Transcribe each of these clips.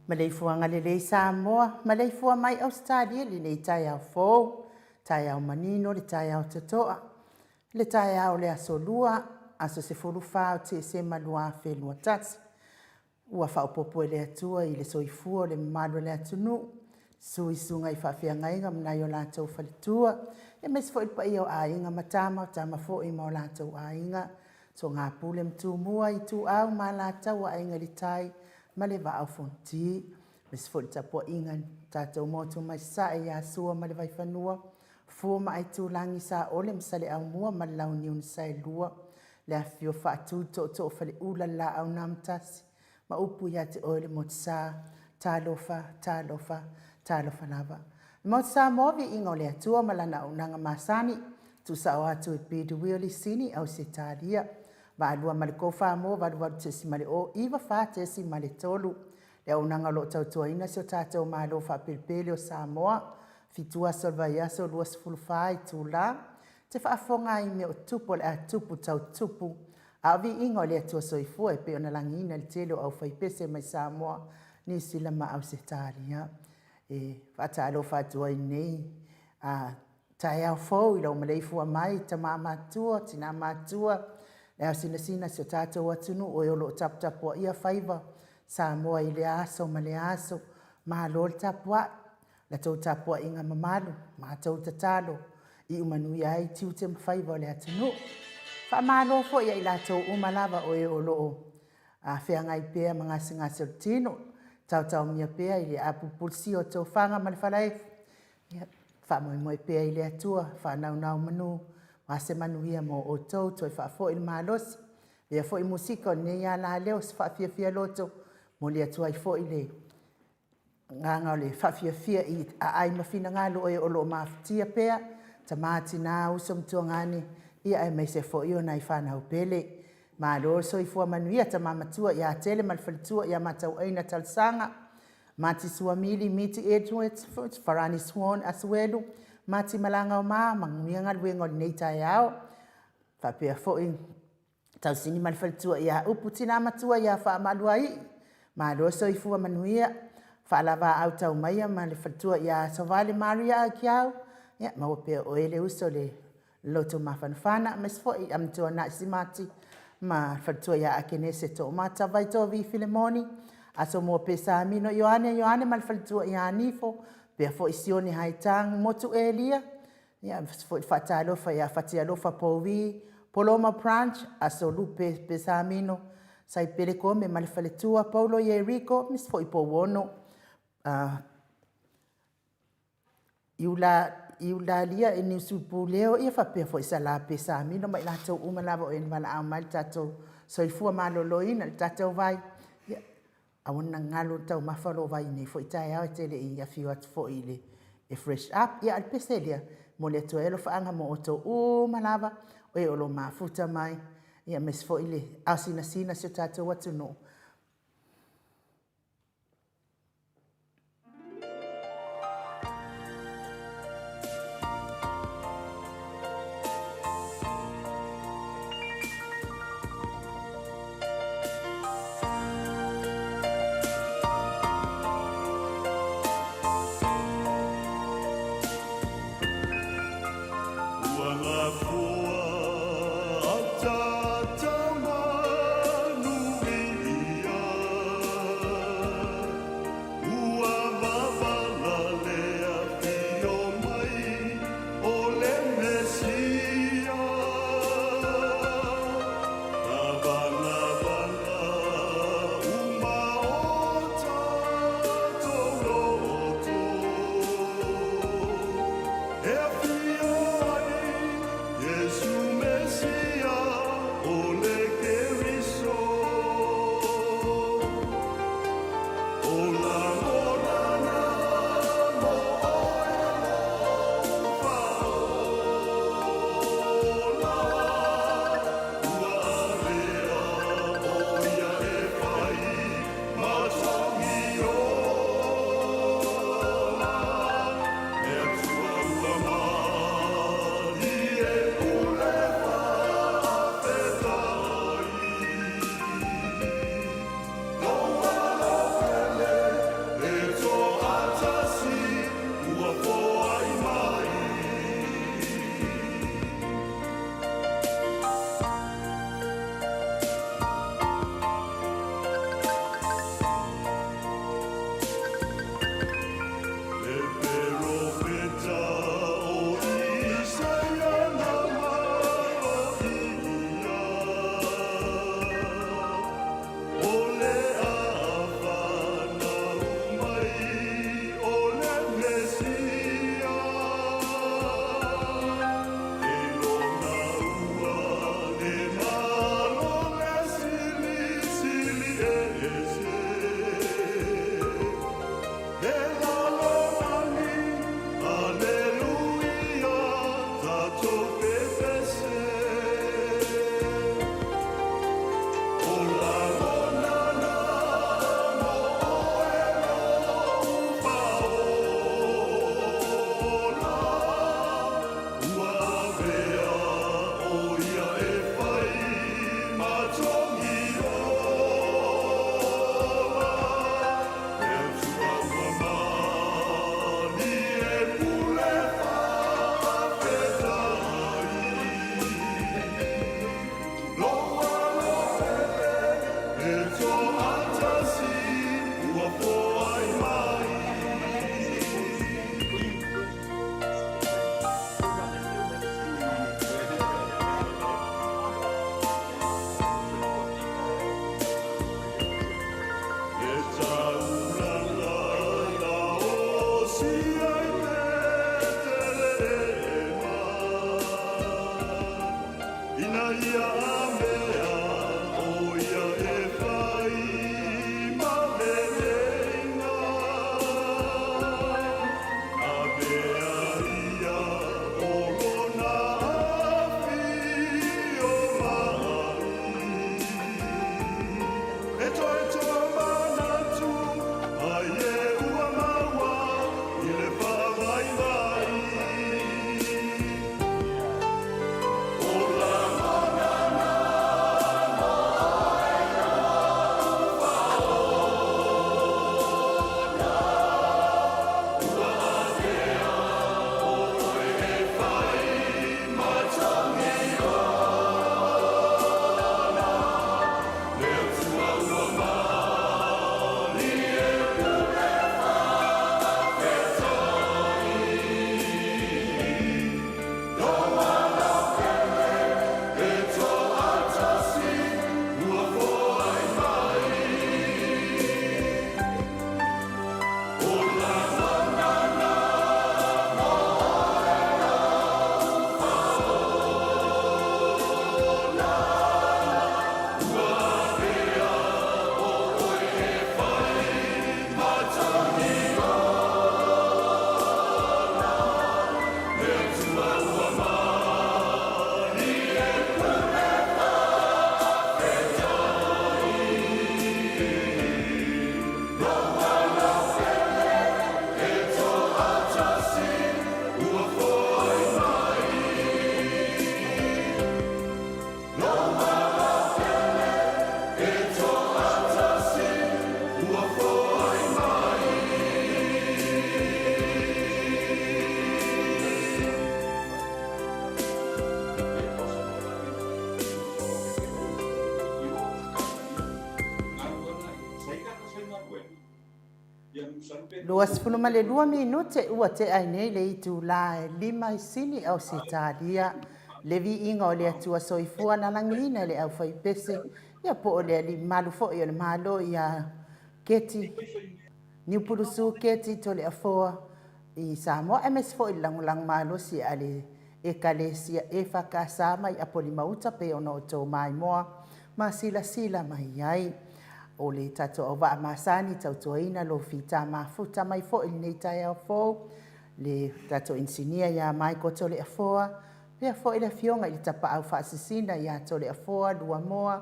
Maleifuaga lelei Samoa, maleifua mai Ausetalia i lenei taeao fou, taeao manino le taeao totoa, le taeao o le aso Lua, aso 14 o Tesema 2021. Ua faaopoopo e le Atua i le soifua o le mamalu o le atunuu, susu i susuga i faafeagaiga ma nai o latou faletua, aemaise foi le paia o Aiga ma Tama, o Tama foi ma o latou Aiga, Soagapule ma Tumua, Ituau ma Alataua, Aiga i le Tai ma le Vaa o Fonoti. Aemaise foi le tapuaiga a le tatou motu mai Sasae ia Sua ma le Vaifanua, Fofo ma Aitulagi, Saole ma Saleaaumua ma le Launiu na Saelua, le afifio o Faatui o Tootoo o Faleula le Laau na Amotasi ma upu ia te oe le Motusa. Talofa, talofa, talofa lava. Le Maota Samoa, viiga o le Atua ma lana auaunaga masani, tuusao atu e Peter Wheelie Sini, Ausetalia. Vaalua ma le 4 88.094.3. Le auaunaga o lo o tautuaina si o tatou Malo faapelepele o Samoa. 7 aso o le vaiaso, 24 itula. E te faafofoga ai i mea o tupu o le a tupu tau tupu, a o viiga o le Atua Soifua e pei ona lagiina i le tele o aufaipese mai Samoa, Niu Sila ma Ausetalia. E faatalofa atu ai i lenei taeao fou i lou maleifua mai tama matutua, tina matutua, le aosinasina o si o tatou atunuu e o lo o taputapuaia faiva Samoa i lea aso ma lea aso. Malo le tapuai, la outou tapuaiga mamalu, matou tatalo, iu manuia ai tiute ma faiva o le atunuu. Faamalo foi ia i latou uma lava o e o lo o feagai pea ma gasegase o le tino, taotaomia pea i le apulupulusia o tofaga ma le falaefu, ia faamoemoe pea i le Atua, faanaunaumanu aua se manuia mo outou, toe faafoi le malosi. Avea foi musika o lenei alaleo se faafiafia loto, momoli atu ai foi le agaga o le faafiafia i aai ma finagalo o e o lo o mafatia pea, tama, tina, uso ma tuagane, ia aemaise foi o nai fanau pele. Malo le soifua manuia, tama matua ia Tele ma le faletua ia Matauaina Talosaga, Mati Suamili, Miti Edwards, Farani Swan Asuelu, Mati Malagaoma, manuia galuega o lenei taeao. Faapea foi Tausini ma le faletua ia Upu, tina matua ia Faamaluaii, malo le soifua manuia. Faalavaau Taumaia ma le faletua ia Sovale Maria Aikiau, ia maua pea e oe le uso le loto mafanafana, aemaise foi Amituanai Simati ma le faletua ia Akenese Toomata Vaitovi Filemoni, Asomua Pesamino Ioane Ioane ma le faletua ia Nifo, faapea foi Sione Haitang Motu Elia, ia aemaise foi le faatalofa ia Fatialofa Povi, Poloma Branch, Aso Lupe Pesamino, Saipele Kome ma le faletua, Paulo Ieriko, aemaise foi Pouono, Iulalia Eniusu Puleo, ia faapea foi Sala Pesamino ma i latou uma lava o e na valaau mai le tatou soifua maloloina, le tatou vai, ia, aua ne i galo le taumafa lo vai i lenei foi taeao e te le i afio atu foi i le e fresh up. Ia, a o le pese lea, e momoli atu ai alofaaga mo outou uma lava o e o lo o mafuta mai, aemaise foi le aosinasina o si o tatou atunuu. Ua gafua ataata manu i. 22 minute ua tea ai nei le itulā e 5 i Sini, Ausetalia. Le viiga o le Atua Soifua na lagiina e le aufaipese, ia po o le Alii Mamalu foi o le Malo ia Keti Niupulusu Keti Toleafoa i Samoa, aemaise foi le lagolago malosi a le Ekalesia EFKS mai Apolima-uta pei ona outou maimoa ma silasila mai ai. O le tatou auvaa masani tautuaina lo fita mafuta mai foi i lenei taeao fou, le tatou inisinia ia Michael Toleafoa, pea foi le afioga i le Tapaau Faasisina ia Toleafoa Luamoa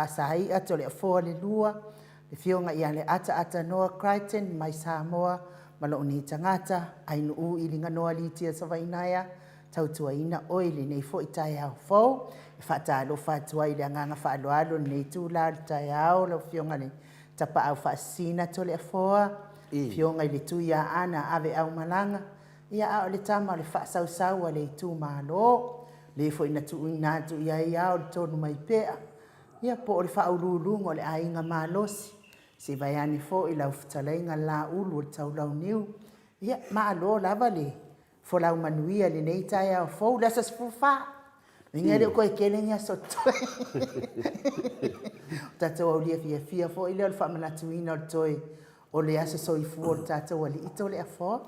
Saia Toleafoa le Lua, le afioga ia Leata Noah Crichton mai Samoa, ma lou nei tagata, Ainuu Iliganoa Litia Savainaea, tautuaina oe i lenei foi taeao fou. E faatalofa atu ai i le agaga faaaloalo i lenei itula o le taeao, lau Afioga i le Tapaau Faasisina Toleafoa, Afioga i le Tuiaana Ave Aumalaga, ia a o le tama o le faasausau a le itumalo, le foi na tuuina atu i ai ao le tonu mai pea, ia po o le faauluuluga o le aiga malosi, se i vaeane foi lau fetalaiga Laulu o le Taulauniu. Ia, malo lava le folau manuia i lenei taeao fou, le aso 14. Uiga e le o toe tele ni aso totoe. O tatou aulia fiafia foi lea o le faamanatuina o le toe o le aso soifua o le tatou Alii Toleafoa.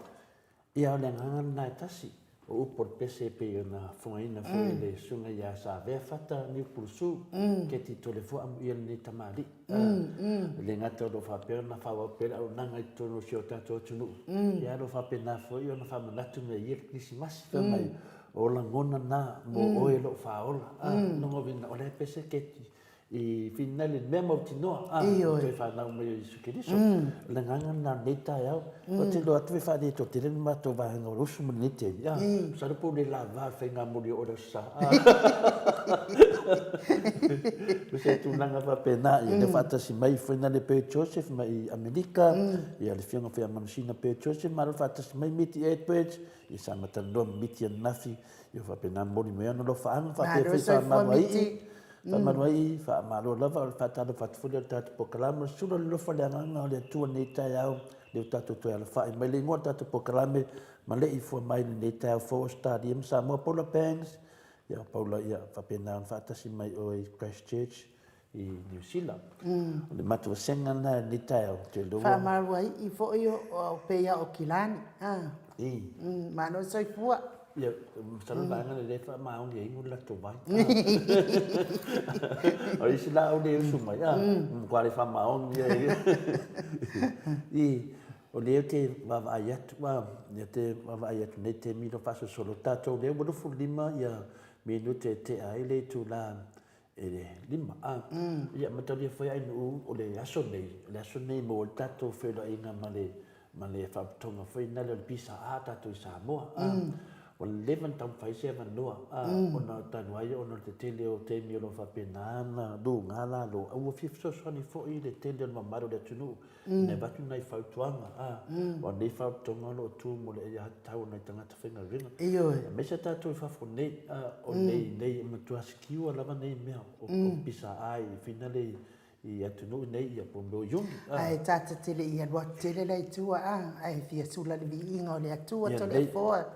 Ia, o le agaga lena e tasi. O upu o le pese e pei ona fogaina foi e le susuga ia Savea Fata Niupulusu, Keti Toleafoa amuia lenei tamalii. E le gata o lo o faapea ona faaauau pea le auaunaga i totonu o si o tatou atunuu, ia ae o lo o faapena foi ona faamanatu mea ia le Kerisimasi, fai mai, o lagona na mo oe o lo o faaola. Lona uiga, o lea e pese Keti i finali le mea mautinoa, a, o toe fanau mai o Iesu Keriso. O le agaga lena o lenei taeao. Ou te iloa atu e faaletonu tele le matou vaega o le usu ma lenei taimi, a, masalo po o le lava le faigamoli o le Aso Sa. O se tulaga faapena, ia lea faatasi mai foi na le Bert Joseph mai Amerika, ia le afioga foi ia Manusina Bert Joseph, malo faatasi mai Miti Edwards, ia sa ma talanoa ma Miti ananafi, ia faapena momoli mai ona alofaaga, faapea foi faamalo ai. Faamalo ai, faamalo lava, o le faatalofa atu foi lea o le tatou polokalame, o le sula o le alofa o le agaga o le Atua i lenei taeao, lea ua tatou toe alafai mai le igoa o le tatou polokalame, ma le i fua mai lenei taeao fou Ausetalia ma Samoa. Paula Banks, ia Paula, ia faapena ona faatasi mai oe i Christchurch i Niu Sila. O le matou vasega lena i lenei taeao, ou te iloa. Faamalo ai foi o pei lava o Kilani. Malo le soifua. Ia, masalo le vaega lea e faamaoni ai le latou vai. O isi la au le usu mai, a, matua le faamaoni ia. I, o lea ou te vaavaai atu, a, ou te vaavaai atu nei taimi o faasolosolo tatou lea ua 25 ia minute e tea ai le itula e 5, a. Ia, mataulia foi Ainuu o le aso nei, o le aso nei mo le tatou feiloaiga ma le ma le faapotoga foi lena o le PSA tatou i Samoa. Ua leva ona taumafai se avanoa ona talu ai ona o le tetele o taimi o lo o faapena ona luga lalo, a ua fia fesoasoani foi le tele o le mamalu o le atunuu ina avatu nai fautuaga. Aua o nei faapotoga o lo o tu mo le aiatatau a nai tagata faigaluega. Ioe. Aemaise tatou i fafo nei, o nei nei e matua secure lava nei mea o PSA i finale i atunuu nei ia po o Iuni. Ae tata te le i alu atu tele la i tua a, ae fia sula le viiga o le Atua Toleafoa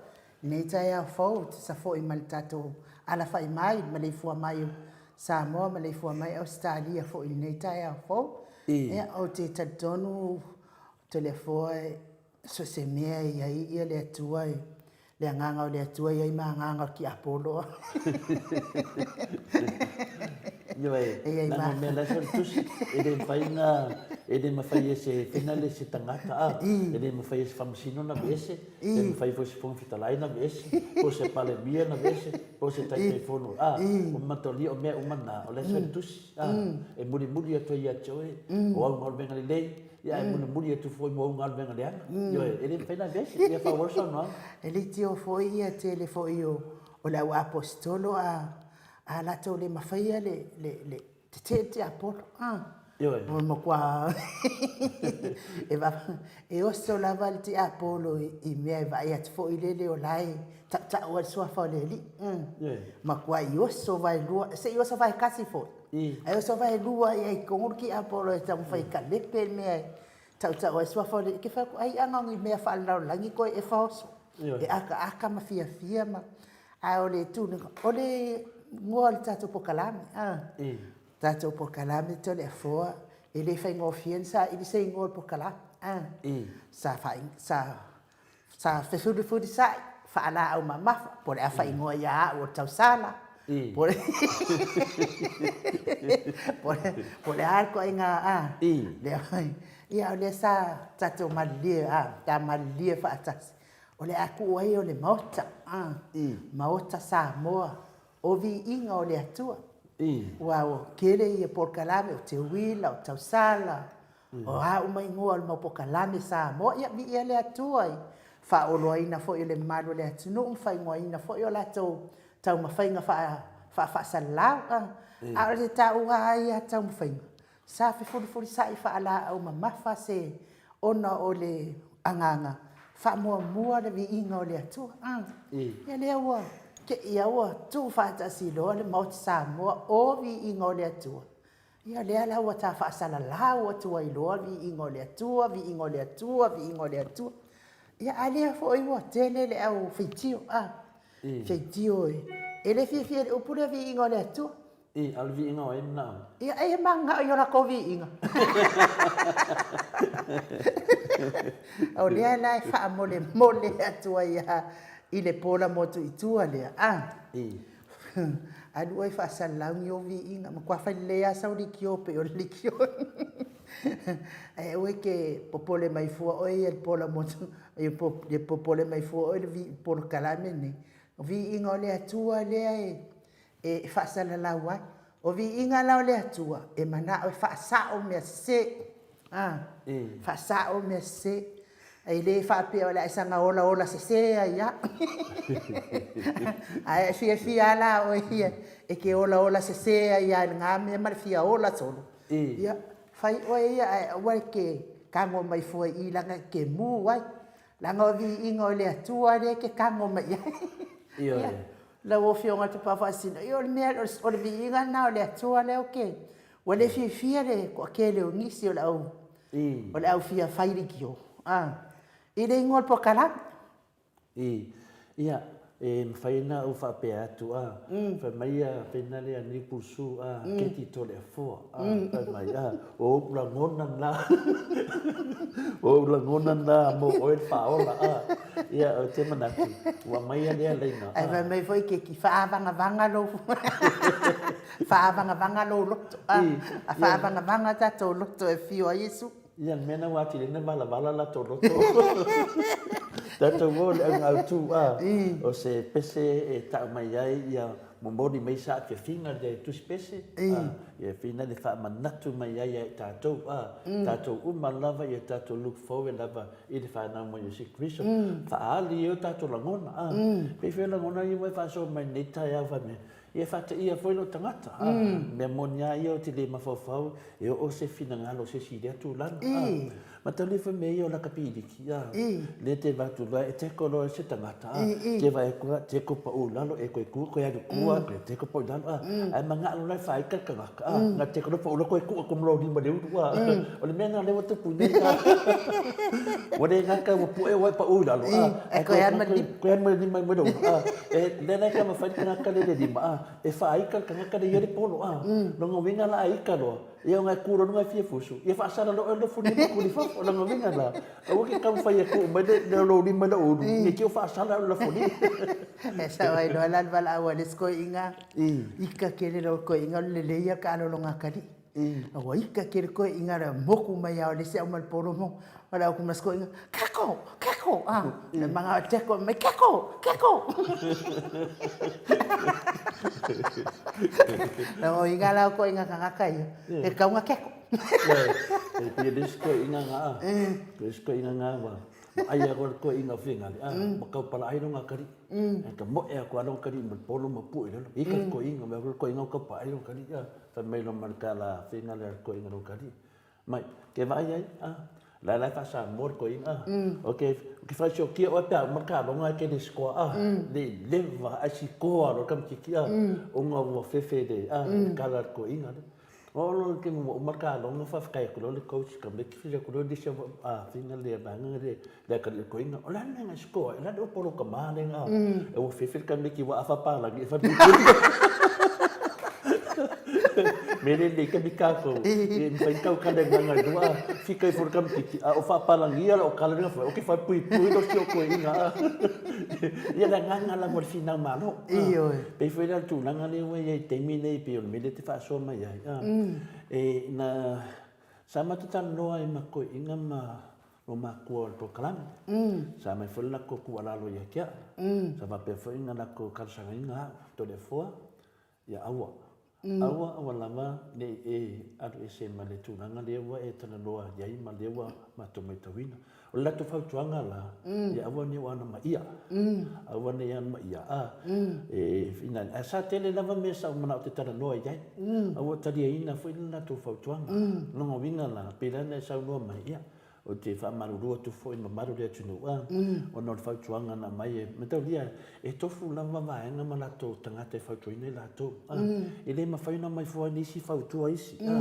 lenei taeao fou tusa foi ma le tatou alafai mai, maleifua mai o Samoa, maleifua mai Ausetalia foi i lenei taeao fou. Ia, ou te talitonu Toleafoa so o se mea e i ai ia le Atua e le agaga o le Atua e i ai ma agaga o le tiapolo. Ioe, leaga o mea la e sau i le tusi, e le mafai ona, e le mafai e se fina le se tagata a, e le mafai e se faamasino ona aveese, e le mafai foi e se Fofoga Fetalai ona aveese, po o se Palemia ona aveese, po o se Taitaifono, a, o mataulia o mea uma na, o la e sau i le tusi, a, e mulimuli atu ai ia te oe, o au galuega lelei, Ia ae mulimuli atu foi mo au galuega leaga. Ioe, e le mafai ona aveese. Ia faaauau le saunoaga. E leitio foi ia tele foi o o le au aposetolo a a latou le mafaia le le le tetee le tiapolo a. Ioe. Ua matua e va e oso lava le tiapolo i mea e vaai atu foi lele o la e tautau ai le suafa o le Alii. Ioe. Matuai oso vaelua, se i oso vaetasi foi, ae oso vaelua ai i totonu le tiapolo e taumafai e talepe le mea e tautau ai le suafa o le Alii. Ke fai atu, ai ana o ni mea faalelalolagi toe e faaoso, e akaaka ma fiafia ma... Ae o le tulaga, o le igoa o le tatou polokalame, tatou polokalame Toleafoa, e le faigofie ona saili se igoa o le polokalame. Sa sa fefulifulisai, faalaau mamafa, po o le a faaigoa ia au o le tausala, po o le a le ituaiga, ia o lea sa tatou malilie, ta malilie faatasi, o le a tuu ai o le Maota, Maota Samoa o viiga o le Atua. Aua ua tele ia polokalame, o Teuila, o Tausala, o a uma igoa o le mau polokalame Samoa, ia viia le Atua i faaoloaina foi o le mamalu o le atunuu ma faaigoaina foi o latou taumafaiga faafaasalau. A o le taua lava ia taumafaiga, sa fefulifulisai faalaau mamafa se ona o le agaga faamuamua le viiga o le Atua. Ia lea ua te i lava ua tuufaatasi loa le Maota Samoa o viiga o le Atua, ia lea la ua ta faasalalau atu ai loa viiga o le Atua, viiga o le Atua, viiga o le Atua. Ia a lea foi ua tele le au faitio, faitio e le fiafia i le upu lea viiga o le Atua. I, a o le viiga o ai manao? Ia, ai e mananao i o latou viiga. O lea la e faamolemole atu ai lava i le pola motu i tua lea, a. I. Alu oe e faasalalau ni ou viiga, matua fai lelei lava sau leitio pei o le leitio. Ae aua e te popole mai fua oe ia i le pola motu, ia popole mai fua oe i le polokalame lenei. O viiga o le Atua lea e e faasalalau ai. O viiga la o le Atua, e manao e faasao mea sese. A, faasao mea sese. E le faapea o le a e saga olaola sese ai lava. Ae fiafia lava la oe ia e te olaola sese ai lava i lena mea ma le fia ola solo. Ia, fai oe ia ae aua e te tago mai fua i i leaga e te mu ai. Leaga o viiga o le Atua lea e te tago mai i ai. Ioe. Lau Afioga i le Tapaau Faasisina, ia o le mea, o le viiga lena o le Atua lea ou te, ua le fiafia le toatele o nisi o le au, o le au fia fai leitio, i le igoa o le polokalame. I, ia, e mafai ona ou faapea atu, a, fai mai ia fena lea Niu Pulsu, a, Keti Toleafoa, a, fai mai, a, o ou lagona na, o ou lagona na mo oe le faaola, a, ia, ou te manatu, ua aumaia lea laina, a. Ae fai mai foi Keti, faaavagavaga lou, faaavagavaga lou loto, a, faaavagavaga tatou loto e afio ai Iesu. Ia, le mea lena ua atili ai ona valavala latou loto. Tatou o i le auga autu, a, o se pese e tau mai ai ia momoli mai saafiafiga le tusi pese, a, ia fina le faamanatu mai ai ia i tatou, a, tatou uma lava ia tatou look forward lava i le fanau mai o Iesu Keriso. Faaali ai o tatou lagona, a. Pei foi o lagona ia ua e faasoa mai nei taeao fai mai, Ia faateia foi lou tagata. A, mea moni lava ia ou te le mafaufau e oo se finagalo o se isi i lea tulaga. A, mataulia foi mea ia o laka piliki, a, lea te avatu loa e teko loa e se tagata, a, te vaai atu lava, teko pau i lalo, e koe ku, koe alu kua, koe teko pau i lalo, a, ae manao loa e faaika le tagata, a, na teko loa pau loa koe kua koe ma lou lima i le ulu, a, o le mea lena lea ua tupu nei, a, ua le gata ua pue ua e pau i lalo, a, ae koe alu ma le lima. Koe alu ma le lima i mua i lou ulu, a. E lea la e taumafai le tagata lea i le lima, a, e faaika le tagata lea e i ai le polo, a. Lona uiga la a ika loa, ia ona e tu loa i luga e fia fusu, ia faasala loa oe le lofo lima tu i fafo. O lona uiga la, aua e te taumafai e tuu mai le lou lima i lou ulu, ne i te i ua faasala au i le lofo lima. E sao ai loa la le valaau a le isi toeaina, ika tele loa le toeaina o le lelei ia o le taalologa a Kali'i. Ua ika tele toeaiina le moku mai lava o le isi au ma le polo mo valaau atu ma le toeaina, Keko! Keko! A, le manao e teko mai, Keko! Keko! O ina la o toeaiina tagata ia, e tatau ona keko. E pei o le isi toeaiina na a, le isi toeaina na ua ai lava le toeaina o Fingali, a, ua taupala ai lona atalii. E tamoe atu lava lona atalii ma le polo ma pue i lalo. Ika le toeaina, vaai atu le toeaina ua taupala ai lona atalii, a. Fai mai loa ma le tala faiga lea a le toeaina lokalii. Mai, ke vaai ai, a, la la e faa-Samoa le toeaina, a. Ok, ou te faasiokia oe pe a uma le taaloga ae e te le sikoa, a. Le leva ae sikoa loa le tamaitiiti, a, ona ua fefe i le, a, le tala a le toeaina lea. Oo loa i le taimi ua uma le taaloga faafetai atu loa le coach i tamaiti, fesili atu loa le isi faiga lea vaega lea le atalii o le toeaina, o le a le mea na e sikoa ai, o le a le upu a lou tama lea na, ua fefe le tamaiti ua afa palagi e falepuipui. Mea lelei taimi tatou, e mafai ona tautala i agaga e lua, fika ifo le tamaitiiti, a o faapalagia lau tala lea na fai, ok falepuipui lou si ou toeaina. Ia le agaga lava o le finau malo. Ioe. Pei foi la o le tulaga lea ua i ai i le taimi lenei pei o le mea lea e te faasoa mai ai, e na, sa matou talanoa ai ma toeaiina ma lou matua o le polokalame. Sa aumai foi le latou tuualalo ia te au. Sa faapea foi ona latou talosagaina au, Toleafoa, ia aua. Aua aua lava ne i e alu ese ma le tulaga lea ua e talanoa i ai ma lea ua matou matauina. O le latou fautuaga la, ia aua ne i ou anomaia. Aua ne i anomaia, a, e finagalo. Ae sa tele lava mea sa ou manao ou te talanoa i ai. A ua taliaina foi le latou fautuaga. O lona uiga la, pei la ona e saunoa mai, ia, ou te faamalulu atu foi i le mamalu o le atunuu, a, ona o le fautuaga na aumai e mataulia, e tofu lava vaega ma latou tagata e fautuaina i latou. A, e le mafai ona omai fua nisi fautua isi. A,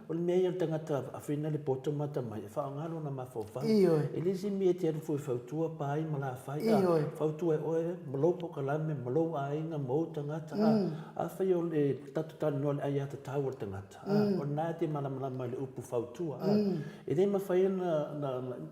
o le mea ia o le tagata afina le poto ma atamai, e faaaoga lona mafaufau. Ioe. E le o se mea e te alu fua e fautua pa ai ma la fai. A, Ioe. fautua e oe ma lou polokalame ma lou aiga ma ou tagata. A, afai o le tatou talanoa i le aiatatau a le tagata, a, o lena e te malamalama i le upu fautua. A, e le mafai ona,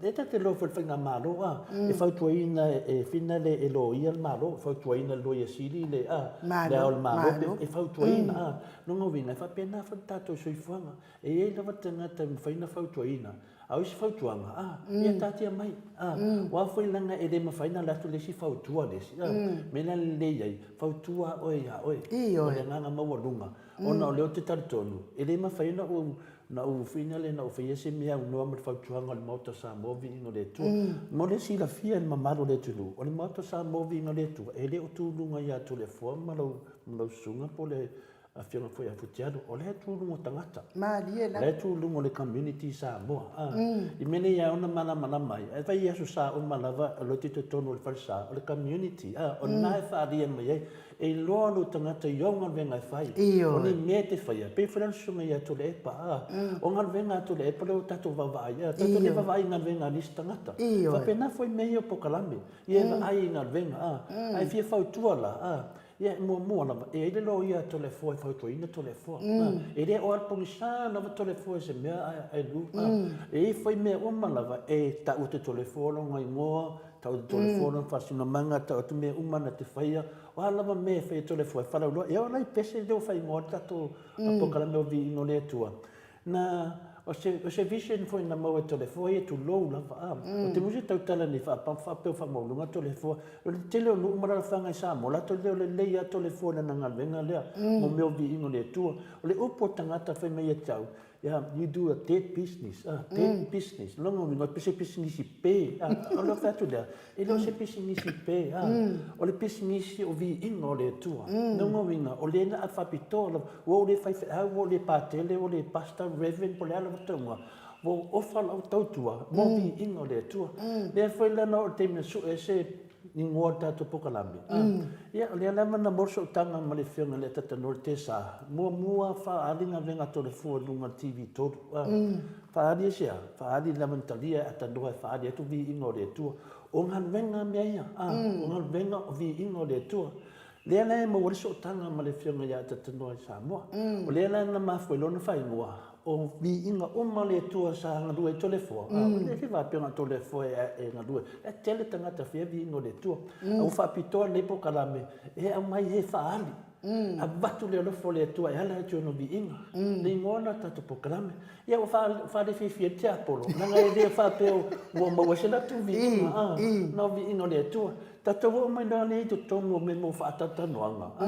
e ta te iloa foi i le faigamalo, a, e fautuaina e fina le e loia le Malo, e fautuaina e le Loia Sili le, a, Le Ao o le Malo, e fautuaina, a. Lona uiga, e faapena foi le tatou soifuaga. E i ai lava tagata e mafai ona fautuaina, A o isi fautuaga, a, ia taatia mai, a, aua foi leaga e le mafai ona alu atu le isi fautua le isi, a, mea la lelei ai, fautua oe ia oe. Ioe. O le agaga maualuga, ona o lea ou te talitonu, e le mafai ona ou, na ou fina lea na ou faia se mea aunoa ma le fautuaga o le Maota o Samoa Viiga o le Atua. Mo le silafia e le mamalu o le atunuu, o le Maota o Samoa Viiga o le Atua, e le o tu i luga ia Toleafoa ma lau, ma lau susuga po o le Afioga foi ia Futialu, o lea e tu i luga o tagata. Malie lava. O lea e tu i luga o le community i Samoa. I mea nei e ao ona malamalama ai, e fai i Aso Sa uma lava, o lea e totonu o le falesa, o le community, o lena e faaalia mai ai. E iloa lou tagata i ou galuega e fai. Ioe. O ni mea e te faia, pei foi la le susuga ia Tuilaepa, o galuega a Tuilaepa lea ua tatou vaavaai i ai, tatou le vaavaai i galuega a nisi tagata. Ioe. Faapena foi mea ia o polokalame, ia e vaai i galuega, ae fia fautua la, Ia, e muamua lava, e i ai le loia a Toleafoa e fautuaina Toleafoa. E le o alu pogisa lava Toleafoa i se mea ae lu. E i ai foi mea uma lava e tau atu e Toleafoa lona igoa, tau atu e Toleafoa lona faasinomaga, tau atu mea uma na te faia. O a lava mea e fai e Toleafoa e falauloa. E oo la i pese lea ua faaigoa ai le tatou polokalame o Viiga o le Atua. Na, o se, o se vision foi na maua e Toleafoa ia, tulou lava, a. O te musu tautala nei faapea faamaualuga Toleafoa. O le tele o nuu ma alalafaga i Samoa, latou le o lelei lava Toleafoa i lana galuega lea, mo mea o viiga o le Atua. O le upu a tagata fai mai ia te au, yeah, you do a dead business, a, dead business. O lona uiga, o se pisinisi pe, a. O lou fai atu lea, E le o se pisinisi pe, a. O le pisinisi o viiga o le Atua. Lona uiga, o lea na faapitoa lava, ua ou le faifeau, ua ou le patele, ua ou le pastor, reverend, po o le a lava tauga, ua ou ofa lau tautua mo viiga o le Atua. Lea foi la na oo i le taimi na sue ai se igoa o le tatou polokalame, a, ia, o lea lava na maua le sootaga ma le Afioga i le Atatanoa i le Tesa, muamua faaali galuega a Toleafoa i luga o le TV3, a. Faaali aisea? Faaali lava na talia e Atanoa e faaali atu viiga o le Atua. O galuega mea ia, a, o galuega o viiga o le Atua. Lea la e maua ai le sootaga ma le Afioga ia Atatanoa i Samoa. O lea la na mafua ai lona faaigoa, o viiga uma o le Atua sa galue ai Toleafoa, a, e le faapea na o Toleafoa e galue, e tele tagata fia viiga o le Atua. A ua faapitoa lenei polokalame e aumai e faaali Avatu le alofa o le Atua e ala atu i ona viiga. Le igoa lena o le tatou polokalame. Ia ua faalefiafia ai le tiapolo, leaga e le faapea ua maua ai se latou viiga, a, na o viiga o le Atua. Tatou oo mai loa lea i totonu o mea mo faatalatalanoaga, a,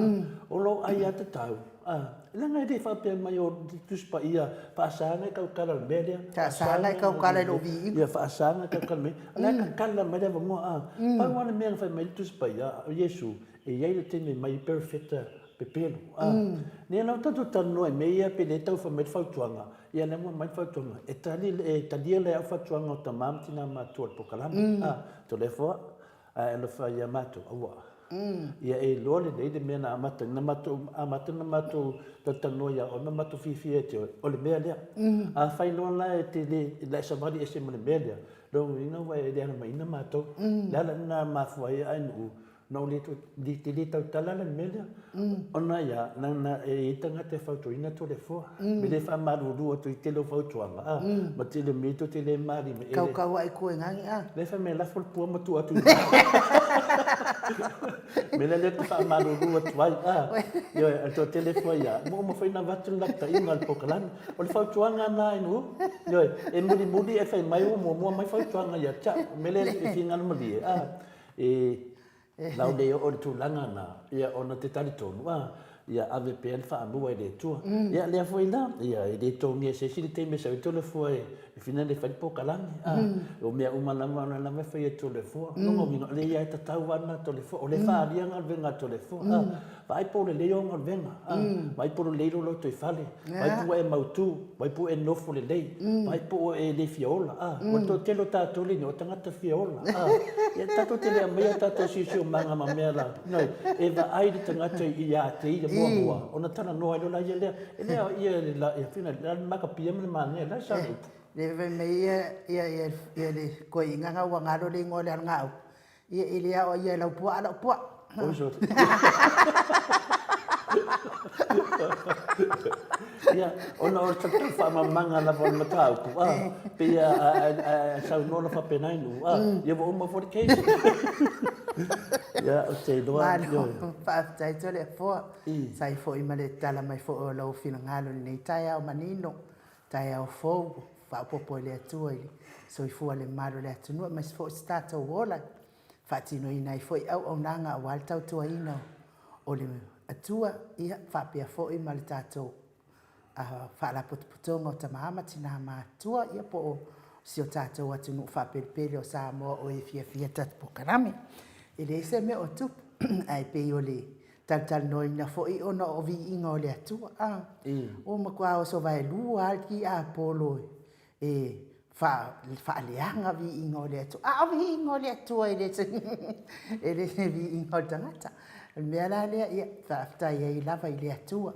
o lo o aiatatau, a, leaga e le faapea mai o le Tusi Paia, faasaga e tautala i le mea lea, Faasaga e tautala i lou viiga. Ia, faasaga e tautala i le mea lea. O la e tatala mai le avanoa, a. Pau lava le mea na fai mai ai le Tusi Paia, o Iesu, E i ai le taimi e mai ai perofeta pepelo. A, lea la ua tatou talanoa i mea ia pe le tau fai mai le fautuaga, ia lea ua aumai le fautuaga, e tali, e talia le au fautuaga o tama ma tina matutua o le polokalame. A, Toleafoa, ae alofa ia matou, aua. Ia e iloa lelei le mea na amata, na matou amata ona matou talatalanoa ia oe ma matou fiafia ia te oe, o le mea lea. Afai loa la e te le, la e savali ese ma le mea lea, lona uiga ua e leaga matou. O le ala lena e mafua ai Ainuu na ou le te le tautala la i le mea lea. Ona ia, leaga e i ai tagata e fautuaina Toleafoa. Me le faamalulu atu i tele o fautuaga, a, ma tele o mea tou te le malie mai. Kaukau ai koe gagi a. Lea fai mai lafo le pua ma tuu atu i Me lea lea te faamalulu atu ai, a. Ioe, o le toatele foi ia, ua uma foi ona avatu le lapataiga o le polokalame. O le fautuaga lena Ainuu, ioe, e mulimuli e fai mai ua muamua mai fautuaga ia te au. O le mea lea e finagalo malie, a, e lau le oo i le tulaga lena, ia ona te talitonu, a, ia ave pea le faamua i le Atua. Ia lea foi la, ia e le togia e se isi le taimi e sau ai Toleafoa e finau e fai le polokalame, a, o mea uma lava o lea lava e fai e Toleafoa. O lona uiga, o lea e tatau lava lena Toleafoa, o lea e faaalia galuega a Toleafoa, a. Vaai po o lelei ou galuega, a, vaai po o lelei lou lotoifale, vaai po ua e mautu, vaai po ua e nofo lelei, vaai po ua e le fia ola, a. Ua toatele o tatou lenei o tagata fia ola, a. Ia tatou te le aumaia tatou siosiomaga ma mea la, ioe, e vaai le tagata ia te ia muamua ona talanoa ai loa laia lea. E le o ia le la, e fina, le makapia ma le manaia, la e sao le upu. Le fai mai ia, ia, ia le toeaina ua galo le igoa o le alagaau, Ia e le ao ia e lau puaa lau puaa. Oi sorry. Ia, ona o le tau faamamaga lava o le mataupu, a, pei a, a, a, a saunoa loa faapena i nuu, a, ia ua uma foi le case. Ia, ou te iloa, Malo, faafetai Toleafoa. Sa ai foi ma le tala mai foi o lou finagalo i lenei taeao manino, taeao fou, faaopoopo e le Atua i le soifua le mamalu o le atunuu aemaise foi o se tatou ola e faatinoina ai foi auaunaga aua le tautuaina o le Atua, ia faapea foi ma le tatou Faalapotopotoga o Tama ma Tina Matutua, ia po o si o tatou atunuu faapelepele o Samoa o e fiafia tatou polokalame. E leai se mea o tupu, ae pei o le talatalanoaina foi ona o viiga o le Atua. A, ua matua oso vaelua lava le tiapolo e faaleaga viiga o le Atua. A o viiga o le Atua e le se, e le se viiga o le tagata. O le mea la lea, ia, faafetai ai lava i le Atua.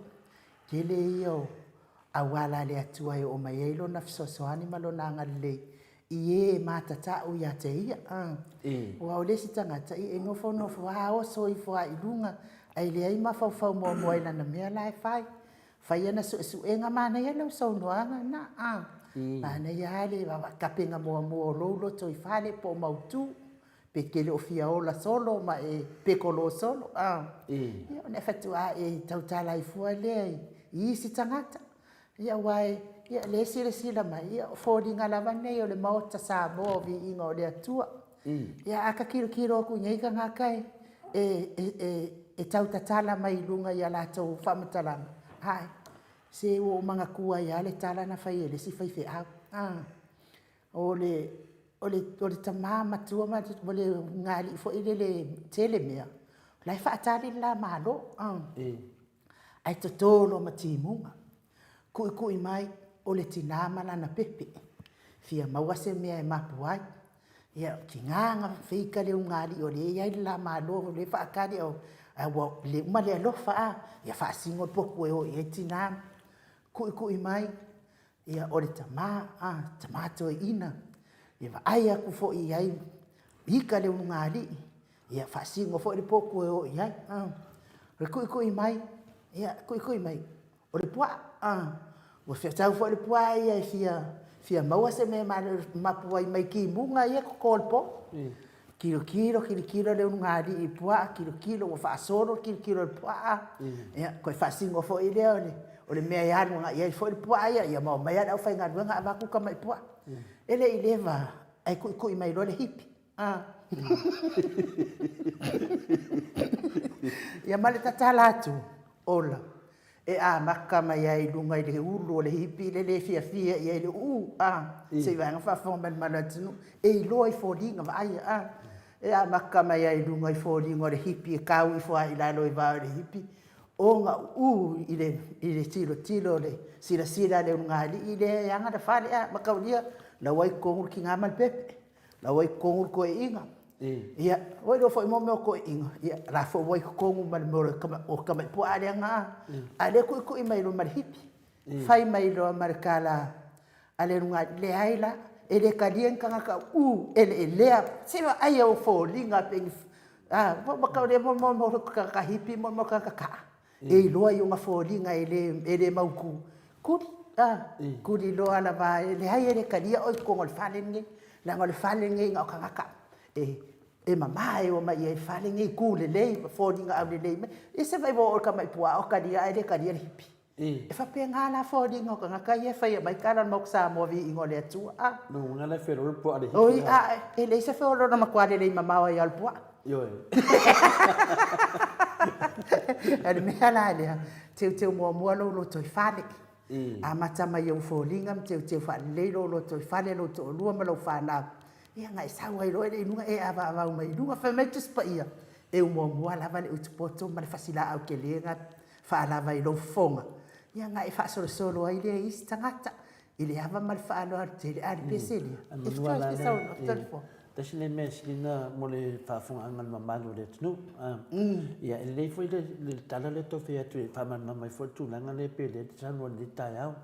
Tele ia o auala a le Atua e oo mai ai Lona fesoasoani ma Lona agalelei i ē e matatau ia te Ia. Aua o le isi tagata, ia e nofonofo lava oso ifo lava i luga, ae leai mafaufau muamua i lana mea la e fai. Fai ana suesuega, manaia lau saunoaga lena. Manaia lava le tapena muamua o lou lotoifale po o mautu, pe te le o fia ola solo ma e petolo solo. Ia ona e faatoa e tautala ai fua lea i isi tagata. Ia aua e, ia lea e silasila mai, ia o foliga lava nei o le Maota Samoa o Viiga o le Atua. Ia a ta tilotilo atu i nei tagata e, e, e, e tautatala mai i luga i a latou faamatalaga, ae, se ua ou manatua ai lava le tala na fai e le isi faifeau. O le, o le, o le tama matua ma le ulugalii foi lele e tele mea, o la e faatali le la malo, ae toto loa ma timuga. Ku'iku'i mai o le tina ma lana pepe, fia maua se mea e mapu ai. Ia, tiga na feita le ulugalii o lea e i ai le la malo o lea e faatali, ae ua uma le alofa, a, ia faasino le potu e o i ai le tina. Ku'iku'i mai, Ia, o le tama, a, tama toeaina, e vaai atu foi i ai, ika le ulugalii, ia faasino foi le potu e o i ai. A. O le tuitui mai, ia, tuitui mai, o le puaa, a, ua feau foi le puaa ia e fia, fia maua se mea e mapu ai mai timuga ia e toto i le po. Tilotilo, tilotilo le ulugalii i puaa, tilotilo ua faasolo le tilotilo i le puaa, ia, toe faasino foi lea o le, o le mea e alu agai ai foi le puaa ia, ia ma omai lava le aufaigaluega avatu tamai puaa. E le i leva ae tuitui mai loa le hipi. A. Ia ma le tatala atu, ola. E amata mai ai i luga i le ulu o le hipi le le fiafia i ai le uu, a, seivaega faafofoga mai le mamalu o le atunuu, e iloa i foliga, vaaia, a. E amata mai ai i luga i foliga o le hipi e tau ifo lava i lalo i vao i le hipi. Ogauu i le i le tilotilo le silasila a le ulugalii lea e aga le fale a mataulia la ua i totonu le tina ma le pepe, la ua i totonu le toeaina. Ia, ua iloa foi mo mea o toeaiina, ia la foi ua i totonu ma le mea o le tamai puaa lea na a lea e tuitui mai loa ma le hipi. Fai mai loa ma le tala a le ulugalii, leai la, e le talia ni tagata uu eleelea. Se i vaai i ou foliga pei ni a, mataulia mo mea o tagata hipi ma mea o tagata kaa. E iloa i ona foliga e le mautu. Tuli, a, tuli loa lava e leai e le talia oe i totonu o le fale lenei, leaga o le fale lenei na o tagata e mama e omai i ai i le fale lenei, tu lelei ma foliga aulelei mai. Ia se vaai ua oo i le tamai puaa o talia ae le talia le hipi. E faapena la foliga o tagata ia e faia mai tala o le Maota Samoa viiga o le Atua. A. Lona uiga la e feoloolo le puaa i le hipi. Oi, a e leai se feoloolo na matua lelei mamao ai lava o le puaa. Ioe. O le mea la lea, teuteu muamua lou lotoifale. Amata mai i ou foliga ma teuteu faalelei lou lotoifale, lou toalua ma lau fanau. Ia ona e sau ai loa lea i luga e avaavau mai i luga. Fai mai le Tusi Paia, e u muamua lava le utupoto ma le fasilaau tele na faalava i lou fofoga, ia ona e faasolosolo ai lea i isi tagata i le ava ma le faaaloalo tele. A o le pese lea, e fesoasoani Toleafoa. Tasi lea mea sili ona mo le faafofogaaga a le mamalu o le atunuu. Ia, e lelei foi le tala lea e tau fai atu e faamalamalama ai foi le tulaga lea pei o lea e te saunoa i lenei taeao.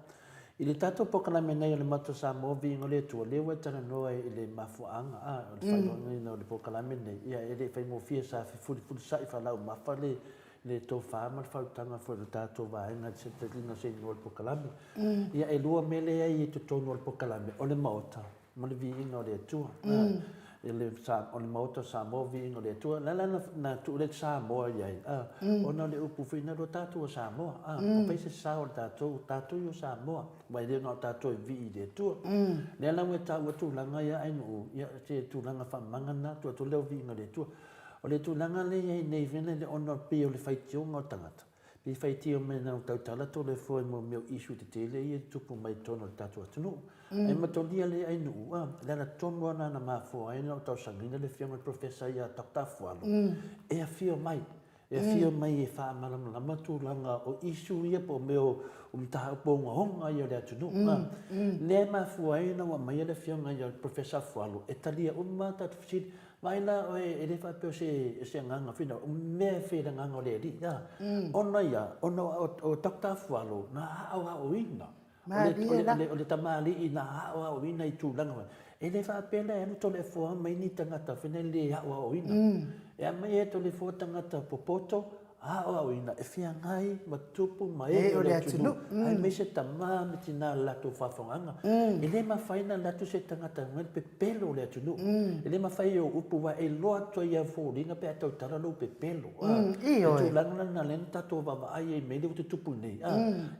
I le tatou polokalame nei o le Maota o Samoa Viiga o le Atua, lea ua e talanoa i le mafuaaga, o le faailogaina o le polokalame lenei, ia e le i faigofie sa fefulifulisai faalaumafa le le tofa ma le faautaga foi o le tatou vaega i le settled-ina o se igoa o le polokalame. Ia e lua mea lea e i ai i totonu o le polokalame, o le Maota ma le Viiga o le Atua. O le Maota o Samoa, Viiga o le Atua. O le ala na tuu le Samoa i ai, ona o le upu foi lea o tatou o Samoa. Ua fai se sao o le tatou, o tatou ia o Samoa, aua e le na o tatou e vii i le Atua. Lea la ua e taua tulaga ia Ainuu, ia o se tulaga faamamaga lena, tuu atu lea o Viiga o le Atua. O le tulaga lea e i ai nei foi lele ona pei o le faitioga o le tagata, pei e faitio mai na o tautala Toleafoa i mea o issue tetele ia e tutupu mai i totonu o le tatou atunuu. Ae matolia lea ai nuu, a, le ala tonu lava lena na mafua ai ona ou talosagaina le afioga i le Professor ia Doctor Afualo e afio mai, e afio mai e faamalamalama tulaga o issue ia po o mea o mataupu ogaoga ia o le atunuu. Lea e mafua ai ona ou aumaia le afioga ia Professor Afualo e talia uma a tatou fesili. Vaai la oe, e le faapea o se, o se agaga finau, o mea e fai e le agaga o le Alii, a. Ona ia, ona o Doctor Afualo na aoaoina, o le, o le tamalii na aoaoina i tulaga foi. E le faapea la e alu Toleafoa mai ni tagata foi nei le aoaoina. E aumai e Toleafoa tagata popoto, aoaoina e feagai ma tupu ma ee o le atunuu, aemaise tama ma tina i le latou faafofogaaga. E le mafai ona alu atu se tagata e aumai le pepelo o le atunuu. E le mafai e ou upu aua e iloa atu ai lava i foliga pe a tautala lou pepelo. O le tulaga la lena lea na tatou vaavaai ai i mea ia ua tutupu nei,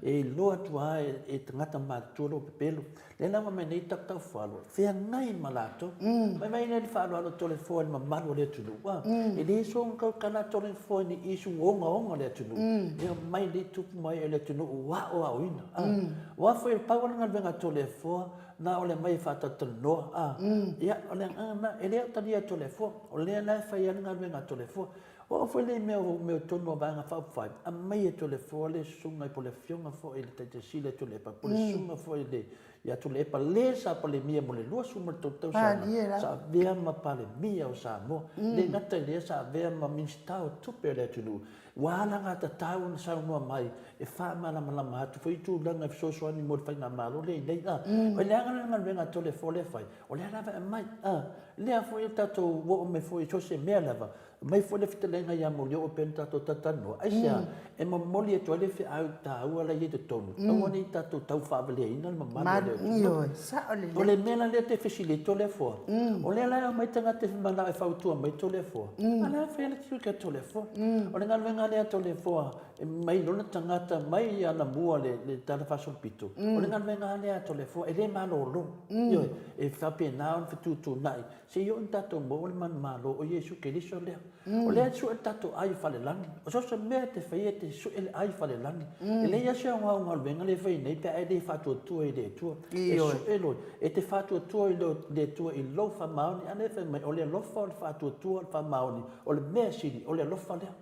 e iloa atu lava e tagata matutua lou pepelo. Lea la ua aumai nei Tautaufalo, feagai ma latou. Vaivai lea i le faaaloalo Toleafoa i le mamalu o le atunuu, a, e le soona tautala Toleafoa i ni issue ogaoga o le atunuu, e omai nei tupu ma ee o le atunuu ua aoaoina, a. Aua foi e pau lava le galuega a Toleafoa, na o le aumai e faatalatalanoa, a. Ia, o le agaga lena, e le o talia e Toleafoa, o lea la e fai lava le galuega a Toleafoa. Oo foi lea i mea o mea tonu o Vaega Faaupufai, aumai e Toleafoa le susuga po o le afioga foi i le Taitai Sili ia Tuilaepa, po o le susuga foi i le ia Tuilaepa le sa Palemia mo le 23 tausaga, sa avea ma Palemia o Samoa. E le gata i lea sa avea ma Minisita o Tupe a le atunuu. Ua alagatatau ona saunoa mai e faamalamalama atu foi tulaga e fesoasoani mo le faigamalo lea i nei. O le aga lea o le galuega a Toleafoa lea e fai, o lea lava e aumai. Lea foi tatou oo mai foi i so o se mea lava, Aumai foi le fetalaiga ia Molioo pei ona tatou talatalanoa. Aisea? E momoli atu ai le feau taua la e i ai i totonu, aua ne i tatou tau faavaleaina le mamalu o le atunuu. Ioe, sao lelei. O le mea la lea e te fesili ai Toleafoa, o lea la e aumai tagata e manao e fautua mai Toleafoa, a o la e fai lava le tiute a Toleafoa. O le galuega lea a Toleafoa, e mai lona tagata mai anamua le Tala Faasolopito, o le galuega lava lea a Toleafoa, e le malolo. Ioe, e faapena ona fetuutuunai Se i oo ina tatou maua le manumalo o Iesu Keriso lea. O lea e sue le tatou ai i Falelagi. O so o se mea e te faia e te sue le ai i Falelagi. E leai lava se aoga o galuega lea e fai nei pe a e le faatuatua i le Atua. E sue loa, e te faatuatua i le Atua i lou faamaoni, a lea e fai mai, o le alofa o le faatuatua o le faamaoni, o le mea sili, o le alofa lea.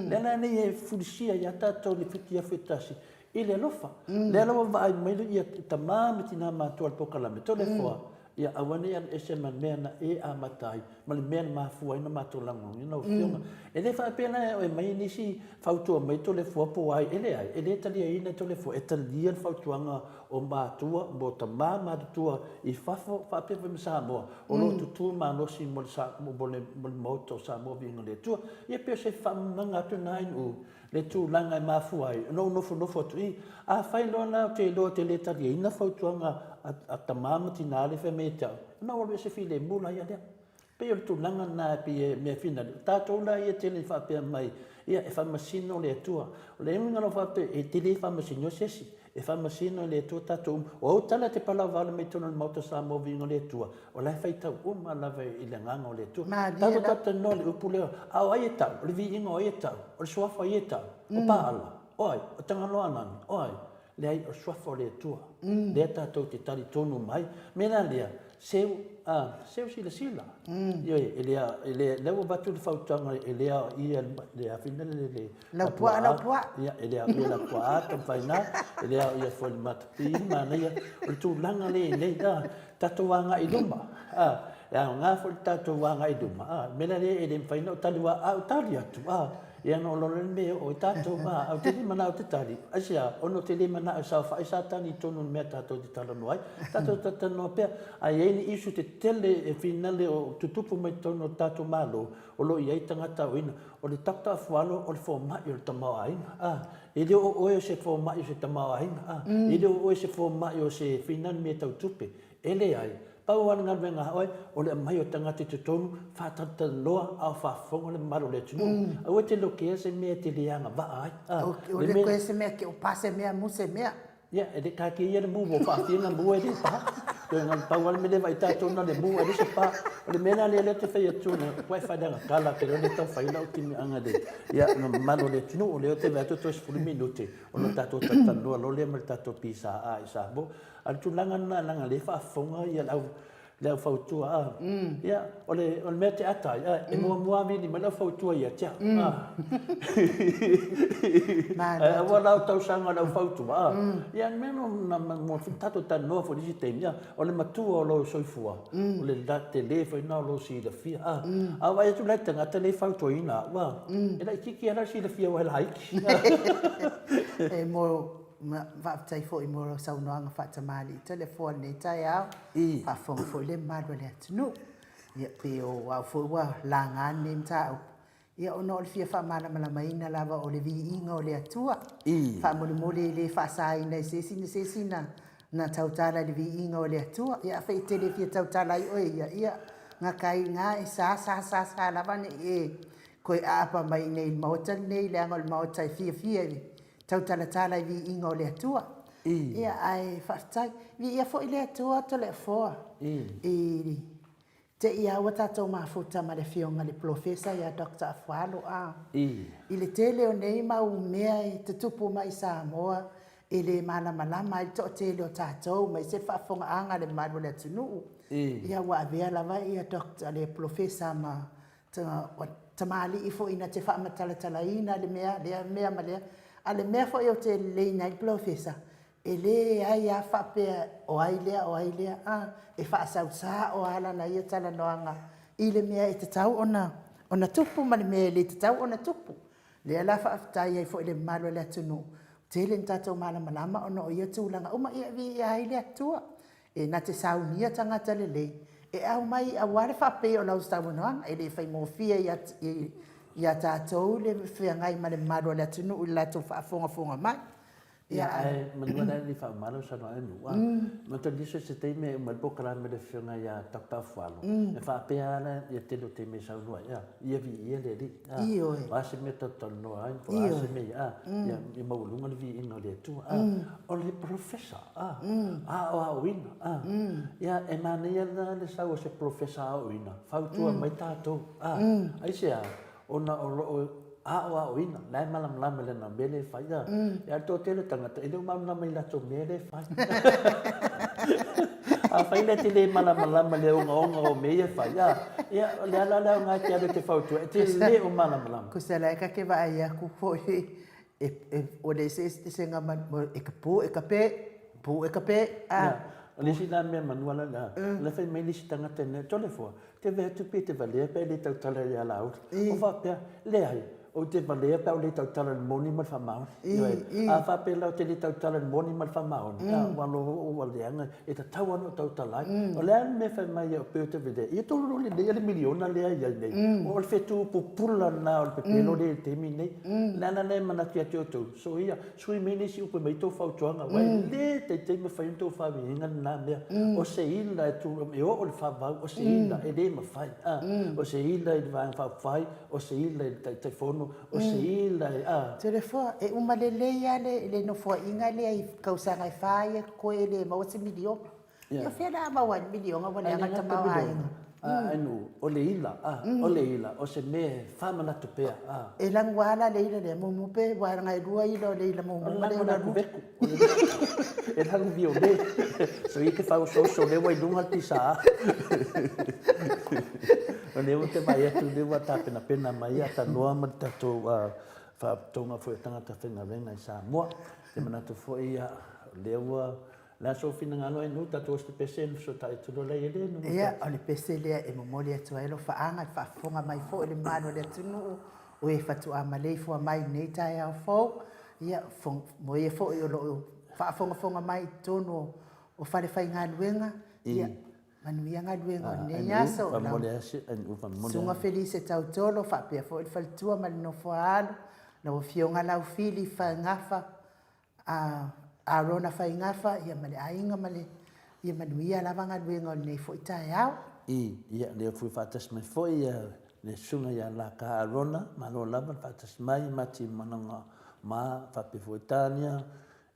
Lea la nei e fulisia ai lava tatou i le fitiafu e tasi i le alofa. Lea la ua vaai mai ia tama ma tina matutua o le polokalame, Toleafoa, Ia aua ne i alu ese ma le mea na e amata ai, ma le mea na mafua ai ona matou lagolagoina lau Afioga. E le faapea la e aumai nisi fautua mai Toleafoa po o ai, e leai, e le taliaina e Toleafoa, e talia le fautuaga o matua, mo tama matutua i fafo faapea foi ma Samoa, o lo o tutu malosi mo le Maota o Samoa Viiga i le Atua. Ia pei o se faamalamalamaga atu lena i le le tulaga e mafua ai ona ou nofonofo atu i. Afai loa la ou te iloa ou te le taliaina fautuaga a tama ma tina lea e fai mai ia te au, ona ou alu ese filemu la ia lea. E pei o le tulaga lena e pei e mea finali. O tatou la ia e tele faapea mai, ia e faamasino le Atua. O le uiga o lau faapea, e te le faamasinoa se isi. E faamasino e le Atua tatou uma. O au tala e te palauvale mai totonu o le Maota Samoa viiga o le Atua, o la e faitau uma lava i le agaga o le Atua. Malie Tatou lava. talatalanoa i le upu lea, a o ai e tau? O le viiga o ai e tau? O le suafa o ai e tau? O Paala? O ai? O Tagaloaalagi? O ai? Leai, o le suafa o le Atua. Lea tatou te talitonu mai. Mea la lea, seu, a, seu silasila. Ioe, e le, e le, lea ua avatu le fautuaga e le aoaia le afina le, le, Laupua, Laupua. Ia, e le aoaia Laupua Taumafaiga, e le aoaia foi le Matapi, manaia. O le tulaga lea i nei, a, tatou agai i luma, a, e aoga foi le tatou agai i luma, a, le mea la lea e le mafai ona ou tali, aua a ou tali atu, a, ia ona oo loa lea i le mea e oo ai tatou, a, ae ou te le manao ou te tali, aisea? Ona ou te le manao e saofai Satani i totonu o le mea tatou te talanoa ai. Tatou talatalanoa pea, a i ai ni issue tetele e finale o tutupu mai totonu o le tatou Malo, o lo o i ai tagata aoina, o le Doctor Afualo o le fomai o le tamaoaiga, a, e le o oe o se fomai o se tamaoaiga, a, e le o oe se fomai o se finale mea tau tupe, e leai. Pau lava le galuega a oe, o le aumai o tagata i totonu, faatalatalanoa a o faafofoga le mamalu o le atunuu. Aua e te lokea se mea e te le agavaa ai, a, O le mea. se mea ke o pa se mea mu se mea. Ia, e le taatia ia le mu, ua faafia na mu e le pa. Toe na pau lava le mea lea vaai tatou na le mu, e le se pa. O le mea la lea lea te fai atu, na ua e fai kala ke lea tau fai lau timiaga le, ia, na mamalu o le atunuu, o lea te vaai atu toe 10 minute, ona tatou talatalanoa loa lea ma le tatou PSA i Samoa. A o le tulaga lena, leaga o lea e faafofoga ia le au, le au fautua, a. Ia, o le, o le mea te ata ai, a, e muamua lava vili mai le au fautua ia te au, a. Ae aua la o tausaga o le au fautua, a. Ia, le mea na, na, na tatou talanoa foi i le isi taimi, a, o le matua o lou soifua, o le tele foi lena o lou silafia, a. A vaai atu la i le tagata lea e fautuaina au, a, e laitiiti lava la le silafia aua e laiti. E mo Faafetai foi mo lau saunoaga faatamalii tele foa i lenei taeao. Faafofoga foi le mamalu o le atunuu. Ia pei o au foi ua laga lenei mataupu, ia ona o le fia faamalamalamaina lava o le viiga o le Atua. Faamolemole e le faasaina e se isi na se isi na tautala i le viiga o le Atua. Ia afai e te le fia tautala ai oe ia, ia gata ai i ina e sa sa sa sa lava ne i e toe aapa mai i inei i le Maota lenei leaga o le Maota e fiafia i le tautalatala i viiga o le Atua. Ia, ae faafetai. Viia foi le Atua Toleafoa i te i lava ua tatou mafuta ma le Afioga i le Polofesa ia Doctor Afualo a. I le tele o nei mau mea e tutupu mai i Samoa e le malamalama ai le toatele o tatou aemaise le faafofogaaga a le mamalu o le atunuu. Ia ua avea lava ia Doctor le Polofesa ma tamalii foi na te faamatalatalaina le mea lea mea ma lea. A o le mea foi ou te leleina ai le polofesa, e leai lava faapea o ai lea o ai lea, a, e faasausao lava lana ia talanoaga i le mea e tatau ona tupu ma le mea e le tatau ona tupu. Lea la faafetai ai foi i le mamalu o le atunuu, tele ina tatou malamalama ona o ia tulaga uma, ia viia ai le Atua. E na te saunia tagata lelei e aumai aua le faapei o lau saunoaga, e le faigofie ia tatou le feagai ma le mamalu o le atunuu i le latou faafogafoga mai. Ia, ae manu la e le i faauma lau saunoaga e Nu'u, a, matou se taimi e uma ai le polokalame a le Afioga ia Doctor Afualo, e faapea lava le tele o taimi e saunoa ai, a, ia viia le Alii, a, Ioe. o a se mea tatou te talanoa ai, po o a se mea, a, ia maualuga le viiga o le Atua, a, o le Professor. A, aoaoina, a. Ia, e manaia la le sau o se polofesa aoaoina, fautua mai tatou, a. Aisea? Ona o lo o aoaoina, la e malamalama i lana mea lea e fai, a. Ae o le toatele o tagata, e le o malamalama i latou mea lea e fai. Afai la e te le malamalama i le ogaoga o mea ia e fai, a, ia, o le a la le aoga e te alu e te fautua, e te le o malamalama. Tusa la e ta te vaai atu foi ua leai se eseesega ma e ka pu e ka pe, pu e ka pe, a. Ia, o le isi la mea manu ala lea, o la e fai mai le isi tagata nei, Toleafoa, Te vea atu pe te valea pe a le tautala ia Laauli. O faapea, Leai, ou te valea pe a ou le tautala i le moni ma le faamaoni. Ioe. A faapea la ou te le tautala i le moni ma le faamaoni, a, ua lou ua leaga, e tatau lava ona ou tautala ai. O le a le mea e fai mai au pei ou te valea, ia tolu loa lelei le miliona lea e i ai nei. O le fetu pupula lena o le pepelo lea i le taimi lenei. O le ala lea e manatu ia te outou, soia, Sui mai le isi upu e aumai tou fautuaga, aua e le taitai mafai ona tou faaviliina lena mea. O se ila e tu, e oo i le faavavau, o se ila e le mafai. A, o se ila i le Vaega Faaupufai, o se ila i le Taitaifono, o se ila e, a. Toleafoa, e uma lelei lava le nofoaiga lea i tausaga e fa ia totoe e le maua se miliona. Ia o fea o le a maua ai le miliona ua leaga le tamaoaiga. Ainu, o le ila, o le ila, o se mea e faamanatu pea. E lanu lava la le ila lea mumu pe, aua leaga e lua ila o le ila mumu ma le ila lua. E lanu viole, so ia te faaosooso lea ua i luga le pisa. O lea ua te vaai atu lea ua tapenapena mai ia tanoa ma le tatou faautoga foi o tagata faigaluega i Samoa. Ou te manatu foi o lea ua Le a sou finagalo ai nu tatou o se pese na fesootai atu loa lea i le nu. Ia, o le pese lea e momoli atu ai alofaaga i le faafofoga mai foi i le mamalu o le atunuu o e faatoa maleifua mai i lenei taeao fou, ia, mo e foi o lo o faafogafoga mai i totonu o falefaigaluega, ia, manuia galuega o lenei aso. Lau Susuga Felise Tautolo faapea foi le faletua ma le nofo a alo, lau Afioga Laufili Faegafa, a Arona Faigafa ia ma le aiga ma le ia manuia lava galuega o lenei foi taeao. I, ia, lea foi faatasi mai foi ia le Susuga ia Laka Arona, malo lava le faatasi mai, Mati Managa ma, faapea foi Tania,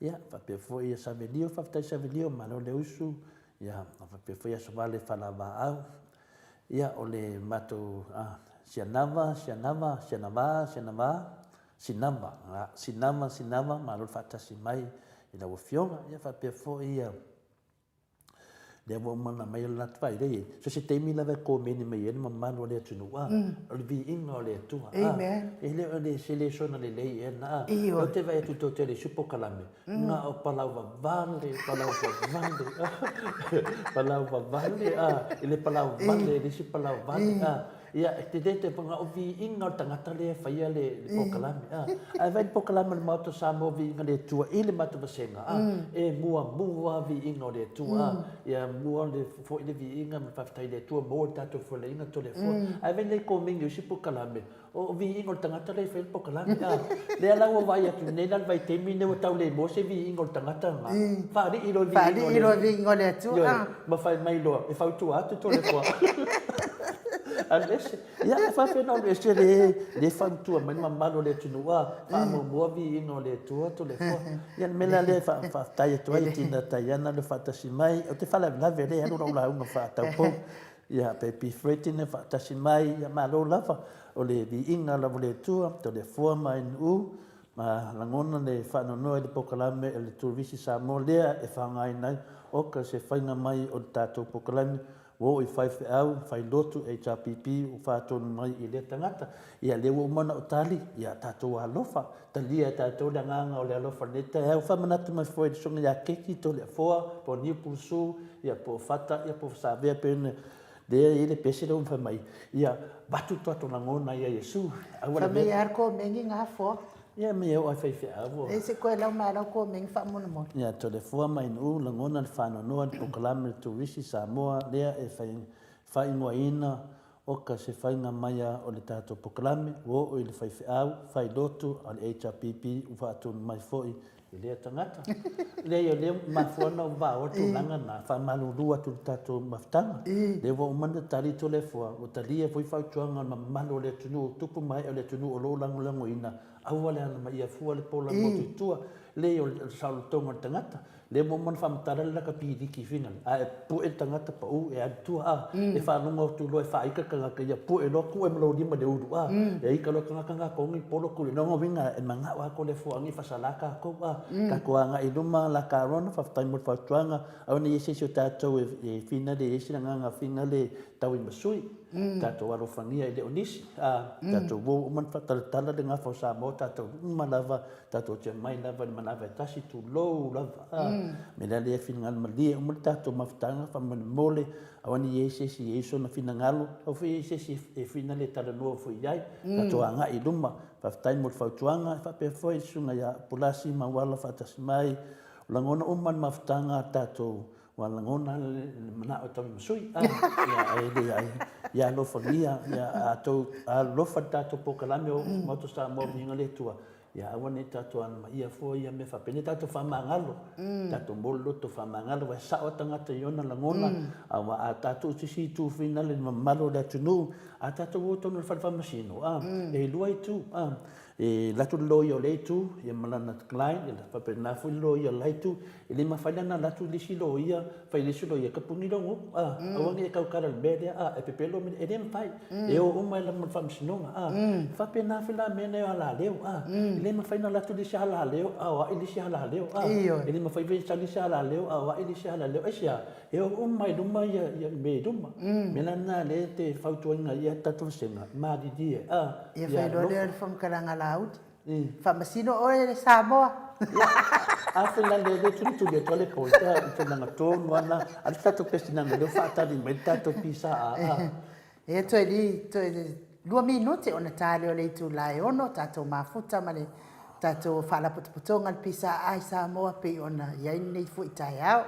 ia, faapea foi ia Savelio, faafetai Savelio, malo le usu, ia, faapea foi Asovale Falavaau, ia, o le matou, a, Sianava, Sianava, Sianava, Sianava, Sinava, Sinava, Sinava, malo le faatasi mai i lau Afioga. Ia faapea foi ia, lea ua uma ona aumai le latou vailei, so se taimi lava e komeni mai ai le mamalu o le atunuu, a, o le viiga o le Atua. Amen. E le o le se lesona lelei ea lena, a. Ioe. Ou te vaai atu i tou tele i isi polokalame, na o palau vavale, palau vavale, palau vavale, a, i le palau vale, i le isi palau vale, a. Ia, e te le te whanga o viiga o le tagata lea e faia le, le polokalame. A, ae vaai le polokalame o le Maota o Samoa viiga le Atua i le matou vasega, a, e muamua viiga o le Atua, a, ia mua le foi le viiga ma le faafetai i le Atua mo le tatou feolaiga Toleafoa. Ae vaai nei komeni o isi polokalame, o viiga o le tagata lea e faia le polokalame, a, lea la ua vaai atu nei la le vaitaimi lenei ua tau le moa se viiga o le tagata lena. Faalii loa viiga o le. Faalii loa viiga o le Atua. Ioe, ma fai mai loa, e fautua atu Toleafoa. Alu ese. Ia, e faapea ona alu ese le, le fautua mai le mamalu o le atunuu, a, faamuamua viiga o le Atua Toleafoa. Ia, le mea la lea e faafetai atu ai i Tina Taiana le faatasi mai. Ou te faalavelave lea e alu lau lauga faataupou. Ia, Baby Fredina faatasi mai, ia malo lava. O le viiga lava o le Atua, Toleafoa ma Ainuu, ma lagona le faanoanoa i le polokalame o le Turisi Samoa lea e faaaogaina ai oka se faiga mai o le tatou polokalame ua oo i faifeau, failotu, HRPP ua faatonu mai i lea tagata. Ia lea ua uma ona ou tali, ia tatou alofa, talia e tatou le agaga o le alofa i lenei taeao. Faamanatu mai foi i le Susuga ia Keki Toleafoa, po o Niu Pulusu, ia po o Fata, ia po o Savea pei ona lea e i ai le pese lea ua fai mai, ia avatu le tatou lagona ia Iesu. Aua le Fai mai lava le komeni ga foa. Ia me e oo ai faifeau o. Leai se koe lau ma lau komeni faamolemole. Ia Toleafoa ma Ainuu lagona le faanoanoa i le polokalame le Turisi Samoa lea e faaigoaina Oka se faiga maia o le tatou polokalame ua oo i le faifeau, fai lotu a le HRPP ua faatonu mai foi i lea tagata. Leai o lea ua mafua ona ou vaoa le tulaga lena, faamalulu atu i le tatou mafutaga. Lea ua uma ona tali Toleafoa, ua talia foi fautuaga o le mamalu o le atunuu, tupu ma ee o le atunuu o lo o lagolagoina, aua le alamaia fua le pola motu i tua. Leai o le saolotoga o le tagata. Lea ua uma ona faamatala le lakapi liki finale, a e pue le tagata pau e alu tua a, e faalogo atu loa e faaika le tagata ia pue loa kue ma lou lima i le ulu a, e ika loa le tagata na kogi polo kuli. Lona uiga e manao lava ko le foaga i faasala tatou a, tatou agai i luma la Carona, faafetai mo le fautuaga, aua ne i i ai se isi o tatou e finale e i ai se agaga finale e tau i masui, tatou alofagia e le o nisi a, tatou uo uma ona faatalatala le gafa o Samoa tatou uma lava Tatou te omai lava i le manava e tasi, tulou lava. A, me le alea finagalo malie uma le tatou mafutaga faamolemole, aua ne i i ai se isi e i ai sona finagalo, aua foi e i ai se isi e finagalo e talanoa foi i ai. Tatou agai i luma. Faafetai mo le fautuaga. E faapea foi le Susuga ia Pulasi Mauala faatasi mai. O lagona uma le mafutaga a tatou Ua lagona le manao e tau masui a ia e le ai ia alofagia ia a tou alofa le tatou polokalame o Maota Samoa Viiga le Atua ia aua ne i tatou alamaia fua ia mea faapea tatou faamagalo tatou mo le loto faamagalo aua e sao a tagata i ona lagona aua a tatou i se isi itu finale le mamalu o le atunuu a tatou o tonu i le fale faamasino a e lua itu a E alu atu le loia o lea itu ia ma lana client, ia faapena foi le loia o le la itu. E le mafai la ona alu atu le isi loia fai i le isi loia, tapuni lou gutu, a, aua ne i e tautala i le mea lea, a, e pepelo mea, e le mafai. E o uma i luma o le faamasinoga, a. E faapena foi la mea nei o alaleo, a. E le mafai ona alu atu le isi alaleo a o ai le isi alaleo, a. E le mafai foi ona sau le isi alaleo a o ai le isi alaleo. Aisea? E o uma i luma ia mea i luma. O le mea la lena o lea e te fautuaina ai le tatou vasega, malilie a, Ia fai loa lea o le faamatalaga a Laauli. Faamasino oe le Samoa. A foi la lea e tulituli atu le point i tulaga tonu lava na. A o le tatou pesinaga lea ua faatali mai le tatou PSA. Ia toe li, toe 2 minute ona ta lea o le itula e 6 tatou mafuta ma le tatou Faalapotopotoga a le PSA i Samoa pei ona i ai lenei foi taeao.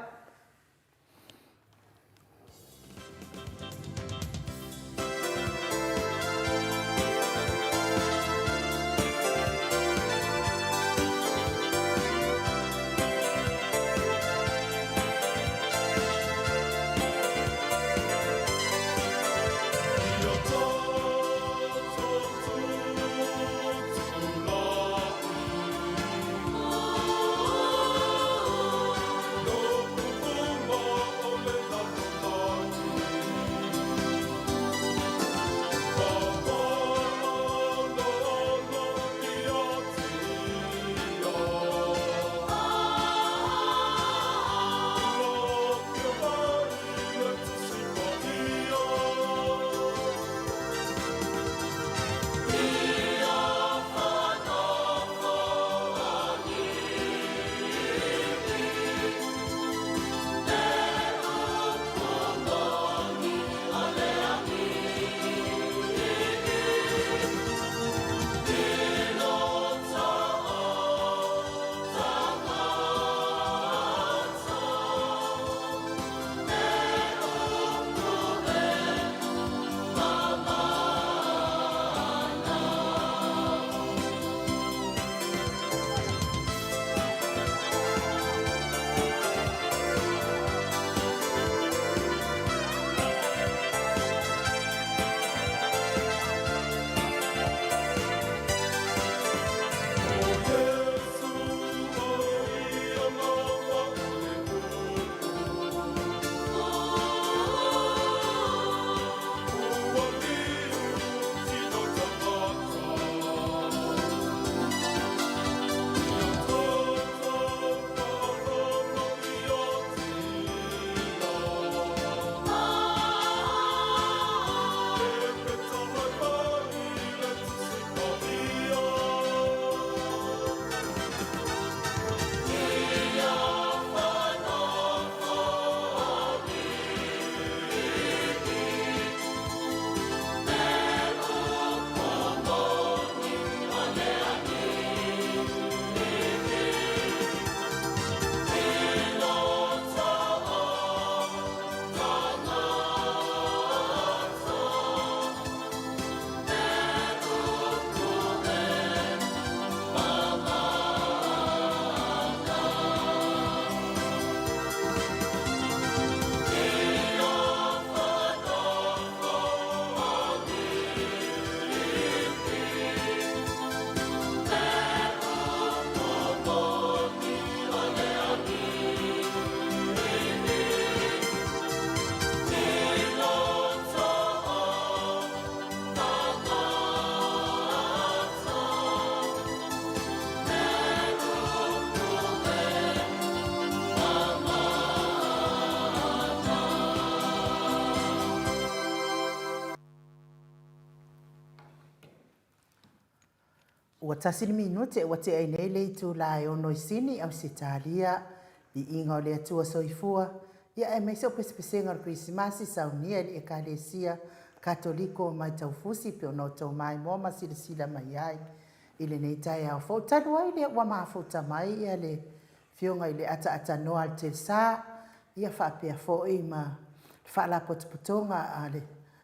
Ua tasi le minute ua tea ai nei le itula e ono i Sini, Ausetalia, Viiga o le Atua Soifua, ia aemaise o pesepesega o le Kerisimasi saunia i le Ekalesia Katoliko o Maitaufusi pei ona outou maimoa ma silasila mai ai i lenei taeao fou. Talu ai lea ua mafuta mai ia le Afioga i le Ataaatanoa a le Telsa, ia faapea foi ma le Faalapotopotoga a le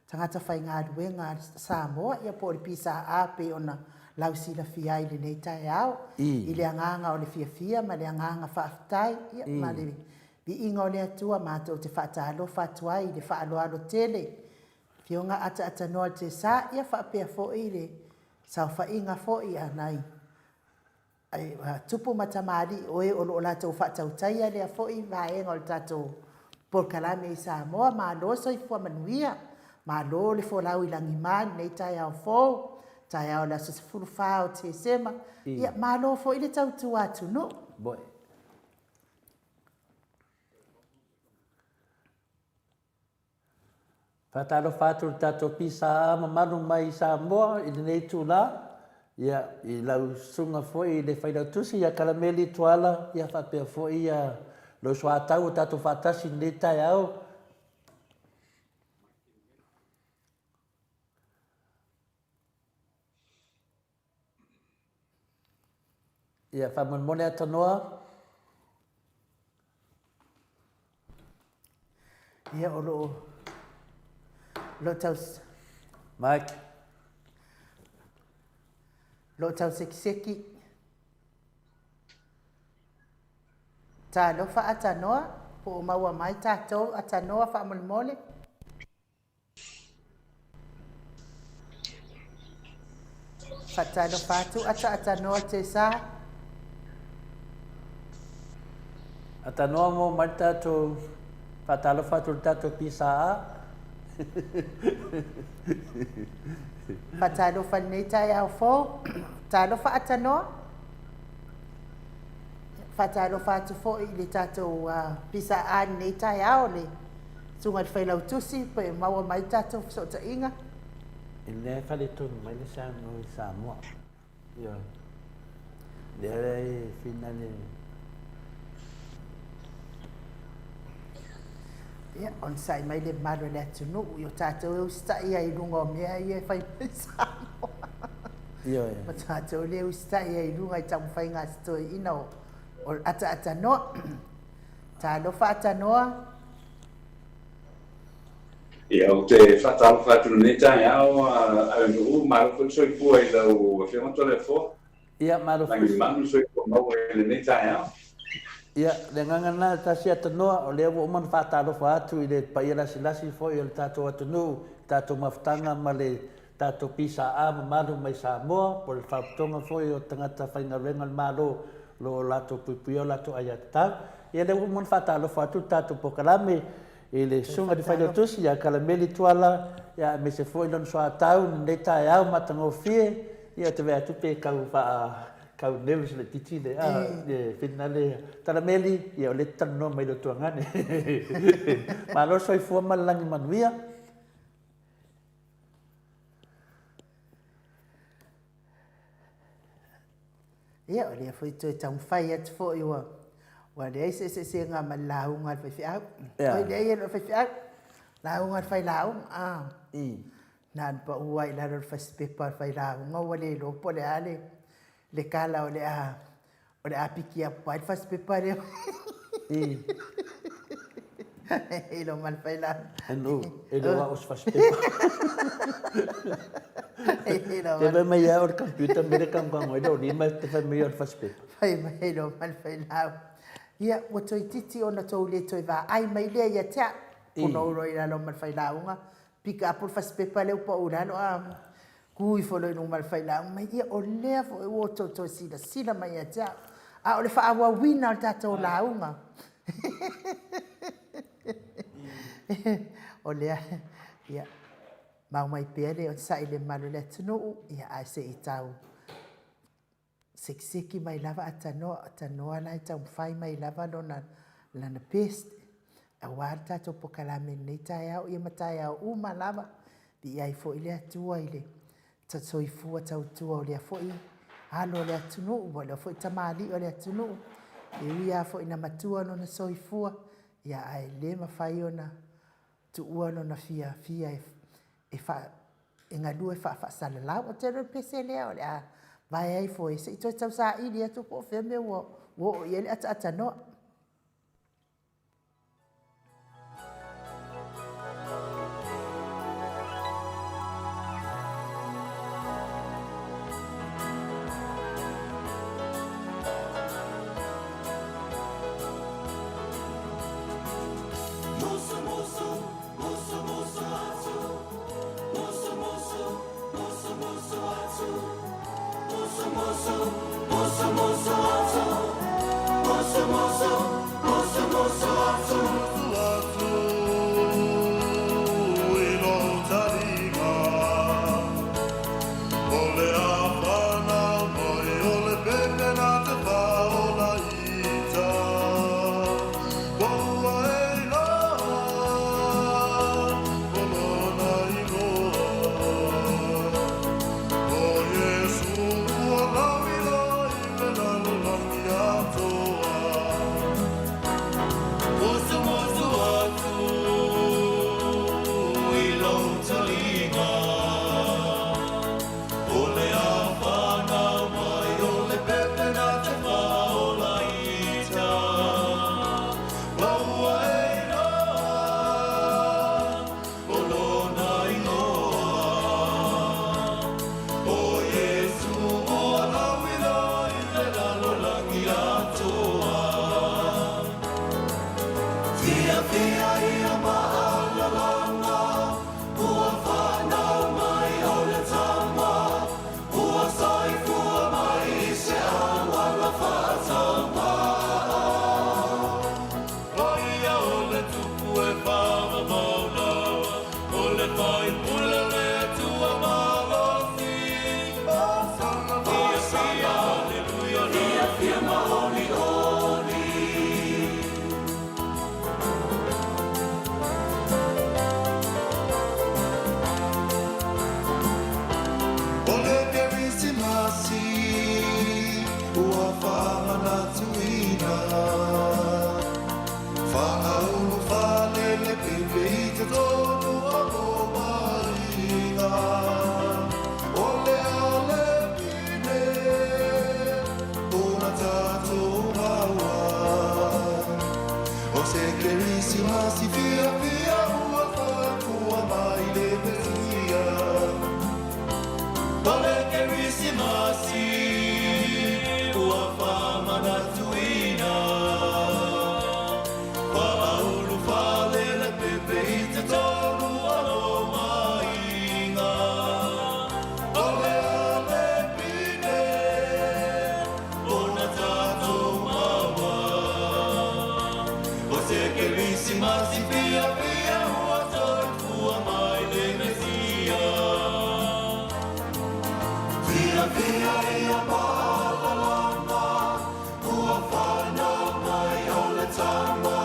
Tagata Faigaluega a Samoa, ia po o le PSA pei ona lausilafia ai i lenei taeao, i le agaga o le fiafia ma le agaga faafetai, ia ma le viiga o le Atua matou te faatalofa atu ai i le faaaloalo tele Afioga Ataatanoa Tesa, ia faapea foi le saofaiga foi a nai tupu ma tamalii o e o lo o latou faatautaia lea foi vaega o le tatou polokalame i Samoa. Malo soifua manuia, malo le folau i lagima i lenei taeao fou, taeao o le aso 14 o Tesema. Ia, malo foi le tautua atunuu. Faatalofa atu i le tatou PSA mamalu mai Samoa i lenei itula, ia, i lau susuga foi i le Failautusi ia Kalameli Tuala, ia faapea foi ia lou soatau ua tatou faatasi i lenei taeao. Ia, faamolemole Atanoa. Ia, o lo o, o lo o tau... Mike. O lo o tau sekiseki. Talofa Atanoa, po o maua mai tatou Atanoa faamolemole. Faatalofa atu Ataatanoa Tesa. Atanoa mo mai le tatou faatalofa atu i le tatou PSA. Faatalofa i lenei taeao fou. Talofa Atanoa. Faatalofa atu foi i le tatou PSA i lenei taeao le Susuga i le Failautusi pe maua mai tatou fesootaiga. I lea e faaletonu mai le saunoa i Samoa. Ioe. Lea e finale. Ia, onosai mai le mamalu o le atunuu i o tatou e usitai ai i luga o mea ia e fai mai Samoa. Ioe. Ma tatou le usitai ai i luga i taumafaiga a si toeaina o Ataatanoa. Talofa Atanoa. Ia, ou te faatalofa atu i lenei taeao a Aganuu, malo foi le soifua i lau Afioga Toleafoa. Ia, malo foi. Lagimanu le soifua maua i lenei taeao. Ia, le agaga lena e tasi Atanoa, o lea ua uma ona faatalofa atu i le paia lasilasi foi o le tatou atunuu, le tatou mafutaga ma le tatou PSA mamalu mai Samoa, po o le Faalapotopotoga foi o Tagata Faigaluega a le Malo o lo o latou puipuia o latou aiatatau. Ia, lea ua uma ona faatalofa atu le tatou polokalame i le Susuga i le Failautusi ia Kalameli Tuala, ia aemaise foi lona soatau i lenei taeao matagofie. Ia, ou te vaai atu pe tau faa tau nervous laitiiti le a le finale Kalameli, ia o lea e te talanoa mai i lou tuagane. Malo le soifua ma le lagi manuia. Ia, o lea foi toe taumafai atu foi ua, ua leai se eseesega ma le lauga a le faifeau. Yeah. Oi, leai e le o le faifeau, lauga a le failauga. Ah. Na ona pau lava i lalo o le fasipepa a le failauga ua le iloa po o le a le, le kala o le a O le a piki apu ai le fasipepa lea. I lo ma le failauga. Anu, e le o au se fasipepa. Te fai mai au o le computer me le kagokago ai lou lima te fai mai au o le fasipepa. Fai mai lo ma le failauga. Ia, ua toeitiiti ona tou le toe vaai mai lea ia te au. Pono loa i lalo ma le failauga, pick up le fasipepa lea ua pau i lalo a Ku ifo loa i luga ma le failauga mai, ia o lea foi ua outou toe silasila mai ia te au, a o le faaauauina o le tatou lauga. O lea, ia, mau mai pea le onosai i le mamalu o le atunuu, ia ae se i tau Sekiseki mai lava a tanoa, o tanoa la e taumafai mai lava lona, lana best aua le tatou pokalame i lenei taeao, ia ma taeao uma lava. Viia ai foi le Atua i le soifua tautua o lea foi alo o le atunuu, ua iloa foi tamalii o le atunuu, e ui lava foi ina matua lona soifua, ia ae le mafai ona tuua lona fiafia e e galue faafaasalalau. Ou te iloa o le pese lea o le a vaea ifo ai se i toe tausaili atu po o fea le mea ua oo i ai le ataatanoa. O le Kerisimasi ua faamanatuina, Faaulu faalele pepe i totonu o lo aiga. O le alepine ona tatou maua, O se Kerisimasi fiafia ua faapua mai le Mesia. O le Kerisimasi ua faamanatuina, Faaulu faalele pepe i totonu o lo aiga. O le alepine ona tatou maua, O se Kerisimasi fiafia ua soifua mai le Mesia. Fiafia ia maalalaga, ua fanau mai o le Tama,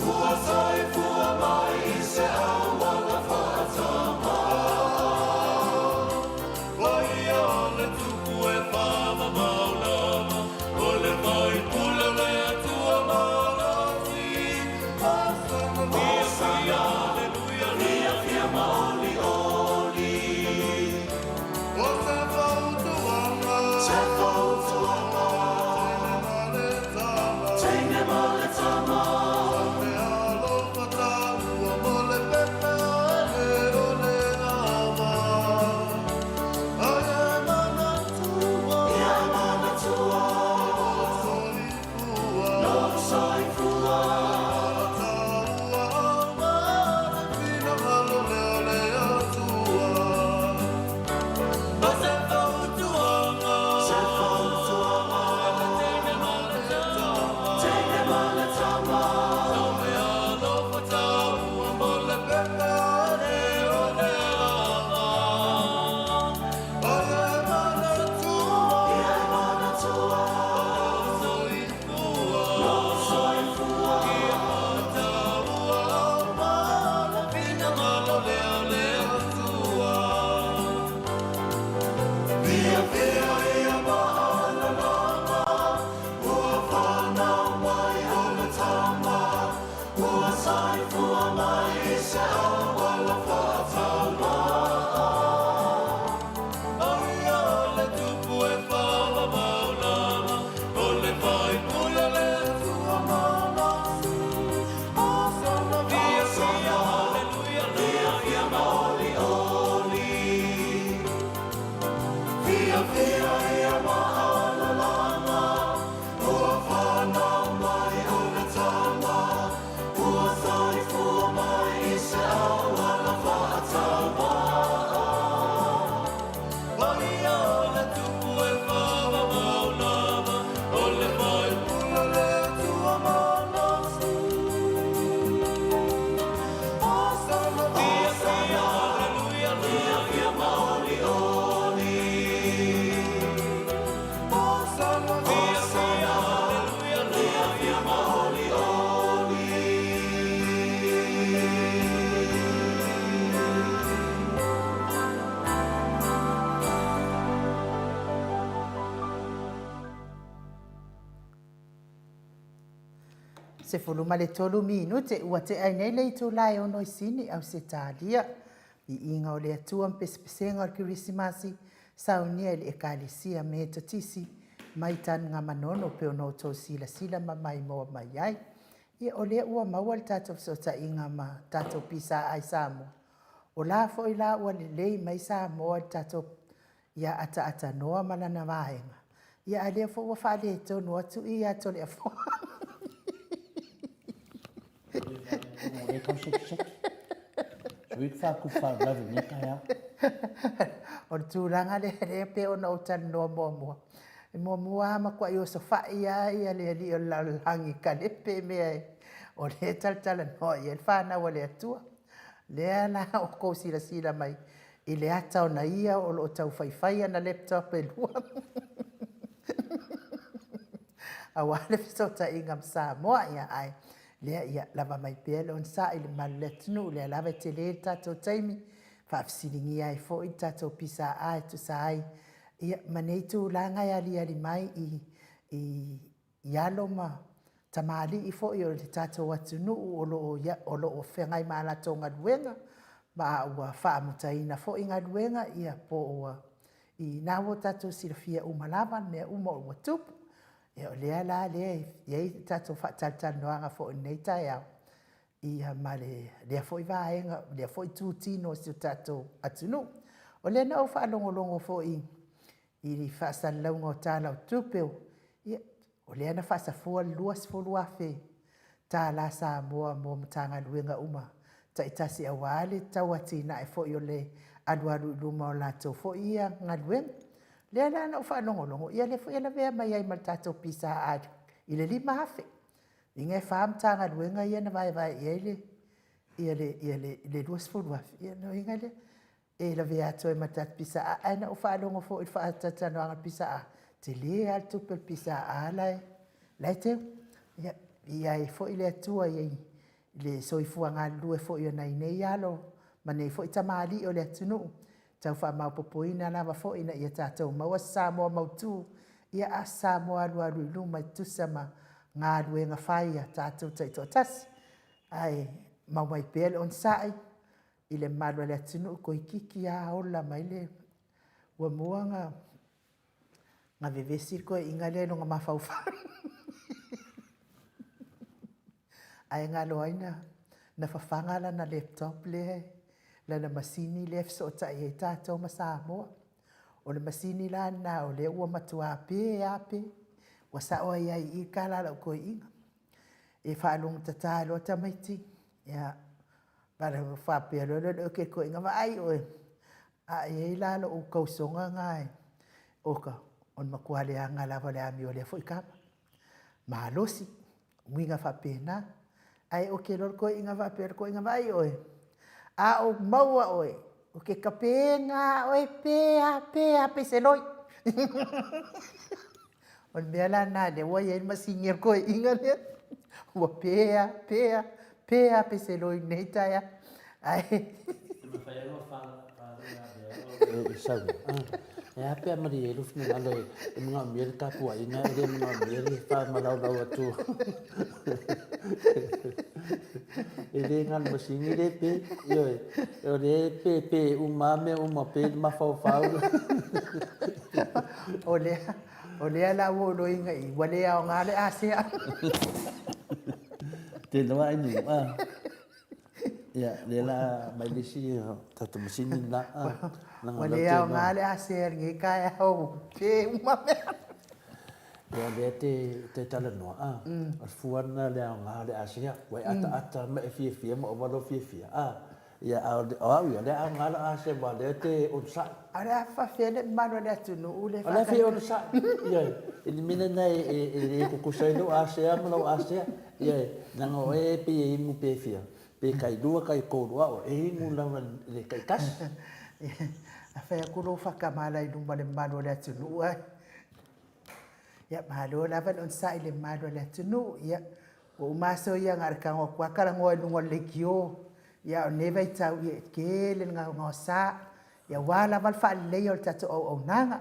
ua soifua mai i se auala faatama. O ia o le Tupu e faamamau lava, o le Faipule o le Atua malosi. Hosana, Fiafia, aleluia, fiafia ma olioli. O se fautuaga, se 13 minute, ua tea ai nei le itula e ono i Sini, Ausetalia. Viiga o le Atua ma pesepesega o le Kerisimasi, saunia i le Ekalesia Metotisi mai Tanugamanono pei ona outou silasila ma maimoa mai ai. Ia, o lea ua maua le tatou fesootaiga ma tatou PSA i Samoa. O la foi la ua lelei mai Samoa i le tatou ia ataaatanoa ma lana vaega, ia a lea foi ua faaletonu atu i ia Toleafoa. O le tulaga lea lea pei ona ou talanoa muamua. E muamua lava matuai osofai lava ia le alii o le lalolagi e kalepe mea o lea e talatalanoa i ai le fanau a le Atua. Lea la ua outou silasila mai i le ata ona ia o lo o tau faifai ana laptop e lua aua le fesootaiga ma Samoa. Ia, ae lea ia lava mai pea le onosai i le mamalu o le atunuu, o lea lava e tele le tatou taimi, faafesiligia ai foi le tatou PSA e tusa ai ia, ma nei tulaga e aliali mai i, i, i alo ma tamalii foi o le tatou atunuu o lo o, o lo o feagai ma a latou galuega, ma ua faamutaina foi galuega, ia po ua i na ua tatou silafia uma lava mea uma ua tupu. Ia, o lea la lea e i ai le tatou faatalatalanoaga foi i lenei taeao, ia ma lea foi vaega, lea foi itutino o si o tatou atunuu. O lea na ou faalogologo foi i faasalalauga o Tala o Tupe, ia, o lea na faasafua le $20,000 Samoa mo Matagaluega uma taitasi aua le tau atinae foi o le alualu i luma o latou foi ia galuega. Lea la na ou faalogologo, ia lea foi e lavea mai ai ma le tatou PSA i le $5,000. Lona uiga e fa Matagaluega ia na vaevae i ai le ia le, ia le, le $20,000, ia lona uiga lea, e lavea atu ai ma le tatou PSA. Ae na ou faalogo foi i le faatalatalanoaga a le PSA, tele lava le tupe a le PSA la e, la e teu. Ia, viia ai foi le Atua i le soifua galulue foi o nai nei alo ma nei foi tamalii o le atunuu, tau faamaopoopoina lava foi ina ia tatou maua se Samoa mautu, ia a o se Samoa alualu i luma e tusa ma galuega fai a tatou taitoatasi. Ae mau mai pea le onosai i le mamalu o le atunuu, toeitiiti lava ola mai le... Ua mua ona vevesi le toeaina lea i lona mafaufau. Ae galo ai na, na fafaga lana laptop lea, lana masini lea e fesootai ai tatou ma Samoa. O le masini la lena o lea ua matua pe lava pe. Ua sao ai lava i i le tala a lau toeaina. E faalogo tata loa tamaiti, ia, faapea loa lea o le oke i le toeaina, vaai oe, a i ai la lou tausoga lena, oka, o le matua leaga lava o le amio a lea foi tama. Malosi, uiga faapena. Ae oke loa le toeaina faapea le toeaina, vaai oe, a ou maua oe, ou te tapeina lava oe, pe a pe a pei se loi. O le mea la lena lea ua i ai le masini a le toeaina lea, ua pe a, pe a, pe a pei se loi i lenei taeao. Ae E a pe a malie ai lou finagalo e manaomia le tapuaiga e le manaomia le faamalaolau atu. E le na o le masini lea e pe, ioe, o lea e pe pe uma lava mea uma, pe le mafaufau. O lea, o lea la ua ou loiga i, ua le aoga le asea. Te noa ai nu, ah. Ia, lea la mai le isi tatou masini la. Ua le aoga le asea i lenei taeao, pe uma mea. Ia, lea te, te talanoa, ah, o le fua lena le aoga o le asea, ua e ataata ma e fiafia ma ova lou fiafia, ah. Ia, a o au ia, o lea aoga lau asea, aua o lea te onosai. A o le a faafefea le mamalu o le atunuu le O le a fia onosai, ioe, i le mea lena e le tutusa ai lou asea ma lau asea. Ioe, leaga o oe e pei e imu pe fia, pe tailua, taitolu, a oe, e imu lava i le taitasi. A fai atu lou faatamala i luma o le mamalu o le atunuu ae. Ia, malo lava le onosai i le mamalu o le atunuu. Ia, ua uma aso ia na o le tago atu lava talanoa i luga o le leitio. Ia, a o lenei vaitau, ia, e tele le gaogaosa, ia aua lava le faaleleia o le tatou auaunaga.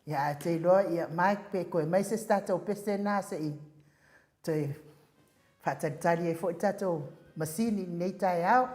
Ia, ae ou te iloa, ia, Mike, pe toe aumai se isi tatou pese lena se i toe. Faatalitali ai foi le tatou masini i lenei taeao.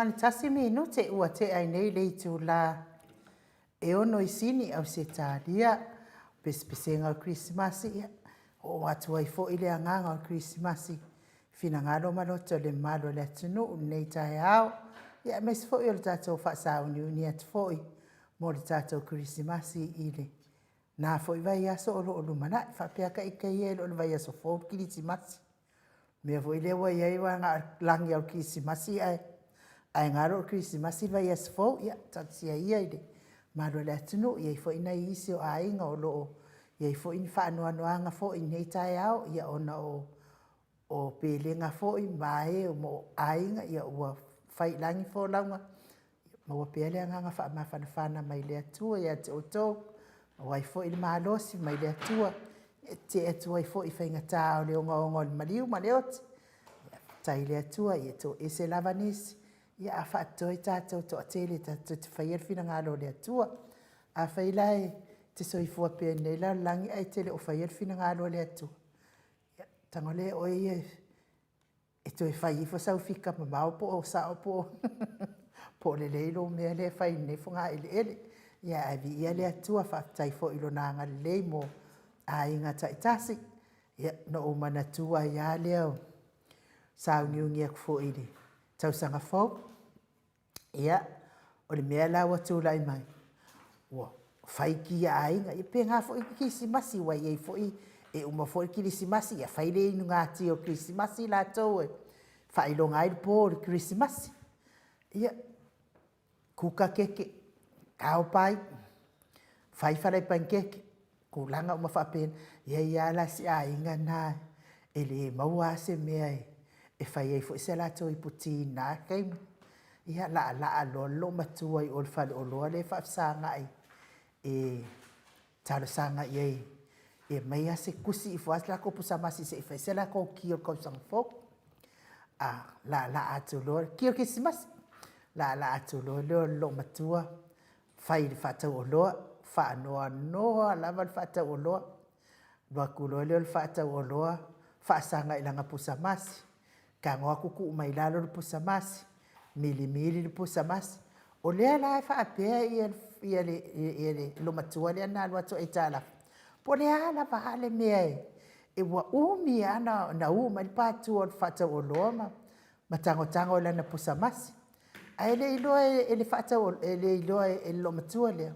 21 minute ua tea ai nei le itula e ono i Sini, Ausetalia. Pesepesega o le Kerisimasi, ia, oo atu ai foi le agaga o le Kerisimasi i finagalo ma loto o le mamalu o le atunuu i lenei taeao, ia aemaise foi o le tatou faasauniuni atu foi mo le tatou Kerisimasi i lena foi vaiaso o lo o lumanai. E faapea lava ita ia e le o le vaiaso fou le Kerisimasi. O le mea foi lea ua i ai aua na o le lagi lava o le Kerisimasi ae galo o le Kerisimasi le vaiaso fou. Ia talosia ia i le mamalu o le atunuu, e i ai foi nai isi o aiga o lo o i ai foi ni faanoanoaga foi i lenei taeao ona o pelega foi ma e o aiga ua fai i lagi folauga. Maua pea le agaga faamafanafana mai le Atua ia te outou, maua ai foi le malosi mai le Atua e tetee atu ai foi i faigata o le ogaoga o le maliu ma le oti. Faafetai i le Atua, e toese lava nisi, a faatotoe tatou toatele tatou te faia le finagalo o le Atua. Afai la e te soifua pea i lenei lalolagi ae te le o faia le finagalo o le Atua, ia tago lea e oe ia e toe fai ifo sau fika mamao po o sao po o lelei lou mea lea e fai i lenei fogaeleele. Ia ae viia le Atua, faafetai foi i Lona agalelei mo aiga taitasi. Ia, ona ou manatua ai lava lea o le sauniuni atu foi i le tausaga fou. Ia, o le mea la ua tulai mai, ua fai ki a aiga, ia pena foi le kerisimasi, aua e i ai foi, e uma foi le kerisimasi, ia fai le inugati o le kerisimasi latou e faailoga ai le po o le kerisimasi. Ia, kuka keke, kao pai, fai falai panikeke. Tulaga uma faapena, e i ai lava la si aiga lena e le maua lava se mea e fai ai foi se latou iputi i lena taimi. Ia, laalaa loa le loomatua i o i le faleoloa lea e faafesagai e talosaga i ai e aumai lava se kusi ifo lava se latou pusamasi se i fai se latou ki o le tausaga fou. A laalaa atu loa, ki o le kerisimasi, laalaa atu loa lea o le loomatua fai i le faatauoloa, faanoanoa lava le faatauoloa. Alu atu loa lea o le faatauoloa faasaga i lana pusamasi, tago atu tuu mai lalo le pusamasi, milimili le pusamasi. O lea la e faapea ia le loomatua lea na alu atu aitalafu, po o le a lava le mea e ua umi lava ona u mai le patua o le faatauoloa ma tagotago i lana pusamasi. Ae le iloa e le faatau e le iloa e le loomatua lea,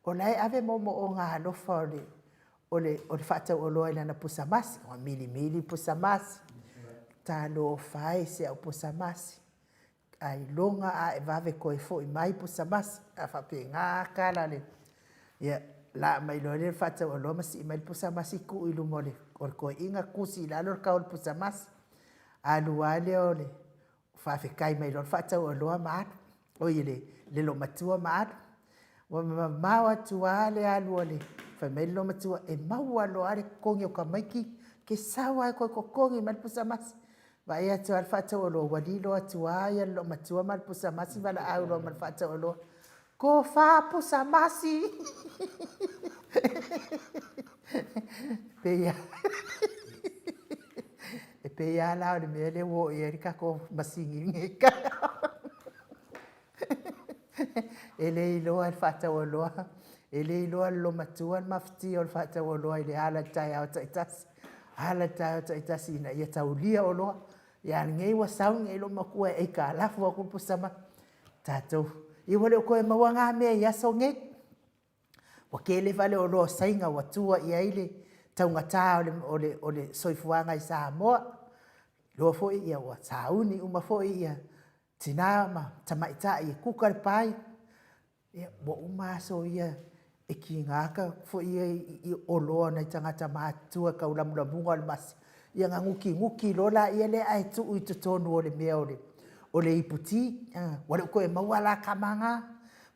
o la e ave moomooga alofa o le o le o le faatauoloa i lana pusamasi. Ua milimili le pusamasi, talofa e i si au pusamasi, ailoga a e vave toe foi mai pusamasi. A faapena lava tala a le... Ia, laa mai loa lea o le faatauoloa ma sii mai le pusamasi tuu i luma o le toeaina, tusi i lalo le tau o le pusamasi. Alu lava lea o le faafetai mai loa le faatauoloa ma alu, oi le loomatua ma alu. Ua mamao atu lava le alu a le... fai mai le loomatua, e maua loa lava le totogi o tamaiti, e te sau lava e toe totogi mai le pusamasi. Vaai atu lava le faatauoloa ua lilo atu lava le loomatua ma le pusamasi valaau loa ma le faatauoloa, Tofa pusamasi! E pei lava la o le mea lea ua oo i ai le tatou masini i lenei taeao. E le iloa e le faataualoa, e le iloa e le loomatua le mafatia o le faataualoa i le ala i taeao taitasi, ala i taeao taitasi ina ia taulia oloa. Ia a nei ua sau nei loomatua e aitalafu atu le pusamasi. Tatou, ia ua le o toe maua na mea i aso nei. Ua tele faleoloa o Saina ua tua i ai le taugata o le, o le soifuaga i Samoa. Iloa foi ia ua sauni uma foi ia tina ma tamaitai e kuka le pai. Ia, ua uma aso ia e tiga ka foi ia i oloa o nai tagata matutua e tau lamulamuga o le masi, ia ona nutinuti loa laia lea ae tuu i totonu o le mea o le, o le iputi. Ua le o toe maua la tama na,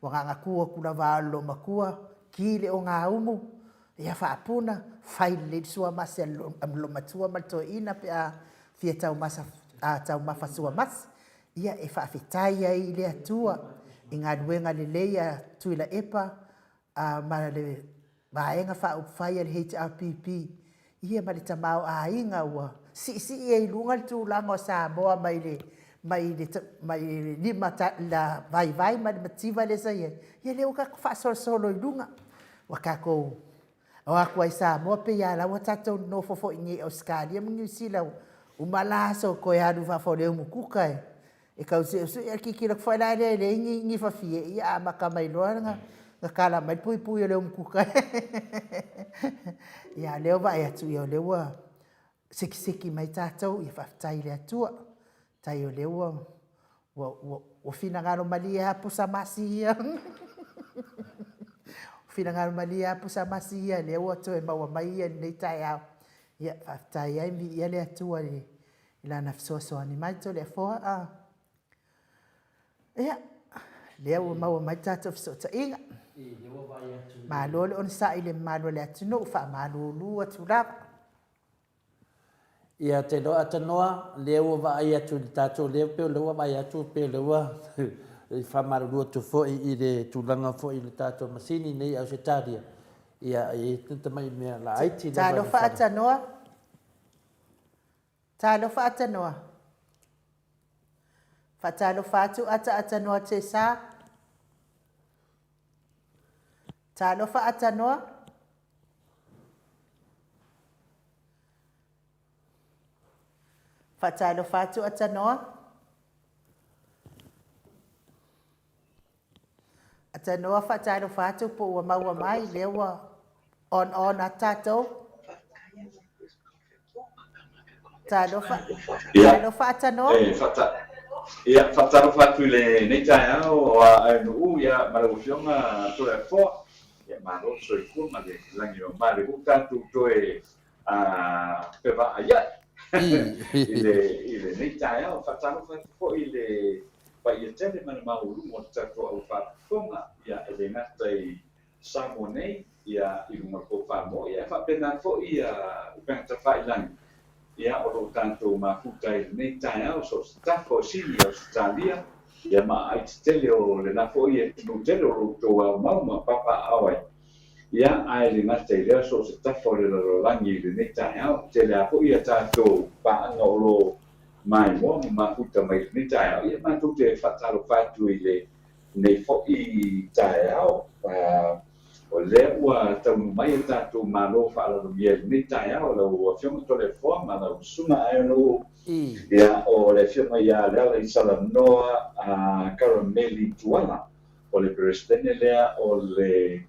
ua na ona tu atu lava o le loomatua, ki le ogaumu, ia faapuna, fai lelei le suamasi a le loomatua ma le toeaina pe a fia taumasa, a taumafa suamasi. Ia, e faafetai ai i le Atua i galuega lelei a Tuilaepa ma le Vaega Faaupufai a le HRPP, ia ma le tamaoaiga ua siisii ai i luga le tulaga o Samoa mai le mai le mai le lima la vaivai ma le mativa lea sa i ai, ia lea ua tatou faasolosolo i luga. Ua tatou o atu ai Samoa pei lava la ua tatou nonofo foi i nei i Ausetalia ma Niu Sila, ua uma la aso toe alu i fafo o le umukuka e E tau sueusue, ia tilotilo atu foi la lea e leai ni, ni fafie, ia amata mai loa ona tala mai le puipui o le umukuka. Ia, o lea ua vaai atu, ia o lea ua sekiseki mai tatou, ia faafetai i le Atua. Faafetai o lea ua, ua, ua, ua finagalo malie lava pusa masi ia. Finagalo malie lava pusa masi ia, lea ua toe maua mai ia i lenei taeao. Ia, faafetai ai, viia le Atua i i lana fesoasoani mai Toleafoa a. Ia, lea ua maua mai le tatou fesootaiga. Malo le onosai i le mamalu o le atunuu, faamalulu atu lava. Ia, te iloa Atanoa, lea ua vaai atu i le tatou leo, pei o lea ua vaai atu pei o lea ua faamalulu atu foi i le tulaga foi i le tatou masini nei i Ausetalia, ia, e i ai tamai mea laiti lava. Talofa Atanoa. Talofa Atanoa. Faatalofa atu Ata Atanoa Tesa. Talofa Atanoa. Faatalofa atu Atanoa. Atanoa faatalofa atu po ua maua mai lea ua on on a tatou. Talofa. Talofa Atanoa. E, faata, ia, faatalofa atu i lenei taeao o a ANU, ia, ma lau Afioga Toleafoa. Ia, malo le soifua ma le lagi mama, lea foi ua tatou toe fevaaiai i lenei taeao. Faatalofa atu foi i le paia tele ma le maualuga o le tatou au faafofoga, ia, e le gata i Samoa nei, ia, i luga o le pou faamoa, ia, e faapena foi upega tafailagi, ia, o lo o tatou mafuta ai i lenei taeao, so o se tafa o Sini, Ausetalia, ia, ma aai tetele o lena foi atunuu tele o lo o outou aumau ma papaaao ai, ia, ae le gata i lea, so o se tafa o le lalolagi i lenei taeao. Tele lava foi a tatou paaga o lo o maimoa ma mafuta mai i lenei taeao, ia, matou te faatalofa atu i le Lenei foi taeao, o lea ua taunuu mai a tatou Malo faaaloalogia i lenei taeao, lau Afioga Toleafoa ma lau Susuga Aeoluu, ia, o le Afioga ia Lealaisalanoa Karameli Tuala, o le Peresetene lea o le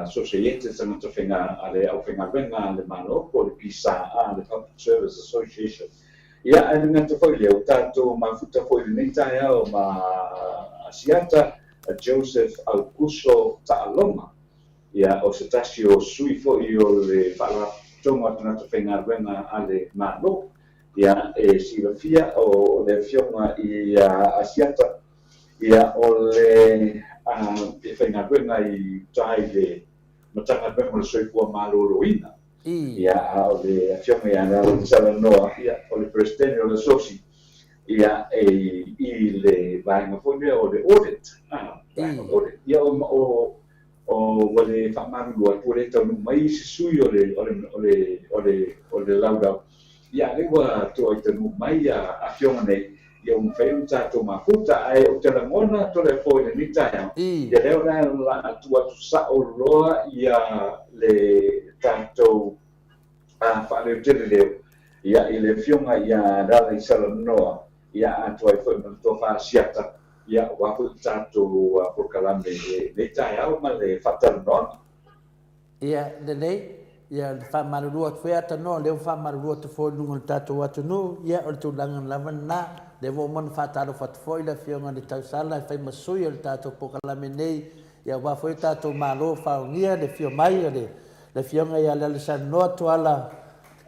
Sosaiete Tagata Faiga a le Aufaigaluega a le Malo, po o le PSA, le Public Service Association. Ia, ae le gata foi i lea, ua tatou mafuta foi i lenei taeao ma Asiata Joseph Aukuso Taaloga, ia, o se tasi o sui foi o le Faalapotopotoga o Tagata Faigaluega a le Malo. Ia, e silafia o le Afioga ia Asiata, ia, o le e faigaluega i uta i le Matagaluega o le Soifua Maloloina. Ia, a o le Afioga ia Lealaisalanoa, ia, o le Peresetene o le Asosi, ia, e i le vaega foi lea o le audit, a, vaega o le audit. Ia, o, o, o, ua le faamalulu atu, ua le taunuu mai isi sui o le, o le, o le, o le, o le laulau, ia, a lea ua toai taunuu mai ia Afioga nei, ia ua mafai ona tatou mafuta. Ae ou te lagona Toleafoa i lenei taeao, ia lea o le a tuu atu sao loa ia le tatou faaleotele leo ia i le Afioga ia Lealaisalanoa, ia atoa ai foi ma le Tofa Asiata, ia aua foi le tatou polokalame i lenei taeao ma le faatalanoaga. Ia lelei, ia le faamalulu atu foi Atanoa, lea ua faamalulu atu foi i luga o le tatou atunuu, ia o le tulaga lava lena. Lea ua uma ona faatalofa atu foi le Afioga i le Tausala e fai ma sui o le tatou polokalame nei, ia aua foi o tatou malo faogia le afio mai o le Afioga ia Lealaisalanoa Tuala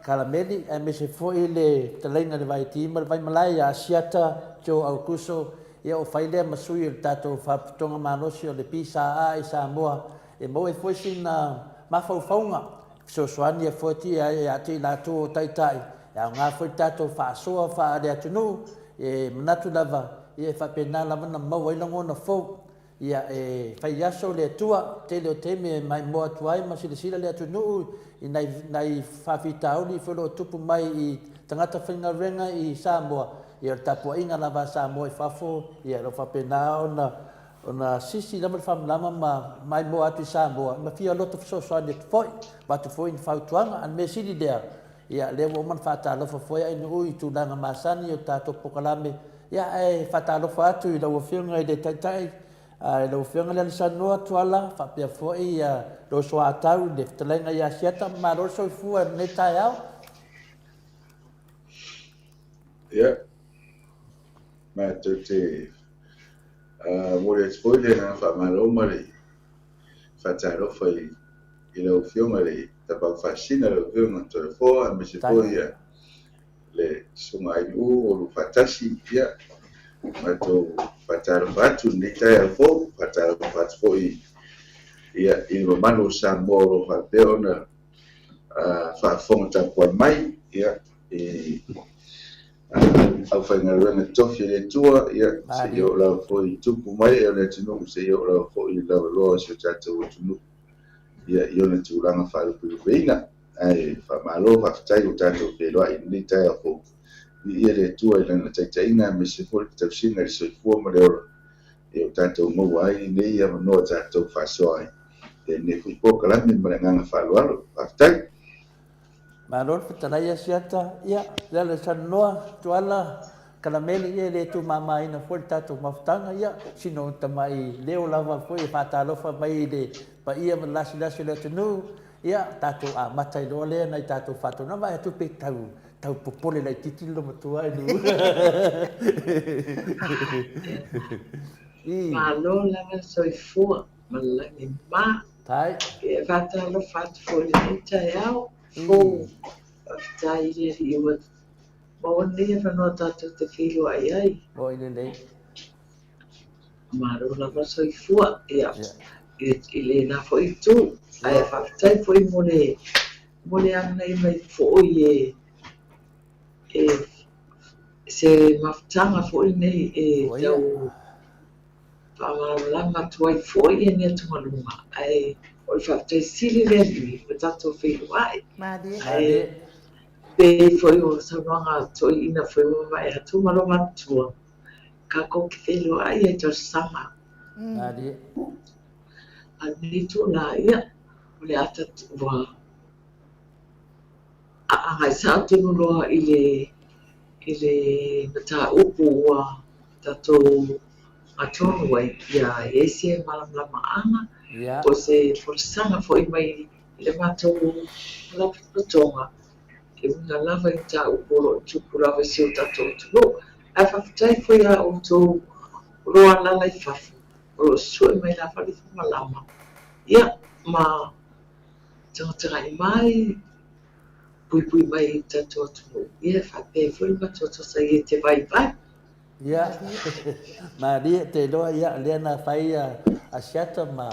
Kalameli, aemaise foi le fetalaiga i le Vaiti ma le Vaimalae ia Asiata Joe Aukuso, ia ua fai lea ma sui o le tatou Faalapotopotoga Malosi o le PSA i Samoa. E maua ai foi sina mafaufauga e fesoasoani ai foi ia te i latou o taitai, e aoga foi le tatou faasoa faale-atunuu, e manatu lava, ia e faapena lava ona maua ai lagona fou. Ia e fai aso le Atua, tele o taimi e maimoa atu ai ma silasila le atunuu i nai, nai faafitauli foi o lo o tupu mai i tagata faigaluega i Samoa, ia o le tapuaiga lava a Samoa i fafo, ia o lo o faapena ona Ona sisi lava le faamalama ma maimoa atu i Samoa, ma fia loto fesoasoani atu foi, avatu foi ni fautuaga. A o le mea sili lea, ia, lea ua uma ona faatalofa foi Ainuu i tulaga masani o le tatou polokalame, ia, ae faatalofa atu i lau Afioga i le Taitai, i lau Afioga Lealaisalanoa Tuala, faapea foi lou soatau i le fetalaiga ia Asiata. Malo le soifua i lenei taeao. Ia, matou te momoli atu foi le agaga faamalo ma le faatalofa i lau Afioga i le Tapaau Faasisina, lau Afioga Toleafoa, aemaise foi le Susuga Ainuu o lo o faatasi. Ia, matou faatalofa atu i lenei taeao fou, faatalofa atu foi i le mamalu o Samoa o lo o faapea ona faafofoga tapuai mai ia, i aufaigaluega tofi a le Atua, ia, seia oo lava foi i tupu ma ee o le atunuu, seia oo lava foi i lavaloa o si o tatou atunuu, ia, i ona tulaga faalupelupeina. Ae faamalo, faafetai ua tatou feiloai i lenei taeao fou. Viia le Atua i Lana taitaiga aemaise foi le tausiga i le soifua ma le ola, ia ua tatou maua ai lenei avanoa tatou faasoa ai i lenei foi polokalame ma le agaga faaaloalo. Faafetai. Malo le fetalai Asiata, ia, Lealaisalanoa, Tuala, Kalameli, ia e le tuumamaina foi le tatou mafutaga, ia, sina tamai leo lava foi e faatalofa mai i le paia ma le lasilasi o le atunuu, ia, tatou amata ai loa lea nai tatou faatonuga, vaai atu pe tau, tau popole laitiiti le loomatua ai nu. Malo lava le soifua ma le lagi ma. Tai. E faatalofa atu foi i lenei taeao fou. Faafetai i le Alii ua maua lenei avanoa tatou te feiloai ai. Oi lelei. Malo lava soifua ia, i lena foi itu. Ae faafetai foi mo le mo le agai mai foi e e se mafutaga foi lenei e tau faamalamalama atu ai foi ia ni atugaluga, ae o le faafetai sili lea nui ua tatou feiloai. Ae pei foi o saunoaga a toeaiina foi ua mavae atu ma loomatua, tatou te feiloai ai talosaga. A o lenei itula, ia, o le a ua agai sao tonu loa i le i le mataupu ua tatou atonu ai, ia i ai se malamalamaaga po o se folasaga foi mai i le matou Faalapotopotoga e uiga lava i mataupu o lo o tupu lava i si o tatou atunuu. Ae faafetai foi ia outou o lo o alaala i fafo o lo o sue mai lava le malama ia ma tagatagai mai puipui mai i le tatou atunuu, ia e faapea ai foi le matou Sosaiete Vaivai. Ia, malie, te iloa, ia, lea na fai a Asiata ma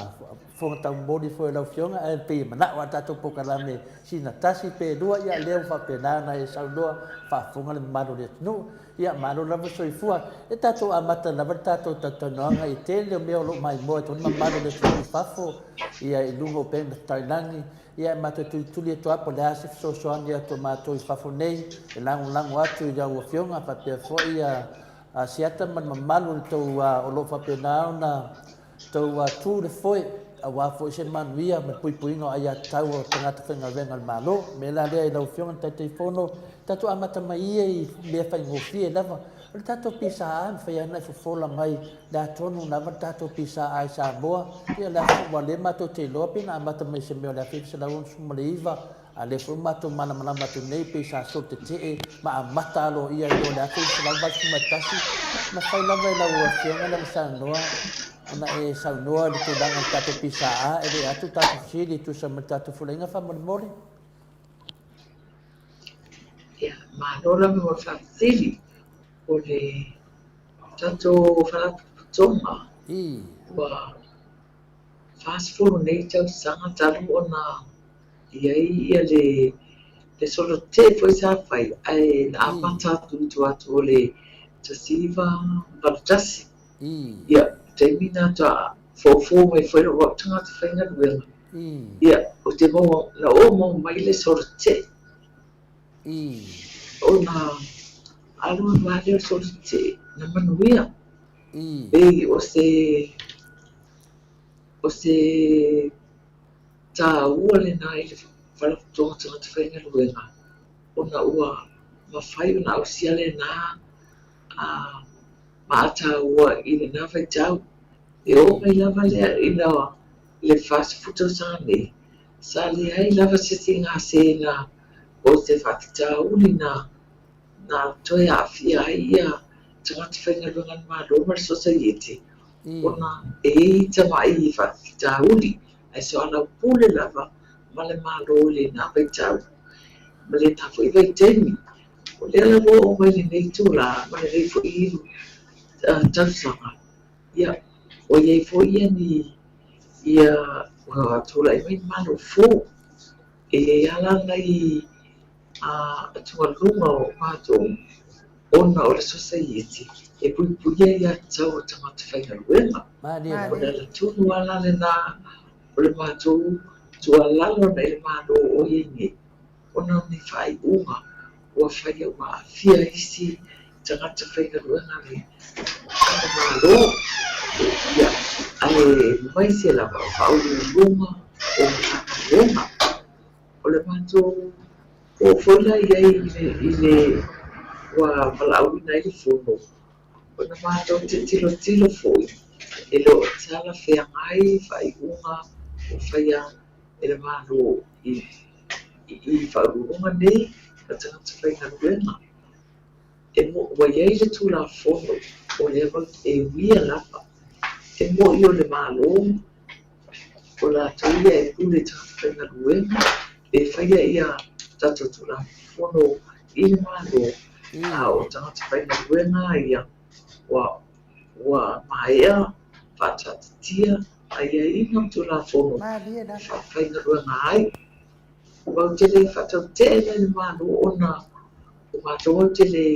fofoga taumoli foi o lau Afioga, ae pei e manao lava le tatou polokalame sina tasi pe lua, ia, lea ua faapena ona e saunoa, faafofoga le mamalu o le atunuu. Ia, malo lava soifua. E tatou amata lava le tatou talatalanoaga i tele o mea o lo o maimoa ai foi le mamalu o le atunuu i fafo, ia, i luga o upega tafailagi, Ia, e matou tulituli atu lava po o le a se fesoasoani atu a matou i fafo nei e lagolago atu i lau Afioga faapea foi ia Asiata ma le mamalu o le tou o lo o faapena ona tou tu le foe aua foi se manuia ma le puipuiga o aiatatau o tagata faigaluega a le Malo. O le mea la lea i lau Afioga i le Taitaifono, tatou amata mai ia i mea faigofie lava. O le tatou PSA e mafai lava ona e fofola mai le a tonu lava le tatou PSA i Samoa, ia le a ua lea matou te iloa pe na amata mai i se mea o le 1969, a lea foi ua matou malamalama atu nei pei sa solo tetee ma amata aloaia i o le 1981. Mafai lava e lau Afioga lana saunoa ona e saunoa i le tulaga o le tatou PSA e le atu tatou fesili e tusa ma le tatou fulaina faamolemole. Ia, malo lava mo le faafesili. O le tatou Faalapotopotoga ua 40 nei tausaga talu ona i ai ia le le solo tetee foi sa fai ae na amata atu i tua atu o le 1981. Ia, taimi na faatoa foufou mai foi lou au tagata faigaluega. Ia, ou te maua, na oo maua mai le solo tetee. Ona alu alu lava lea o le solo tetee na manuia. Pei o se o se taua lena i le Faalapotopotoga o Tagata Faigaluega ona ua mafai ona ausia lena maataua i lena vaitau. E oo mai lava lea ina le 40 tausaga nei, sa leai lava se sigase na o se faafitauli na na toe aafia ai ia tagata faigaluega a le Malo ma le Sosaiete, ona e i ai tamai faafitauli ae soalaupule lava ma le Malo i lena vaitau ma lena foi vaitaimi. O lea la ua oo mai lenei itula ma lenei foi tausaga, ia, ua i ai foi ia ni ia ua tulai mai ni Malo fou. E i ai lava la nai atugaluga o matou ona o le Sosaiete e puipuia aiatatau a tagata faigaluega. O le ala tonu lava la lena o le matou tuualalo ana i le Malo o i ai nei, ona o ni faaiuga ua faia ua aafia isi tagata faigaluega a le Malo, ia, aemaise lava o Faauluuluga o Matagaluega. O le matou oo foi la i ai i le ua valaauina ai le Fono, ona matou te tilotilo foi e le o talafeagai faaiuga ua faia e le Malo i Faauluuluga nei ma tagata faigaluega. E ua i ai le Tulafono o lea e uia lava e moni o le Malo. O latou ia e pule i tagata faigaluega pe faia ia tatou Tulafono i le Malo, a o tagata faigaluega ia ua ua maea faataatitia aiaiga ma Tulafono e faafaigaluega ai. Matou te le faatautee la i le Malo ona o matou ou te le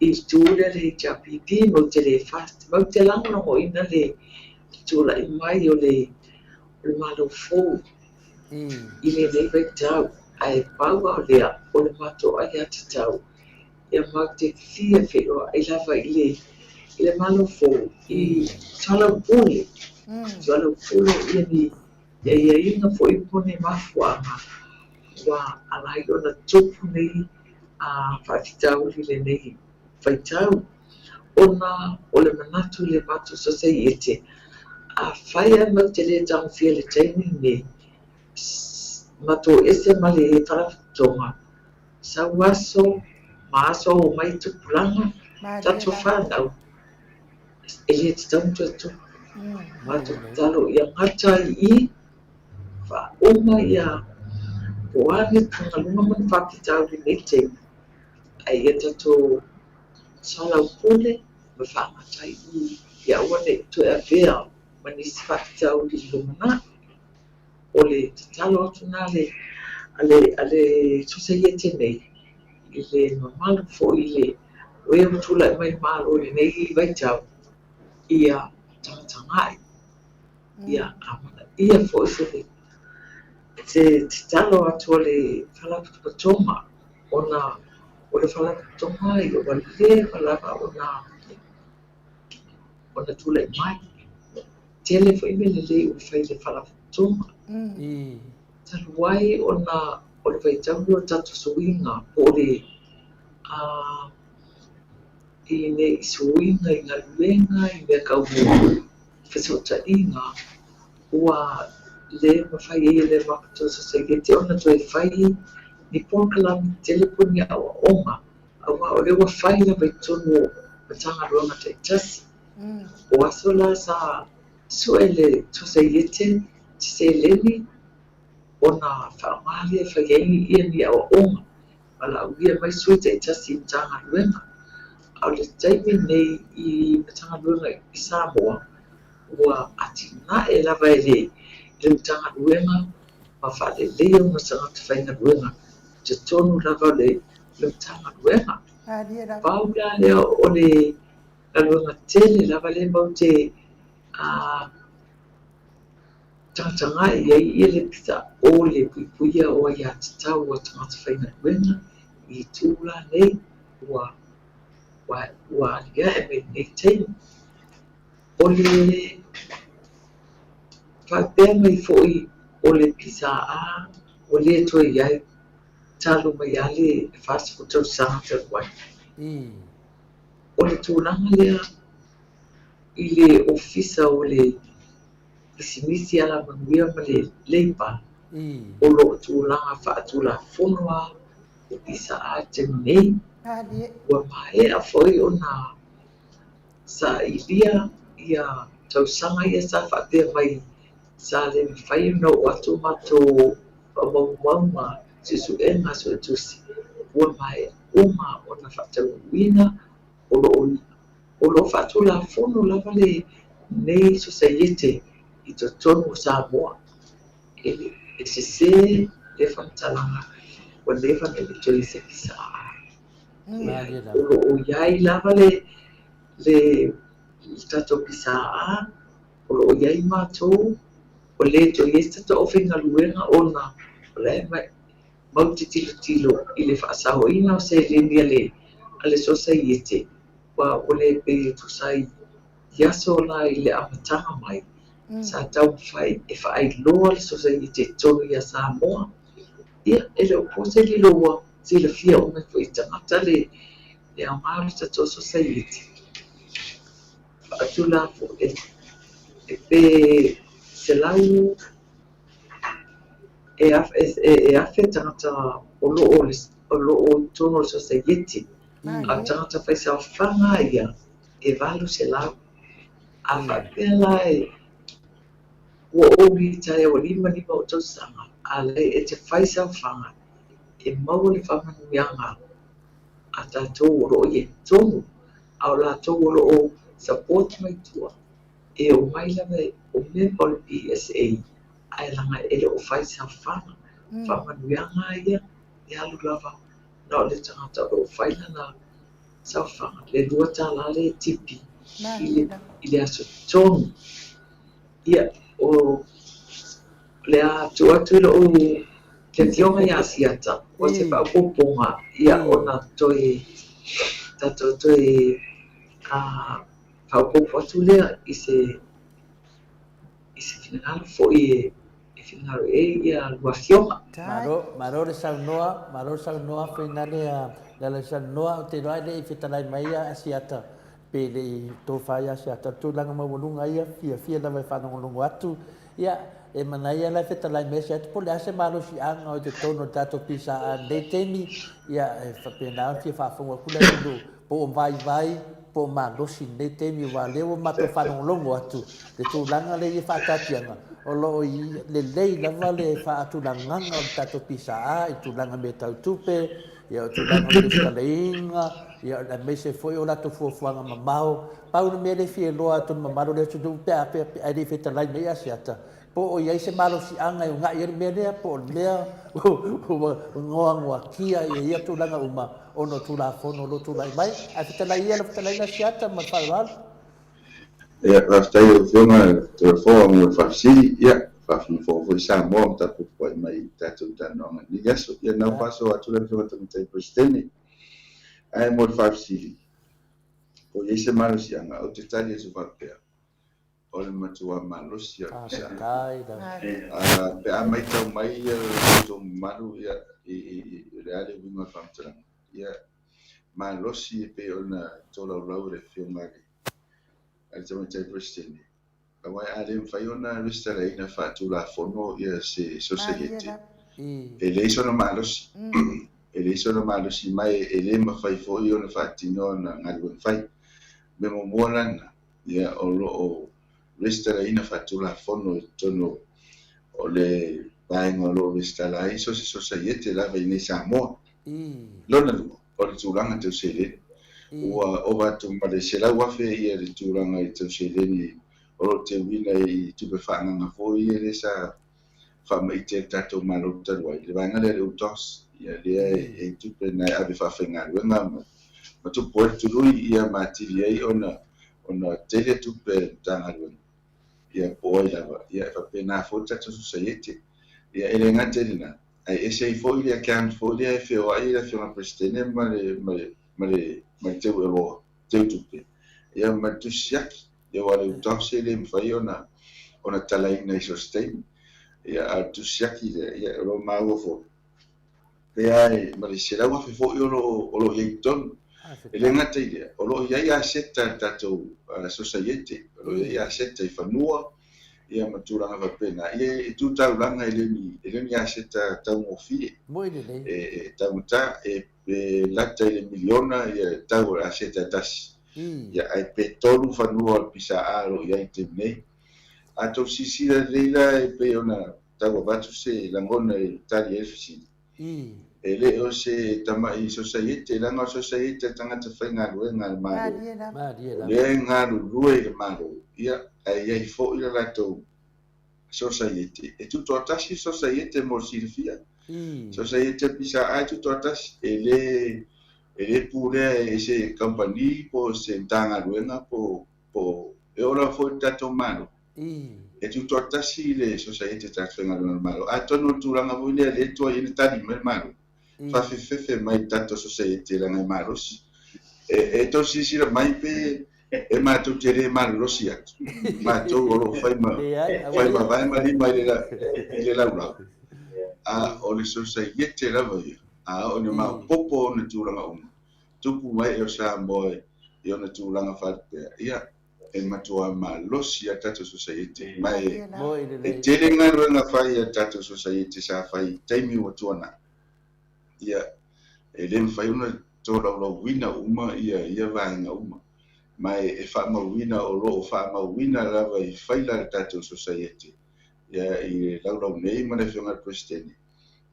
i le tu lea le HRPP matou te le FAST, matou te lagolagoina le tulai mai o le Malo fou i lenei vaitau, ae pau lava o lea o le matou aiatatau ia matou te fia feiloai lava i le i le Malo fou i soalaupule, soalaupule ia ni aiaiga foi po o ni mafuaaga ua ala ai ona tupu nei faafitauli i lenei vaitau, ona o le manatu i le matou sosaiete, afai lava matou te le tagofia i le taimi lenei, matou o ese ma le Faalapotopotoga, sau aso ma aso o mai tupulaga, tatou fanau, e le tatau ona toe tupu. Matou tatalo ia gata ai i i, faauma ia po o a ni atugaluga ma ni faafitauli i lenei taimi, ae ia tatou soalaupule ma faagata ai i i, ia aua ne i toe avea ma nisi faafitauli i le lumanai. O le tatalo atu lena a le a le Sosaiete nei i le mamalu foi i le o e ua tulai mai i le Malo i lenei vaitau, ia tagatagai, ia amanaia foi se se tatalo atu a le Faalapotopotoga ona o le Faalapotopotoga ua leva lava ona ona tulai mai. Tele foi mea lelei ua fai i le Faalapotopotoga. Talu ai ona o le vaitaimi o tatou suiga po o le i nei suiga i galuega i mea tau fesootaiga, ua le mafai ai e le Maputo Sosaiete ona toe fai ni polokalame tetele po o ni aoaoga aua o lea ua fai lava i totonu o Matagaluega taitasi. O aso la sa sue le Sosaiete se seleni ona faaaoga lea e fai ai ia ni aoaoga, valaaulia mai sui taitasi i Matagaluega. A o le taimi lenei i Matagaluega i Samoa, ua atinae lava e le Matagaluega ma faaleleia ona tagata faigaluega i totonu lava o le Matagaluega. Pau la lea o le galuega tele lava lea matou te tagatagai i ai ia le pita o le puipuia o aiatatau a tagata faigaluega i itu la nei ua aliae mai i lenei taimi. O le faapea mai foi o le PSA ua le toe i ai talu mai lava le 40 tausaga talu ai. O le tulaga lea i le Ofisa o le Pisinisi Alamanuia ma le Leipa, o lo o tulaga faatulafono lava le PSA i le taimi nei. Ua maea foi ona sailia ia tausaga ia sa faapea mai sa le mafai ona oo atu matou faamaumauga suesuega a suetusi, ua maea uma ona faataunuuina. O lo o o lo o faatulafono lava lenei Sosaiete i totonu o Samoa. E sese lea faamatalaga ua leva ona le toe i se PSA. O lo o i ai lava le le tatou PSA, o lo o i ai matou, ua le toe i ai se tatou aufaigaluega ona o la e matou te tilotilo i le faasaoina o seleni a le a le Sosaiete, aua ua le pei e tusa ai i aso la i le amataga mai, sa taumafai e faailoa le Sosaiete i totonu ia Samoa. Ia, e le o po se lilo ua silafia uma ai foi e tagata le aoga o le tatou Sosaiete. Faatulafono e pe 100,000 tagata o lo o o lo o i totonu o le Sosaiete, a o tagata faisaofaga ia e 800. A faapea la e. Ua ou litaea ua 55 ou tausaga, a lea e te fai saofaga e maua le faamanuiaga a tatou o lo o i ai totonu, a o latou o lo o support mai tua, e omai lava o member o le PSA, ae leaga e le o fai saofaga. Faamanuiaga lava ia e alu lava na o le tagata o lo o fai lana saofaga, le $2 lea e tipi i le aso tonu. Ia, o le a tuu atu i lou le Afioga ia Asiata o se faaopoopoga, ia, ona toe tatou toe faaopoopo atu lea i se i se finagalo foi e finagalo i ai ia lua afioga. Malo, malo le saunoa, malo le saunoa Fainale a Lalasalanoa, ou te iloa e le i fetalai mai ia Asiata pe le i tofa ia Asiata. O le tulaga maualuga ia, fiafia lava e faalogologo atu. Ia, e manaia la e fetalai mai Asiata po o le a se malosiaga o i totonu o le tatou PSA i lenei taimi. Ia, e faapena ona fia faafofoga atu le atunuu po o vaivai po o malosi i lenei taimi aua o lea ua matou faalogologo atu le tulaga lea i faataatiaga o lo o lelei lava le faatulagaga o le tatou PSA i tulaga mea tau tupe, ia o tulaga o le resitalaina, ia aemaise foi o latou fuafuaga mamao. Pau le mea lea e fia iloa atu e le mamalu o le atunuu pe a ae le i fetalai mai Asiata, po o i ai se malosiaga e uunai ai le mea lea, po o le mea ua goagoatia i ia tulaga uma ona o Tulafono o lo o tulai mai. Ae fetalai ia lau fetalaiga Asiata ma le faaaloalo. Ia, faafetai i lau Afioga Toleafoa mo le faafesili. Ia, faafogafoga foi Samoa ma tapuapuai mai i le tatou talanoaga i lenei aso. Ia, na faasoa atu le Afioga i le Tamaitai Peresetene. Ae mo le faafesili, po o i ai se malosiaga, ou te tali atu faapea, o le matua malosi o le pisa. Pe a matau mai lo outou mamalu ia, i le a le uiga o le faamatalaga, ia, malosi e pei ona tolaulau e le Afioga i le Tamaitai Peresetene, aua a le mafai ona resitalaina faatulafono ia se sosaiete, e leai sona malosi. E leai sona malosi ma e le mafai foi ona faatino ana galuega fai. O le mea muamua la lena, ia o lo o resitalaina faatulafono i totonu o le vaega o lo o resitala ai so o se sosaiete lava i inei i Samoa. Lona lua, o le tulaga tau seleni. Ua ova atu ma le $100,000 ia le tulaga i tau seleni o lo o teuina i tupe faaagaaga foi ia lea sa faamaite e le tatou Malo talu ai, le vaega lea o le UTOS, ia lea e i tupe na e ave faafaigaluega ma ma tupu ai le tului ia ma atili ai ona ona tele tupe a le Matagaluega ia po o ai lava, ia e faapena foi le tatou sosaiete. Ia e le gata i lena, ae ese ai foi le account foi lea e feoai ai le Afioga i le Peresetene ma le ma le ma le ma le teu oloa, teu tupe, ia ma le tusi siaki. Ia aua o le UTOS e le mafai ona ona talaina i so o se taimi. Ia a o le tusi siaki lea, ia o lo o maua foi pe a e ma le $100,000 foi o lo o lo o i ai i totonu. E le gata i lea, o lo o i ai aseta a le tatou sosaiete, o lo o i ai aseta i fanua ia ma tulaga faapena. Ia e tu taulaga e le o ni e le o ni aseta taugofie. E e taugata e e lata i le miliona ia le tau o le aseta e tasi. Ia ae pe tolu fanua o le PSA o lo o i ai i le taimi nei. A tou silasila lelei la e pei ona tau avatu se lagona e tali ai le fesili. E le o se tamai sosaiete, leaga o le sosaiete a tagata faigaluega a le Malo, o lea e galulue i le Malo, ia, ae i ai foi le latou sosaiete. E tutoatasi le sosaiete mo le silafia. Sosaiete a PSA e tutoatasi, e le, e le pulea e se kamupani po o se Matagaluega po, po, e oo lava foi i le tatou Malo. E tutoatasi le sosaiete tagata faigaluega a le Malo. Atonu o le tulaga foi lea lea e tuai ai ona tali mai le Malo, faafefefe mai i le tatou sosaiete leaga e malosi. E tou silasila mai pe e matou te le malolosi atu, matou o lo o fai ma fai mavae ma lima i le laulau, a o le sosaiete lava ia, a oo ina maopoopo ona tulaga uma, tupu mai e o Samoa i ona tulaga faalupea, ia, e matua malosi a tatou sosaiete ma e e tele galuega fai a tatou sosaiete sa fai i taimi ua tuanai, ia e le mafai ona tolaulauina uma ia ia vaega uma ma e faamauina o lo o faamauina lava i faila a le tatou sosaiete. Ia, i le laulau nei ma le Afioga i le Peresetene,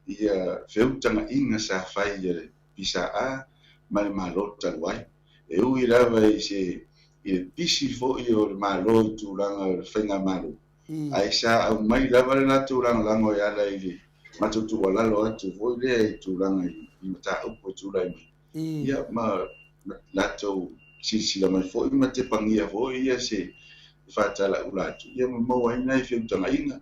ia feutagaiga sa fai e le PSA ma le Malo talu ai. E ui lava i se i le pisi foi o le Malo i tulaga o le faigamalo, ae sa aumai lava le latou lagolago e ala i le matou tuualalo atu foi lea i tulaga i mataupu e tulai mai. Ia, ma latou silasila mai foi ma tepagia foi ia se faatalaula atu, ia ma maua ai nai feutagaiga.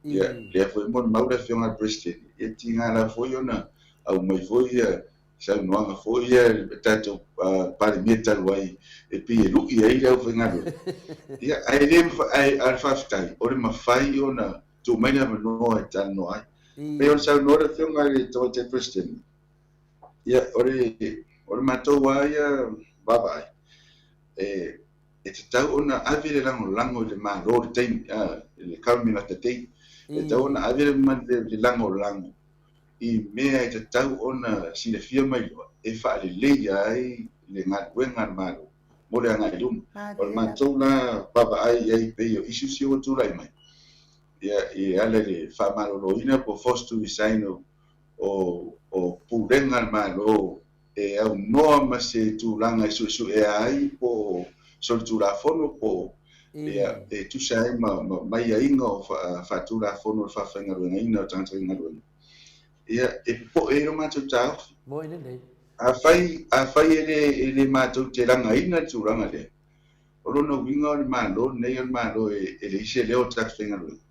Ia, lea foi e molimau le Afioga i le Peresetene, ia tiga lava foi ona aumai foi ia saunoaga foi ia le tatou Palemia talu ai e pei e lui ai le aufaigaluega. Ia, ae le ae a o le faafetai, o le mafai ona tuu mai le avanoa e talanoa ai. Pei ona saunoa le Afioga i le Tamaitai Peresetene, Ia, o le, o le matou lava ia vaavaai, e, e tatau ona ave le lagolago i le Malo i le taimi, a, i le government of the day. E tatau ona ave le, le, le lagolago i mea e tatau ona silafia ma iloa e faaleleia ai le galuega a le Malo mo le agai i luma. O le matou la vaavaai i ai pei o issues ia ua tulai mai, ia, e ala i le faamaloloina po o forced to resign o o Pulega a le Malo e aunoa ma se tulaga e suesuea ai po o solitulafono po o ia e tusa ai ma ma aiaiga o faatulafono o le faafaigaluegaina o tagata faigaluega. Ia e popoe ai lo matou taofi. Moi lelei. Afai afai e le e le matou te lagaina le tulaga lea, o lona uiga o le Malo lenei o le Malo e leai se leo o tagata faigaluega.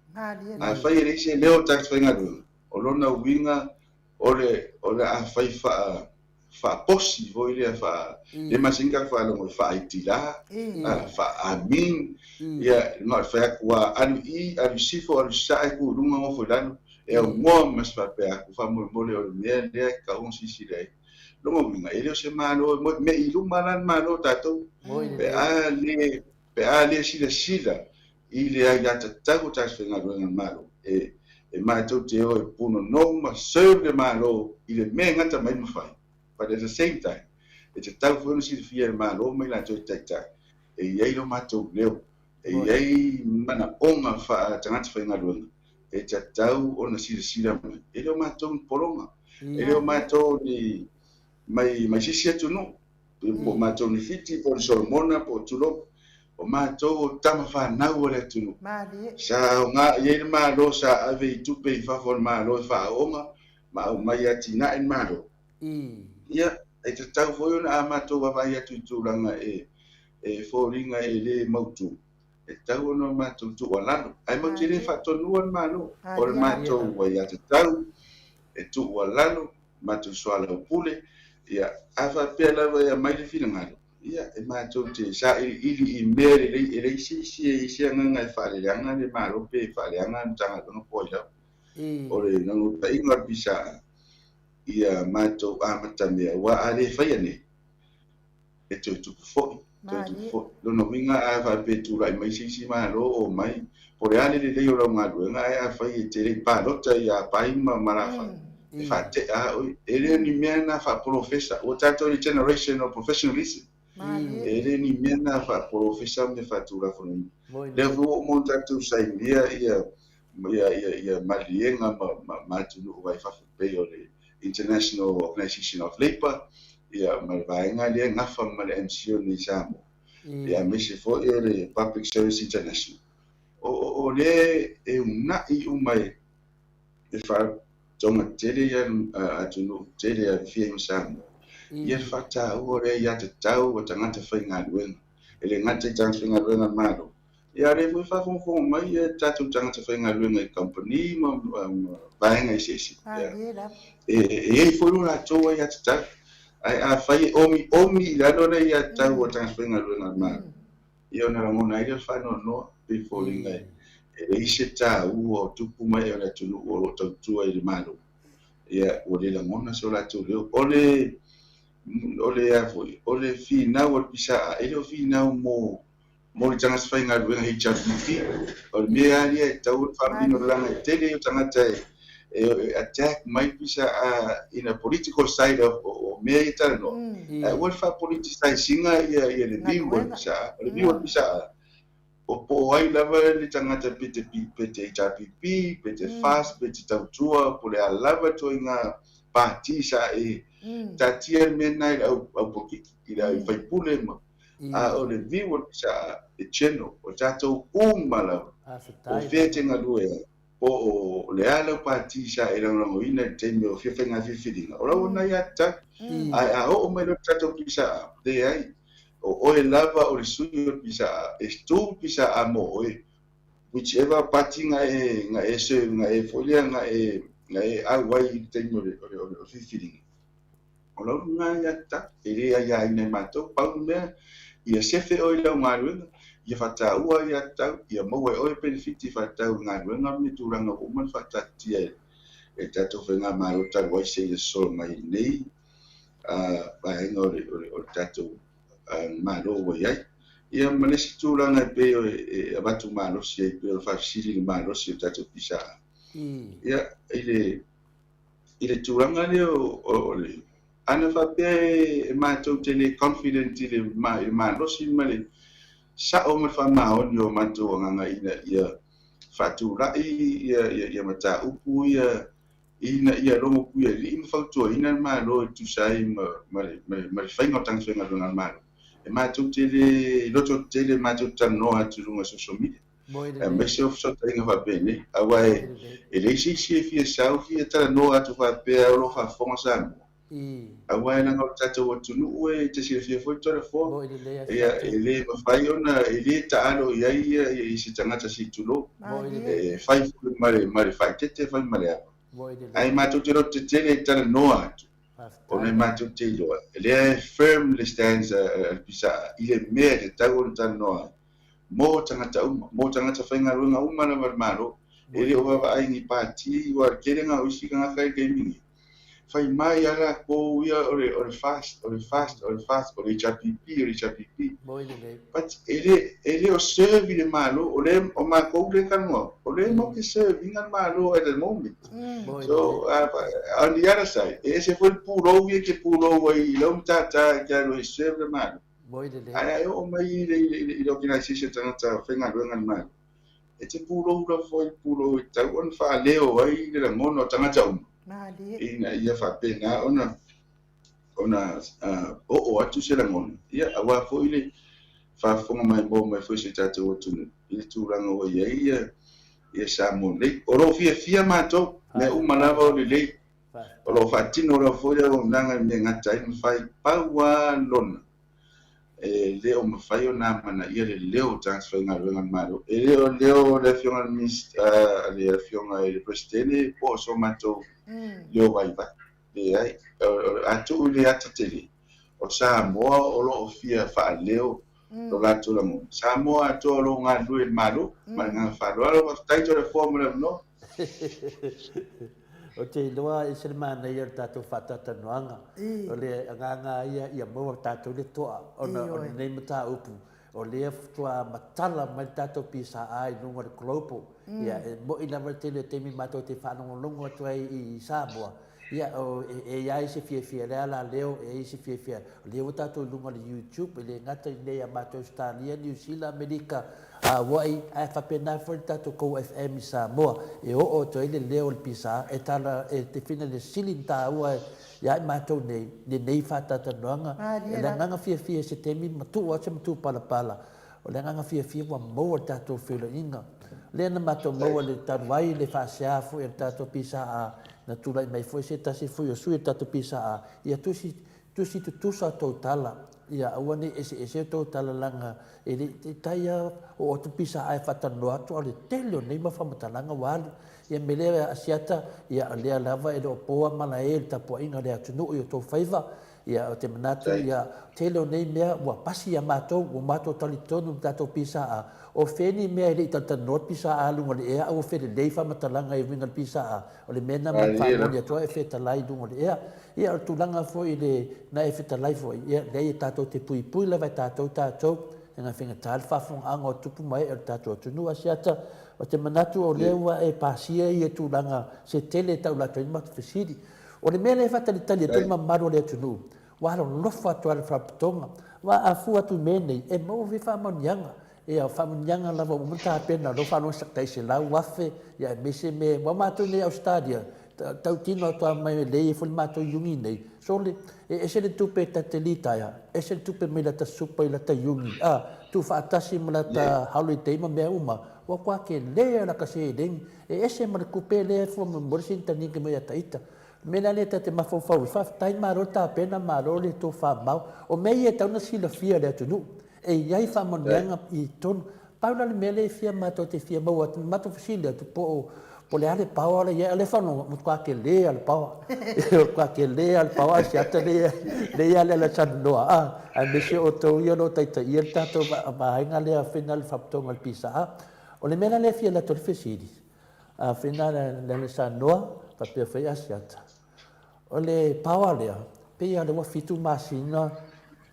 Afai e leai se leo o tagata faigaluega, O lona uiga o le o le a fai faa faaposi foi lea faa le masani tatou faalogo i faaitila, faa-amin, ia na o le fai atu lava alu i i, alu i sifo, alu i sasae, tu i luga, nofo i lalo, e aunoa ma se faapea atu faamolemole o le mea lea e tatau ona silasila i ai. Lona uiga, e le o se Malo e me i luma la le Malo o tatou pe a le pe a le silasila i le aiatatau o tagata faigaluega a le Malo, e, e matou te o e punonou ma serve le Malo i le mea e gata mai ma fai. But at the same time, e tatau foi ona silafia e le Malo ma i latou e taitai, e i ai lo matou leo, e i ai manaoga faa-tagata faigaluega e tatau ona silasila mai. E le o matou ni pologa, e le o matou ni mai, mai se isi atunuu. Po o matou ni Fiti, po o ni Solomona, po o tulou, o matou o tama fanau a le atunuu. Sa aoga i ai le Malo, sa ave i tupe i fafo a le Malo e faaaooga ma aumai atinae le Malo. Ia, e tatau foi ona a matou vaavaai atu i tulaga e e foliga e le mautu, e tatau ona matou tuualalo. Ae matou te le faatonua le Malo, o le matou aiatatau e tuualalo matou soalaupule, ia, a faapea lava e aumai le finagalo, ia, e matou te sailiili i mea lelei, e leai se isi e i ai se agaga e faaleleaga le Malo pe faaleaga le Matagaluega po o ai lava. O le naunautaiga o le PSA, ia matou amatamea, aua a le faia nei, e toe tupu foi, toe tupu foi. Lona uiga a faapea e tulai mai se isi Malo omai, po o le a le lelei o lau galuega, ae afai e te le i palota ia Pai ma Malafai, e faatea lava oe. E le o ni mea na faapolofesa. Ua tatou i le generation of professionalism. E le o ni mea na faapolofesa ma faatulafonoina. Lea foi ua uma ona tatou sainia ia ia ia ia maliega ma ma atunuu i fafo pei o le International Organization of Labour, ia ma le vaega lea e gafa ma le MCIL nei i Samoa, ia aemaise foi o le Public Service International. O, o, o lea e uunai uma e, e faatoga tele ia atunuu tele e aafia ai ma Samoa, ia le faataua o le aiatatau a tagata faigaluega, e le gata i tagata faigaluega a le Malo, Ia, a o lea foi e faafogafoga mai ia tatou tagata faigaluega i kamupani ma vaega eseese. Ia, e i ai foi lo latou aiatatau. Ae afai e omiomi i lalo le aiatatau a tagata faigaluega a le Malo, ia ona lagona ai lea o le faanoanoa, pei e foliga e leai se taua o tupu ma ee o le atunuu o lo o tautua i le Malo. Ia, ua le lagona so latou leo. O le, o le a foi, o le finau a le PSA, e le o finau mo mo le tagata faigaluega HRPP. O le mea lava lea e tatau ona faamanino leaga e tele o tagata e attack mai pisa in a political side of o mea ia talanoa. Ae aua le faapoliticize ina ia le view o le PSA. O le view o le PSA, O po o ai lava le tagata pe te pe te HRPP, pe te FAST, pe te Tautua, po o le a lava ituaiga pati sa e taatia le mea lena i le au au polokiki, i le au faipule ma a o le view o le sa e general, o tatou uma lava, po o fea e te galue ai, po o le a lau pati sa e lagolagoina i le taimi o fia faiga filifiliga, o lau lena iatau. Ae a oo mai loa le tatou pisa, leai, O oe lava o le sui o le pisa e tu pisa a mo oe whichever party nga e nga e serve nga e foi lea nga e nga e au ai i le taimi o le o le o le filifiliga. O lau lena ia ta e le aiaina e matou pau le mea ia sefe oe i lau galuega ia faataua ia tau ia maua e oe penefiti faatatau i galuega ma tulaga ua uma ona faataatitia e le tatou faigamalo talu ai seia sosolo mai nei vaega o le, o le, o le tatou Malo ua i ai. Ia ma le isi tulaga e pei e avatu malosi ai, pei o le faafesili i le malosi o le tatou PSA. Ia, i le, i le tulaga lea o, o, o le, ana faapea e, e matou te le confident i le, i le malosi ma le sao ma le faamaoni o matou agaga ina ia faatulai ia, ia, ia mataupu ia ina ia logo puialii ma fautuaina le Malo e tusa ai ma le faiga o tagata faigaluega a le Malo, e matou te le loto tetele matou te talanoa atu i luga o social media, aemaise o fesootaiga faapenei, aua e leai se isi e fia sau fia talanoa atu faapea o lo o faafofoga Samoa. Aua e leaga o le tatou atunuu e te silafia foi Toleafoa, e le mafai ona, e le taalo i ai se tagata se i tulou. E fai foi ma le faaeteete, e fai ma le ava. Ae matou te loto tetele e talanoa atu, ona e matou te iloa, lea e firm le stance a le PSA i le mea e tatau ona talanoa ai. Mo tagata uma, mo tagata faigaluega uma lava a le Malo. E le o vaavaai i ni pati, aua o le telega o isi tagata i le taimi nei, fai mai lava latou ia o le, o le FAST, o le FAST, o le FAST, o le HRPP, o le HRPP. But e le, e le o serve i le Malo, o lea, o matou lea e talanoa, o lea matou te serve ina le Malo at the moment. So, on the other side, e ese foi le pulou ia e te pulou ai i lau matata e te alu ai e serve le Malo. Ae a e oo mai i le, i le organization tagata faigaluega a le Malo, e te pulou lava foi i le pulou e tatau ona faaleo ai le lagona o tagata uma ina ia faapena ona ona oo atu se lagona, ia aua foi le faafofoga maimoa mai foi si o tatou atunuu i le tulaga ua i ai ia, ia Samoa nei. O lo o fiafia matou, mea uma lava o lelei. O lo o faatino lava foi le auaunaga i mea e gata ai ma fai, pau lava lona, e le o mafai ona amanaia le leo o tagata faigaluega a le Malo. E le o le leo o le Afioga i le Minisita, le Afioga i le Peresetene po o so matou leo vaivai. Leai, a tuu i le ata tele, o Samoa o lo o fia faaleo lo latou lagona. Samoa atoa o lo o galulue i le Malo. Ma le agaga faaaloalo, faafetai Toleafoa mo le avanoa. Ou te iloa e ese le manaia o le tatou faatalatalanoaga. O le agaga lava ia ia maua tatou le toa ona o lenei mataupu o lea faatoa matala mai le tatou PSA i luga o le global. Ia e moni lava le tele o taimi matou te faalogologo atu ai i Samoa, ia e i ai se fiafia, lea la leo e i ai se fiafia. O lea ua tatou i luga o le YouTube, e le gata i inei ia matou i Ausetalia, Niu Sila, Amerika, Hawaii, ae faapena foi le tatou Go FM i Samoa, e oo atu ai le leo o le PSA e tala, e te fina le sili na taua ia i matou nei, lenei faatalatalanoaga. O le agaga fiafia i se taimi matuu atu se matuu palapala, o le agaga fiafia ua maua le tatou feiloaiga. Lea na matou maua le talu ai le faasea foi a le tatou PSA, na tulai mai foi se tasi foi o sui o le tatou PSA, ia tusi Tusi tutusa tou tala, ia aua nei eseese tou tala leaga e le i taitai a oo atu pisa ae faatalanoa atu a o le tele o nei mau faamatalaga ua alu. Ia me lea Asiata, ia o lea lava e le o po a malae i le tapuaiga a le atunuu i o tou faiva. Ia ou te manatu ia tele o nei mea ua pasi ia matou, ua matou talitonu i le tatou pisa a o fea ni mea e le i talatalanoa le pisa a luga o le ea a ua felelei faamatalaga e uiga i le pisa a o le mea lena ma te faamoni atu ai e fetalai i luga o le ea. Ia, o le tulaga foi i le na e fetalai foi, ia, leai e tatou te puipui lava e tatou tatou, e na faigata le faafofogaaga o tupu ma ee o le tatou atunuu. Asiata, ou te manatu o lea ua e pasia ia tulaga se tele e taula atu ai le matou fesili. O le mea lea e faatalitali atu ai le mamalu o le atunuu, ua alolofa atu lava i le Faalapotopotoga, aua a fua atu i mea nei, e maua foi faamanuiaga. Ia, o faamanuiaga lava ua uma ona tapena, o lea ua faalogo atu tai 100,000, ia aemaise mea, aua matou nei i Ausetalia, tautino atu lava mai lea e i ai foi le matou iuni nei, sole, e ese le tupe ta te litaea, ese le tupe mai lata super i lata iuni, a, tuufaatasi ma lata holiday ma mea uma, ua matua tele lava lata seleni, e ese ma le tupe lea e fua mo le sinitaniki mai ia ita. O le mea la lea ta te mafaufau ai, faafetai malo le tapena, malo le tofamamao. O mea ia e tatau ona silafia e le atunuu, e i ai faamanuiaga i totonu. Pau la le mea lea e fia matou te fia maua atu, matou fesili atu po o po o le a le power la e i ai, a o lea e faalogo, ua matua tele lava le power. Ua matua tele lava le power a o si ata lea e i ai le Alesanoa, a, aemaise outou ia o lo o taitaia le tatou vaega lea foi na o le Faalapotopotoga o le PSA. O le mea la lea e fia alu atu ai le fesili, A fina le Alesanoa faapea foi Asiata. O le power lea, pei lava o lea ua fitu masina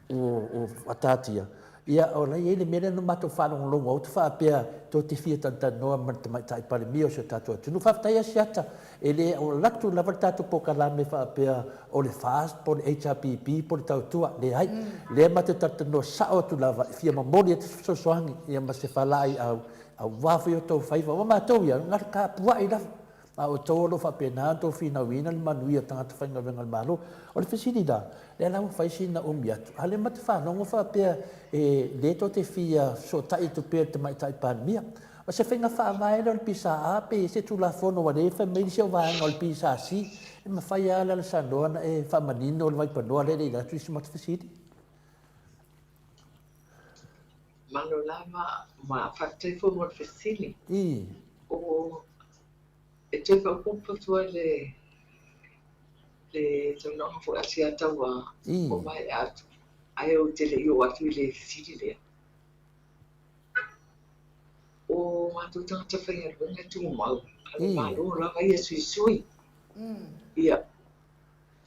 ua faataatia, ia o la e i ai le mea lea na matou faalogologo atu faapea tou te fia talatalanoa ma le Tamaitai Palemia o si o tatou atunuu. Faafetai Asiata, e le o alu atu lava le tatou polokalame faapea o le FAST po o le HRPP po o le Tautua, leai. O lea matou te talatalanoa sao atu lava e fia momoli atu se fesoasoani ma se faalaeiau Aua foi outou faiva, aua matou ia, na o le tapuai lava, a o outou o lo o faapena ona outou finauina le manuia o tagata faigaluega a le Malo. O le fesili la, lea la ua fai sina umi atu, a o lea matou te faalogo faapea e le tou te fia fesootai atu pea i le Tamaitai Palemia. O se faiga faavae lea o le PSA pe i ai se Tulafono aua lea e fai mai nisi o vaega o le PSC, e mafai lava Alesanoa ona e faamanino le vaipanoa lea e le i alu atu isi matou fesili. Malo lava ma faafetai foi mo le fesili. O e toe faaopoopo atu ai le le saunoaga foi a Siata ua ua maea atu, ae ou te le i oo atu i le fesili lea. O matou tagata faigaluega e tumau, a le Malo lava ia suisui. Ia,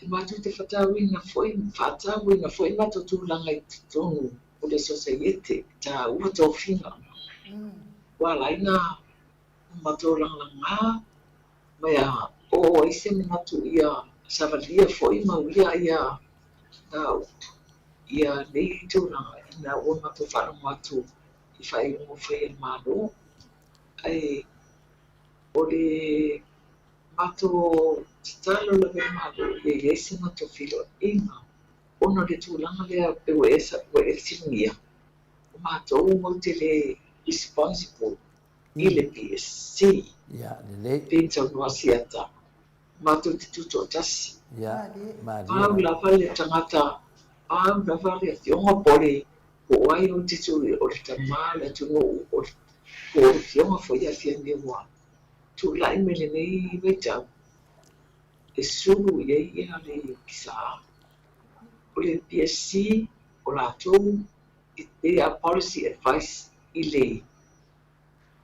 E matou te whakatauina foi, whātauina foi matou tūlanga i totonu o le sosaiete e tāua tofiga. Ua ala ai na matou lagalagā ma ia oo ai se manatu ia savalia foi ma uia ia ia nei tulaga ina ua matou faalogo atu i faaiuga ua fai e le Malo. Ae o le Matou tatalo lava i le Malo ia i ai se matou feiloaiga ona o le tulaga lea pei ua e ua e fesiligia, o matou matou te le responsible i le PSC. Pei ona saunoa Siata, matou te tutoatasi. Pau lava le tagata, pau lava le afioga po o le po o ai ou te tu o le tama o le atunuu o le po o le afioga foi ia Fiame ua tulai mai lenei vaitau e sulu i ai ia le PSA. O le PSC o latou they are policy advice i le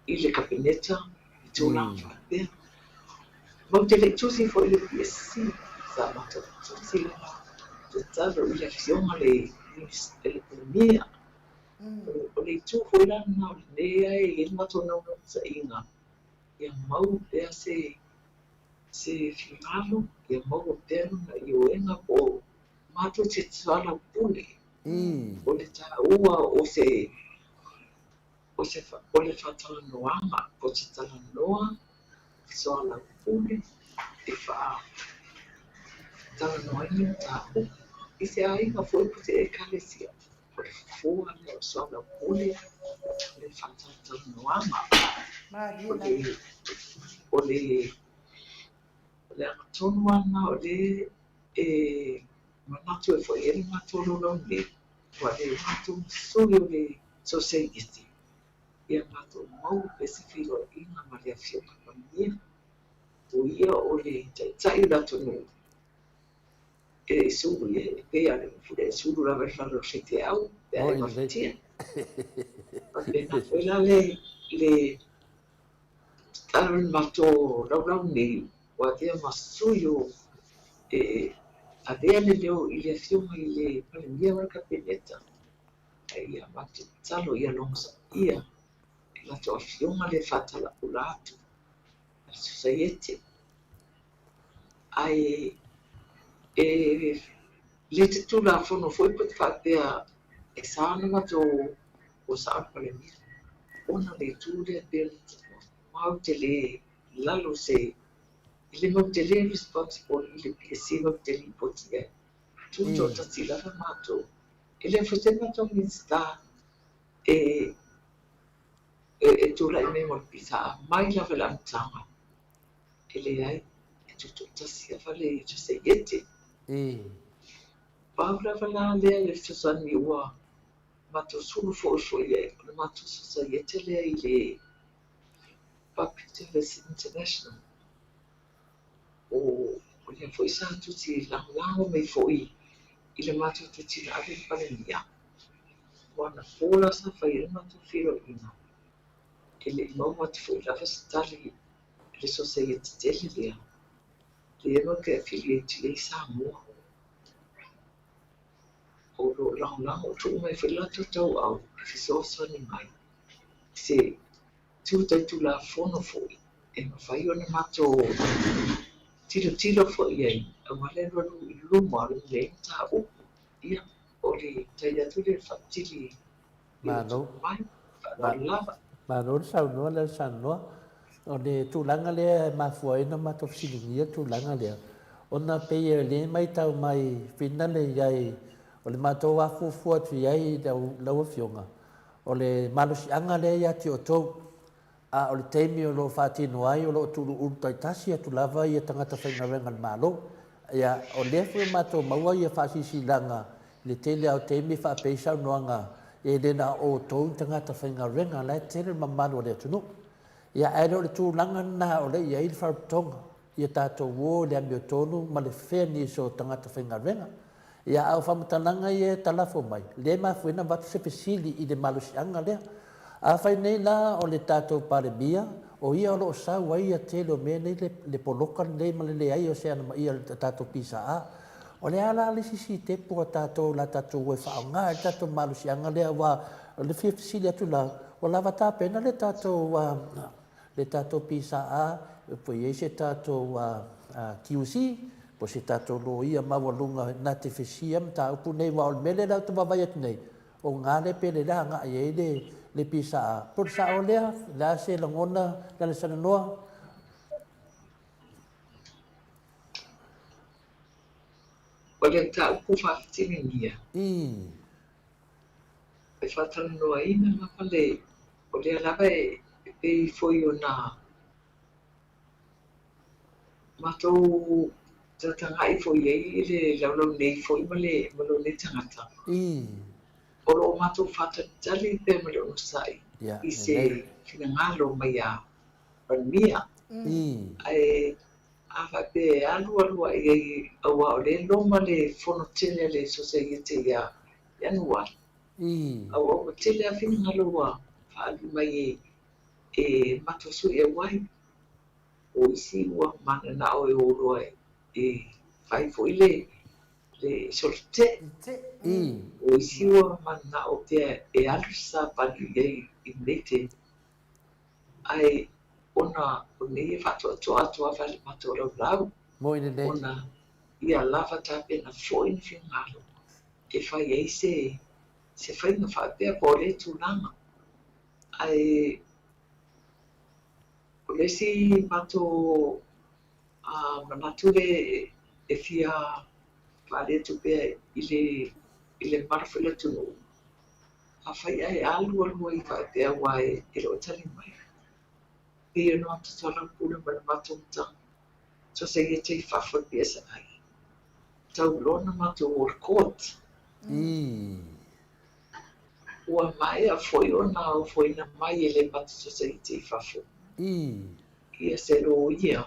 i le Kapeneta i tulaga faapea. Matou te le i tusi foi i le PSC, sa matou tusi lava tatalo i le afioga i le Palemia. O le itu foi la lena o lenei e i ai le matou naunautaiga ia mau pea se se finagalo, ia maua pea lona ioega po o matou te soalaupule o le taua o se o se o le faatalanoaga po o se talanoa soalaupule e faatalanoaina mataupu i se aiga foi po o se ekalesia. O le fofo lea o le soalaupule, o le faatalatalanoaga, o le, o le, o le agatonu lava lena o lea e manatu ai foi i ai le matou laulau nei, ua le matou sui o le sosaiete, ia matou maua pea se feiloaiga ma le Afioga Palemia, o ia o le Taitai o le atunuu. E sulu ia, e pei lava o le upu lea, e sulu lava i le fale o le faifeau pe a e mafatia. Faapena foi la le le tatalo i le matou laulau nei, ua avea ma sui o e avea le leo i le afioga i le Palemia ma le Kapeneta, ae ia matou tatalo ia logosaia e latou afioga le faatalaula atu a le Sosaiete. Ae e le te Tulafono foi po te faapea e sa ona matou o sao le Palemia. Ona o le itu lea pei ona matou te le lalo se i le matou te le responsible i le PSC matou te lipoti i ai. Tutoatasi lava matou. E le foi se matou Minisita e e tulai mai mo le PSA mai lava i le amataga. E leai, e tutoatasi lava le Sosaiete. Pau lava la lea le fesoasoani ua matou sulu foi foi i ai, o le matou Sosaiete lea i le Public Service International. O lea foi sa tusi lagolago mai foi i le matou tusi na ave i le Palemia. Ua anapo la sa fai ai le matou feiloaiga, e le i maua atu foi lava se tali i le Sosaiete tele lea, lea matou te affiliate i ai Samoa. O lo o lagolago tuu mai foi le latou tauau e fesoasoani mai i se tu Tulafono foi e mafai ona matou tilotilo foi i ai aua le alualu i luma o lenei mataupu. Ia, o le tali atu lea i le faafesili i le Malo. tuuina mai. Faaaloalo lava. Malo le saunoa lea le saunoa. O le tulaga lea e mafua ai ona matou fesiligia le tulaga lea, ona pei o lea e maitau mai finale i ai, o le matou afuafua atu i ai lau Afioga, o le malosiaga lea ia te outou, a o le taimi o lo o faatino ai, o lo o tuuluulu taitasi atu lava ia tagata faigaluega a le Malo. Ia, o lea foi ua matou maua ia faasilasilaga i le tele lava o taimi e faapea ai saunoaga, e le na o outou ni tagata faigaluega, o la e tele le mamalu o le atunuu. Ia, ae le o le tulaga lena o lea e i ai le faalapotopotoga, ia tatou o i le amiotonu ma le fairness o tagata faigaluega. Ia, a o faamatalaga ia e talafo mai, lea e mafua ai ona avatu se fesili i le malosiaga lea. Afai nei la o le tatou Palemia, o ia o lo o sau ai ia tele o mea nei, le, le poloka lenei ma le leai o se anamaia i le tatou PSA. O le a la le isi sitepu a tatou o le a tatou o e faaaoga ai le tatou malosiaga lea, aua o le fia fesili atu la, ua lava tapena le tatou, le tatou PSA, po i ai se tatou QC, po o se tatou loia maualuga na te fesia mataupu nei, aua o le mea lea ou te vaavaai atu nei, o gale pe le agai ai le PSA. Po o le sao lea, o le a se lagona Lalesalanoa? O le mataupu faafesiligia, e faatalanoaina lava le, o lea lava e pei foi ona matou tagatagai foi i ai i le laulau nei foi ma le ma lou nei tagata. O lo o matou faatalitali pea ma le onosai i se finagalo mai a Palemia. Ae a faapea e alu alu ae i ai aua o lea e loma le fono tele a le Sosaiete ia Ianuari, aua ua tele lava finagalo ua faaali mai e matou sui auai. O isi ua mananao e o loa e fai foi le solotetee. O isi ua mananao pea e alu se sapani i ai i lenei taimi. Ae ona o nei e faatoatoa atu lava i le matou laulau, ona ia lava tapena foi ni finagalo e fai ai se faiga faapea po o lea tulaga. Ae o le isi matou manatu lea e fia faaali atu pea i le mamalu foi o le atunuu, afai ae alu alu ai faapea aua e le o tali mai, pei ona matou soalaupule ma le matou Sosaiete i fafo i le PSI, tau loa ona matou o i le court. Ua maea foi ona ofoina mai e le matou Sosaiete i fafo ia se loia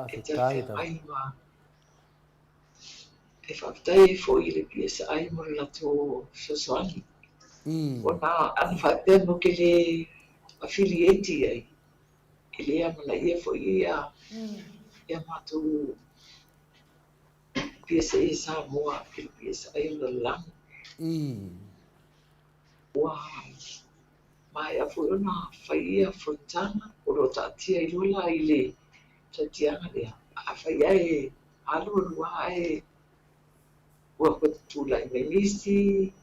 e talafeagai ma e faafetai ai foi i le PSI mo le latou fesoasoani. Ona ana faapea matou te le affiliate i ai, e le amanaia foi ia matou PSA Samoa i le PSI o le lalolagi. Ua maea foi ona fai ia fonotaga, o lo o taatia ai loa la i le tautiaga lea. Afai lava e alu alu lava ae ua toe tulai mai nisi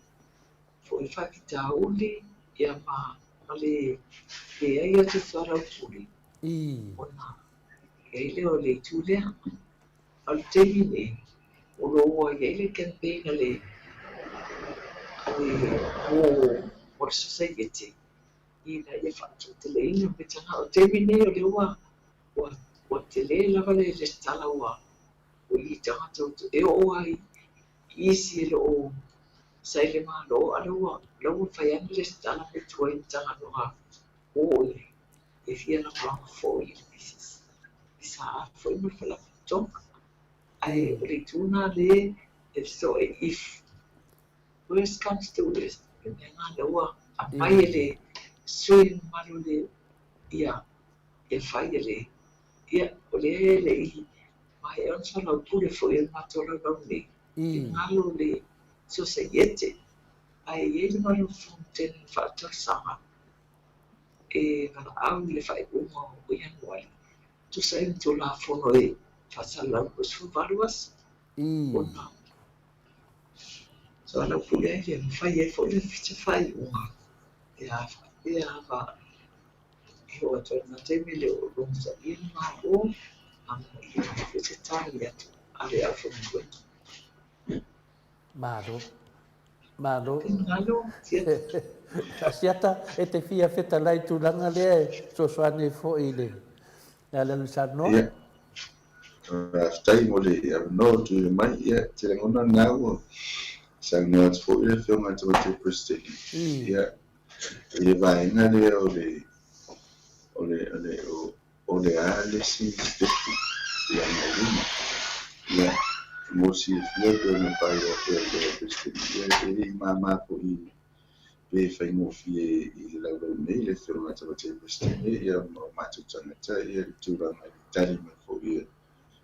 foi faafitauli ia ma. ma le leai o se soalaupule ona i ai lea o le itu lea. A o le taimi nei, o lo o ua i ai le campaign a le mo mo le sosaiete ina ia faatoateleina petaga. O le taimi nei o lea ua ua ua tele lava le resitala ua ua i tagata e oo lava i isi e le o sa i le Malo a o lea ua la ua fai ane le resitala mai tua i Matagaluega o o i ai e fia lagolago foi i le PSA foi ma le Faalapotopotoga. Ae o le itu lena lea e soe if worst comes to worst, le mea lena lea ua aumai e le sui mamalu le ia ia fai e le ia o lea e le i maea ona soalaupule foi e le matou laulau nei i galo le sosaiete ae i ai le Malu Fontene faale-tausaga e valaau i le faaiuga o Ianuali tusa ai ma Tulafono e 428 aso ona soalaupule ai lea ma fai ai foi le se faaiuga pe a faapea lava e oo atu i lena taimi e le o logosaia le Malo amanaia ai foi se tali atu a le aufaigaluega. Malo. Malo. Finagalo, Asiata. Asiata, e te fia fetalai i tulaga lea e fesoasoani ai foi i le ala o le saunoa. Ia, faafetai mo le avanoa ua tuuina mai. Ia, ou te lagona lena ua saunoa atu foi le Afioga i le Tamaitai Peresetene. Ia, i le vaega lea o le, o le, o le, o O le a le isi sitepu i agai i luma? Ia, mo le silafia e pei ona faailoa pea e le Peresetene, ia e le i māmā foi pe faigofie i le laulau nei le Afioga i le Tamaitai Peresetene ia ma o matou tagata ia le tulaga i le tali mai foi a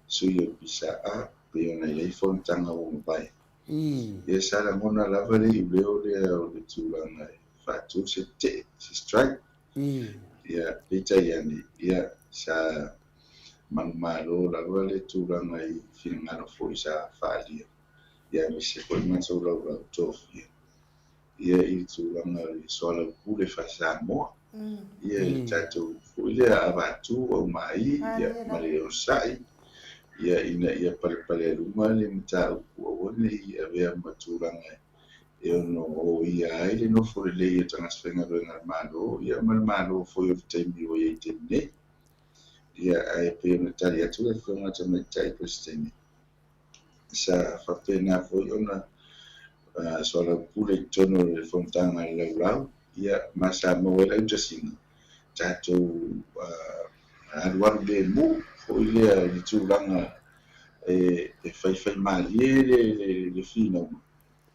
sui o le PSA pei ona i ai fonotaga ua mavae. Ia sa lagona lava le iuleo lea o le tulaga e faatu se tetee, se strike. Ia, peitai ane, ia, sa manumalo lava le tulaga i finagalo foi sa faaalia, ia aemaise foi matou laulau tofia, ia i le tulaga o le soalaupule faa-Samoa, ia i le tatou foi lea avatu aumai, ia, ma le onosai, ia, ina ia palepalealuga le mataupu aua ne i avea ma tulaga e ono oia ai le nofo lelei o tagata faigaluega a le Malo, ia ma le Malo foi o le taimi ua i ai i le taimi nei. Ia, ae pei ona tali atu le Afioga i le Tamaitai Peresetene, sa faapena foi ona soalaupule i totonu o le fonotaga a le laulau, ia, ma sa maua ai le autasiga, tatou alualu lemu foi lea i le tulaga e faifaimalie le finauga,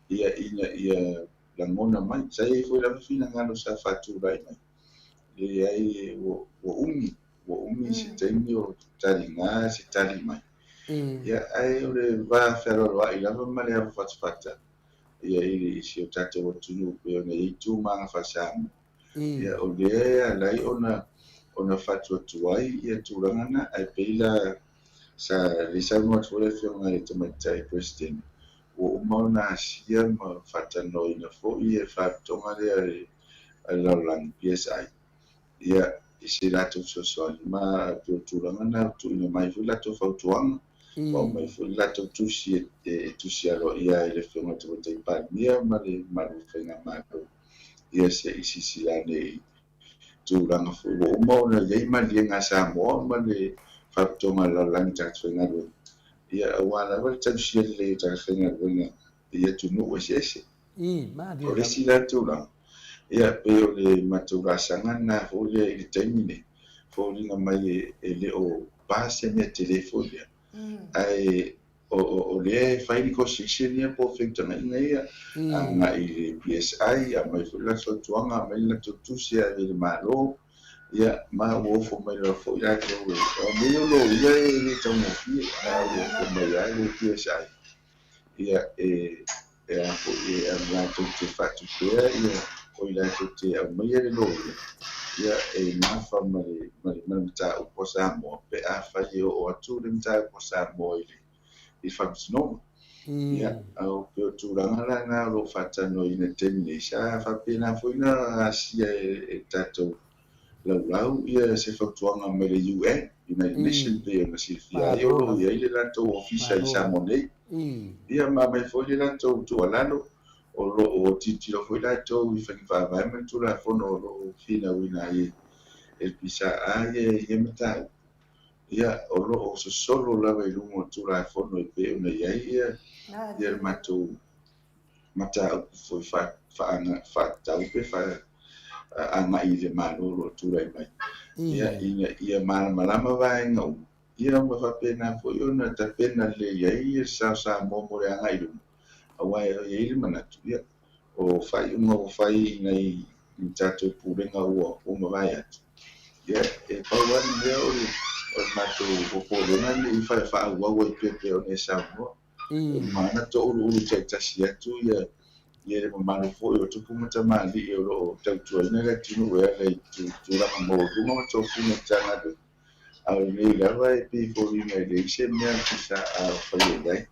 ia ina ia lagona mai. Sa i ai foi lava finagalo sa faatulai mai, leai ua umi, ua umi se taimi o taliga se tali mai. Ia, ae o le va fealoaloai lava ma le avafatafata ia i si o tatou atunuu pei ona i ai tu ma aga faa-Samoa. Ia, o lea e ala ai ona ona faatuatua ai ia tulaga na, ae pei la sa le saunoa atu foi le Afioga i le Tamaitai Peresetene, ua uma ona asia ma faatalanoaina foi e Faalapotopotoga lea a le Lalolagi, PSI, ia, i se latou fesoasoani. Ma e pei o le tulaga lena ua tuuina mai foi latou fautuaga, ua aumai foi le latou tusi e tusi aloaia ai le Afioga i le Tamaitai Palemia ma le mamalu o le Faigamalo, ia se i silasila ane i tulaga foi ua uma ona i ai maliega a Samoa ma le Faalapotopotoga a le Lalolagi i tagata faigaluega, ia, aua lava le tausia lelei o tagata faigaluega i atunuu eseese. O le isi la tulaga, ia, pei o le matou laasaga lena foi lea i le taimi nei, foliga mai e le o pa se mea tele foi lea, ae o lea e fai negotiation ia po o feutagaiga ia agai i le PSI, aumai foi le latou fautuaga, aumai le latou tusi e ave i le Malo, ia, ma ua ofo mai loa foi latou e, o mea ia o loia e le taugofie, a ua ofo mai lava le PSI, ia, e, e a foi, e latou te faatupea ia, o i latou te aumaia le loia, ia, e nafa ma le, ma le, ma le mataupu a Samoa, pe afai e oo atu le mataupu a Samoa i le, i le faamasinoga. Ia, a o pei o tulaga la na o lo o faatalanoaina i le taimi nei, sa faapena foi ona asia e le tatou laulau ia se fautuaga mai le UN, United Nations, pei ona silafia ai o lo o i ai le latou ofisa i Samoa nei. Ia ma aumai foi le latou tuualalo, o lo o tilotilo foi latou i faiga faavae ma le Tulafono o lo o finauina ai e le PSA ia mataupu. Ia, o lo o sosolo lava i luga o Tulafono e pei ona i ai ia le matou mataupu foi faatatau pe agai i le Malo o lo o tulai mai, ia, ina ia malamalama vaega uma, ia ma faapena foi ona tapena lelei ai le sa o Samoa mo le agai i luma, aua e i ai le manatu, ia, o faaiuga ua fai i nai tatou pulega ua mavae atu, ia, e pau lava le mea o le matou popolega ne i faaauau ai pea pei ona e saunoa. E uma lava ona touluulu taitasi atu ia le mamalu foi o tupu ma tamalii o lo o tautuaina le atunuu e ala i tulaga maualuga ma tofiga Matagaluega, a o lenei lava e pei e foliga e leai se mea pisa a o faia i ai.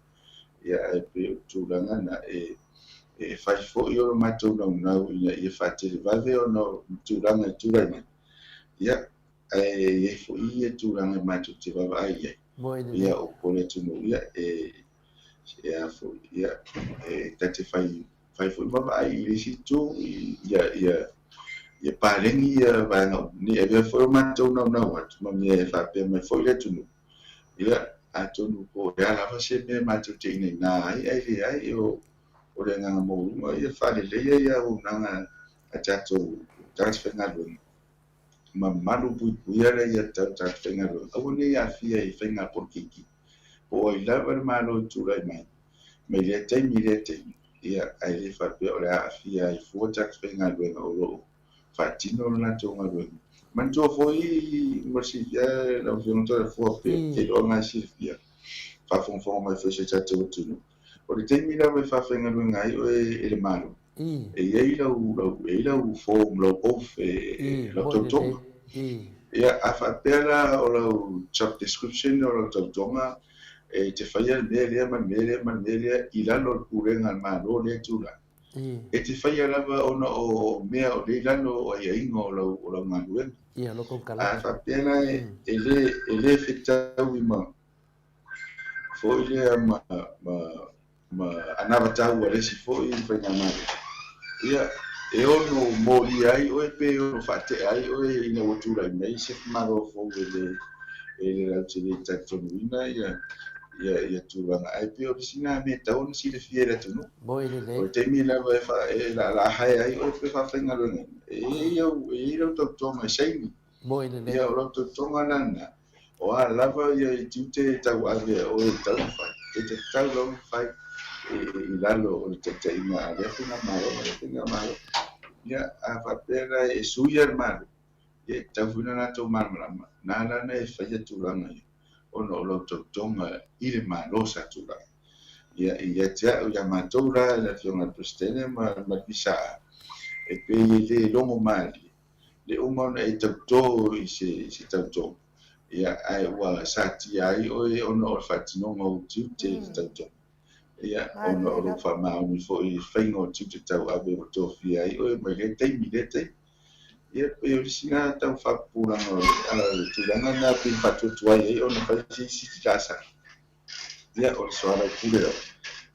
Ia, ae pei o le tulaga lena, e fai foi o le matou naunau ina ia faatelevave ona o tulaga e tulai mai. Ia, ae i ai foi ia tulaga e matou te vaavaai i ai. Ia, o po o le atunuu, ia, e, e a foi, ia, e ta te fai, fai foi ma vaai i le isi itu, ia, ia, ia paleni ia vaega uma, ne i avea foi o matou naunau atu ma mea e faapea mai foi le atunuu. Ia, atonu po o le a lava se mea matou te inaina ai, ae leai, o, o le agaga maualuga ia faaleleia ia auaunaga a tatou tagata faigaluega. Ma malupuipuia le aiatatau i tagata faigaluega, aua ne i aafia i faiga polokiki, po o ai lava le Malo e tulai mai, mai lea taimi i lea taimi, ia, ae le faapea o le a aafia ai fua tagata faigaluega o lo o faatino le latou galuega. Manatua foi mo le silafia lau Afioga Toleafoa, pe keiloga e silafia, faafogafoga mai foi si o tatou atunuu, o le taimi lava e faafaigaluega ai oe e le Malo, E i ai lau, lau, e i ai lau form, lau oath, e, lau tautoga. Ia, a faapea la o lau job description, o lau tautoga, e te faia le mea lea ma le mea lea ma le mea lea i lalo o le pulega a le Malo lea e tulai. E te faia lava ona o mea o lea i lalo o aiaiga o lau, o lau galuega. A faapea la e le, e le fetaui ma, foi lea ma, ma, ma anavatau a le isi foi faigamalo, ia, e ono molia ai oe pe ono faatea ai oe ina ua tulai mai se Malo fou e le e le lautele talitonuina ia ia ia tulaga. Ae pei o le isi lena mea e tatau ona silafia e le atunuu. O le taimi lava e fa e laalaahae ai oe pe faafaigaluegaina, e i ai au e i ai lau tautoga e saini. Ia, o lau tautoga la lena, O a lava ia i tiute e tauave e oe e tatau ona fai, e tatau lava ona fai i lalo o le taitaiga a lea faigamalo ma lea faigamalo. Ia, a faapea la e suia le Malo, ia e tatau foi ona latou malamalama, na ala ona e faia tulaga ia, ona o lau tautoga i le Malo sa tulai. Ia, ia te au, ia matou la le Afioga i le Peresetene ma le PSA, e pei e le logo malie le uma ona e tauto i se, i se tautoga, ia, ae ua satia ai oe ona o le faatinoga o ou tiute i le tautoga, ia, ona o lou faamaoni foi i le faiga o tiute tauave ua tofia ai oe mai lea taimi i lea taimi. Ia, pei o le isi lena tau faapupulaga o le tulaga lena pei faatuatuai ai ona fai se isi laasaga. Ia, o le soalaupule lava,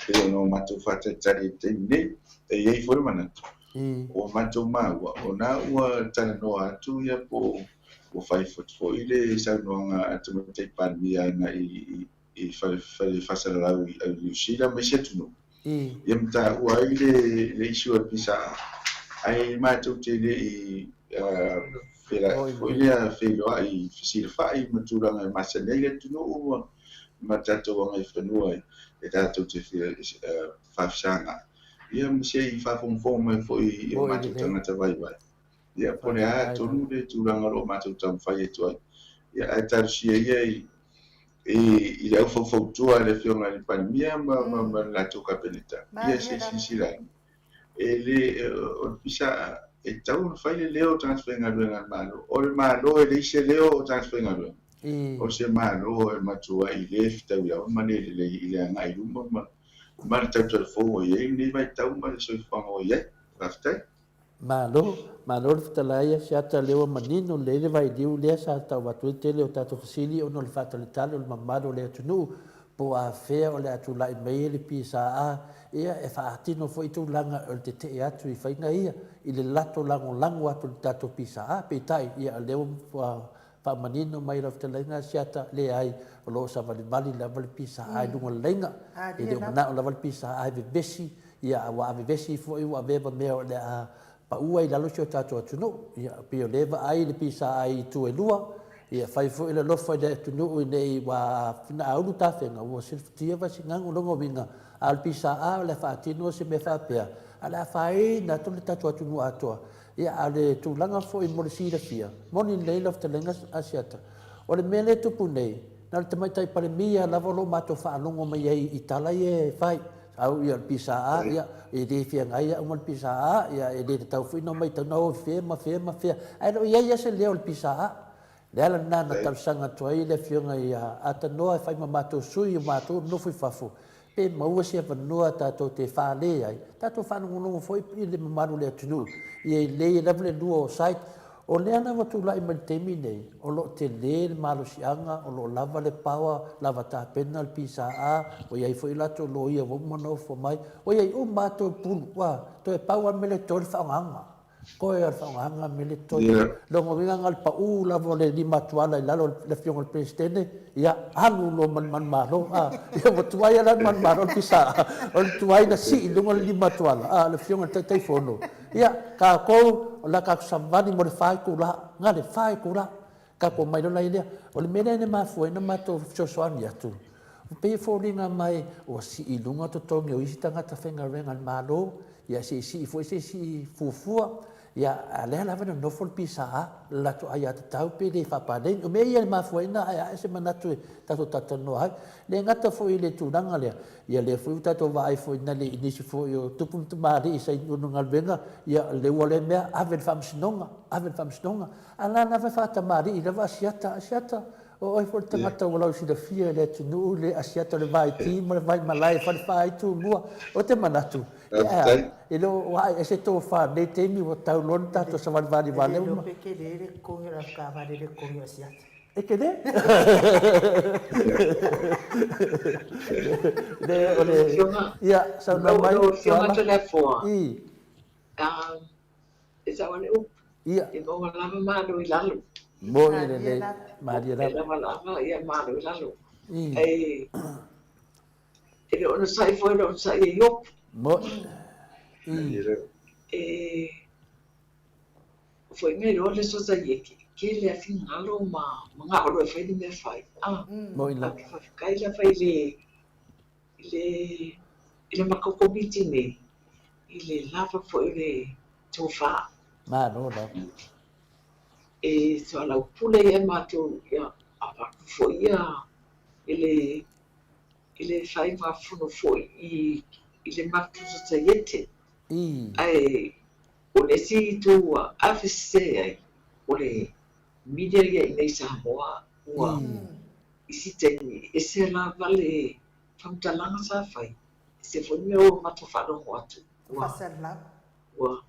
pei ona o matou faatalitali i le taimi nei, e i ai foi le manatu, ua matou maua, o na ua talanoa atu ia po ua fai foi le saunoaga a Tamaitai Palemia agai i fale faasalalau i Niu Sila ma isi atunuu, ia ma taua ai le issue a le PSA, ae matou te le i foi lea feiloai fesilafai ma tulaga e masani ai le atunuu ma tatou agaifanua e tatou te faafesagai, ia ma se i faafogafoga mai foi i o matou tagata vaivai, ia po o le a tonu le tulaga o lo o matou taumafai atu ai. Ia ae talosia ia i i le aufaufautua a le Afioga i le Palemia ma le latou Kapeneta, ia se i silasila ane. E le, o le pisa, e tatau ona fai le leo o tagata faigaluega a le Malo. O le Malo e leai se leo o tagata faigaluega. O se Malo e matuai le fetaui lava ma le lelei i le agai i luma ma ma le tautala fou ua i ai lenei vaitau ma le soifuaga ua i ai. Faafetai. Malo, malo le fetalai Asiata lea ua manino lelei le vailiu lea sa tau atu ai le tele o tatou fesili ona o le faatalitali o le mamalu o le atunuu po o afea o le a tulai mai ai le PSA ia e faatino foi tulaga o le tetee atu i faiga ia i le lato lagolago atu i le tatou PSA. Peitai ia o lea ua faamanino mai lau fetalaiga Asiata, leai o lo o savalivali lava le PSA i luga o le laina. E le o manao lava le PSA e vevesi, ia ua vevesi foi ua avea ma mea o le a pau ai i lalo si o tatou atunuu. Ia pei o lea e vaai le PSA i itu e lua, ia fai foi le alofa i le atunuu ina ne i ua a ulu tafega ua selefutia Vaisigano. O lona uiga, a o le PSA o le a faatino se mea faapea, a o le a afaina atu le tatou atunuu atoa. Ia, a o le tulaga foi mo le silafia, moni lelei lau fetalaiga Asiata, o le mea lea e tupu nei, na o le Tamaitai Palemia lava o lo o matou faalogo mai ai i tala ia e fai, au ia o le PSA, ia, e le feagai au ma le PSA, ia, e le tatau foi ona omai tau na o i fea ma fea ma fea, ae le o i ai lava se leo o le PSA. O le ala lena na talosaga atu ai le Afioga ia Atanoa e fai ma matou sui o matou o nofo i fafo, pe maua se avanoa tatou te fale ai, tatou faalogologo foi i le mamalu o le atunuu, ia e lelei ai lava le lua o site. O lea la ua tulai mai i le taimi lenei, o lo o tele le malosiaga, o lo o lava le power, lava tapena le PSA, ua i ai foi latou loia ua uma ona ofo mai, ua i ai uma lava toe pulu, ua toe pau lava le mea lea e totoe o le faaaogaga. Toe o le faaaogaga mea le toe. Lona uiga na o le pau lava o le limatuala i lalo o le Afioga i le Peresetene, ia alu loa ma le manumalo. A, ia ua tuai lava la le manumalo o le pisa, o le tuai na sii i luga le limatuala, a o le Afioga i le Taitaifono, ia, tatou, o le a tatou savali mo le fa itula, na o le fa itula. Tatou omai loa la i lea. O le mea lea na mafua ai ona matou fesoasoani atu, e pei e foliga mai ua sii i luga totogi o isi tagata faigaluega a le Malo, ia se i sii foi se isi fuafua, ia a o lea lava e nonofo le PSA, le latou aiatatau pe le faapaleni. O mea ia e mafua ai ona aeae se manatu e tatou talatalanoa ai. E le gata foi i le tulaga lea, ia lea foi ua tatou vaai foi i nisi foi o tupu ma tamalii sa i totonu o galuega, ia lea ua lea mea, ave i le faamasinoga, ave i le faamasinoga. A la lava e faatamalii lava Asiata, Asiata, o oe foi le tagata ua lausilafia e le atunuu le Asiata o le vaiti ma le vaimalae e falefa ai Tumua. Ou te manatu, e e le o ae ese tofa i lenei taimi ua tau loa le tatou savalivali E le iloa pe tele le totogi o le avetaavale i le totogi o Asiata. E tele? Le, o le, ia, saunoa mai, Lau Afioga Toleafoa, E sao le upu. Ia. E maua lava malo i lalo. Moni lelei. Malie lava. E lava lava ia malo i lalo. E e le onosai foi le onosai e Iopu. Moni. E foi mai loa le sosaiete, tele a finagalo ma manao loa e fai le mea fai. Moni lava. Ae faafetai lava i le i le i le matou Komiti nei i le lava foi o le tofa. Malo lava. E soalaupule ai matou ia avatu foi ia i le i le faiga fono foi i i le matou sosaiete. Ae o le isi itu ua ave sese ai o le media ia i inei i Samoa ua isi taimi ese lava le faamatalaga sa fai, ese foi le mea ua matou faalogo atu ua ua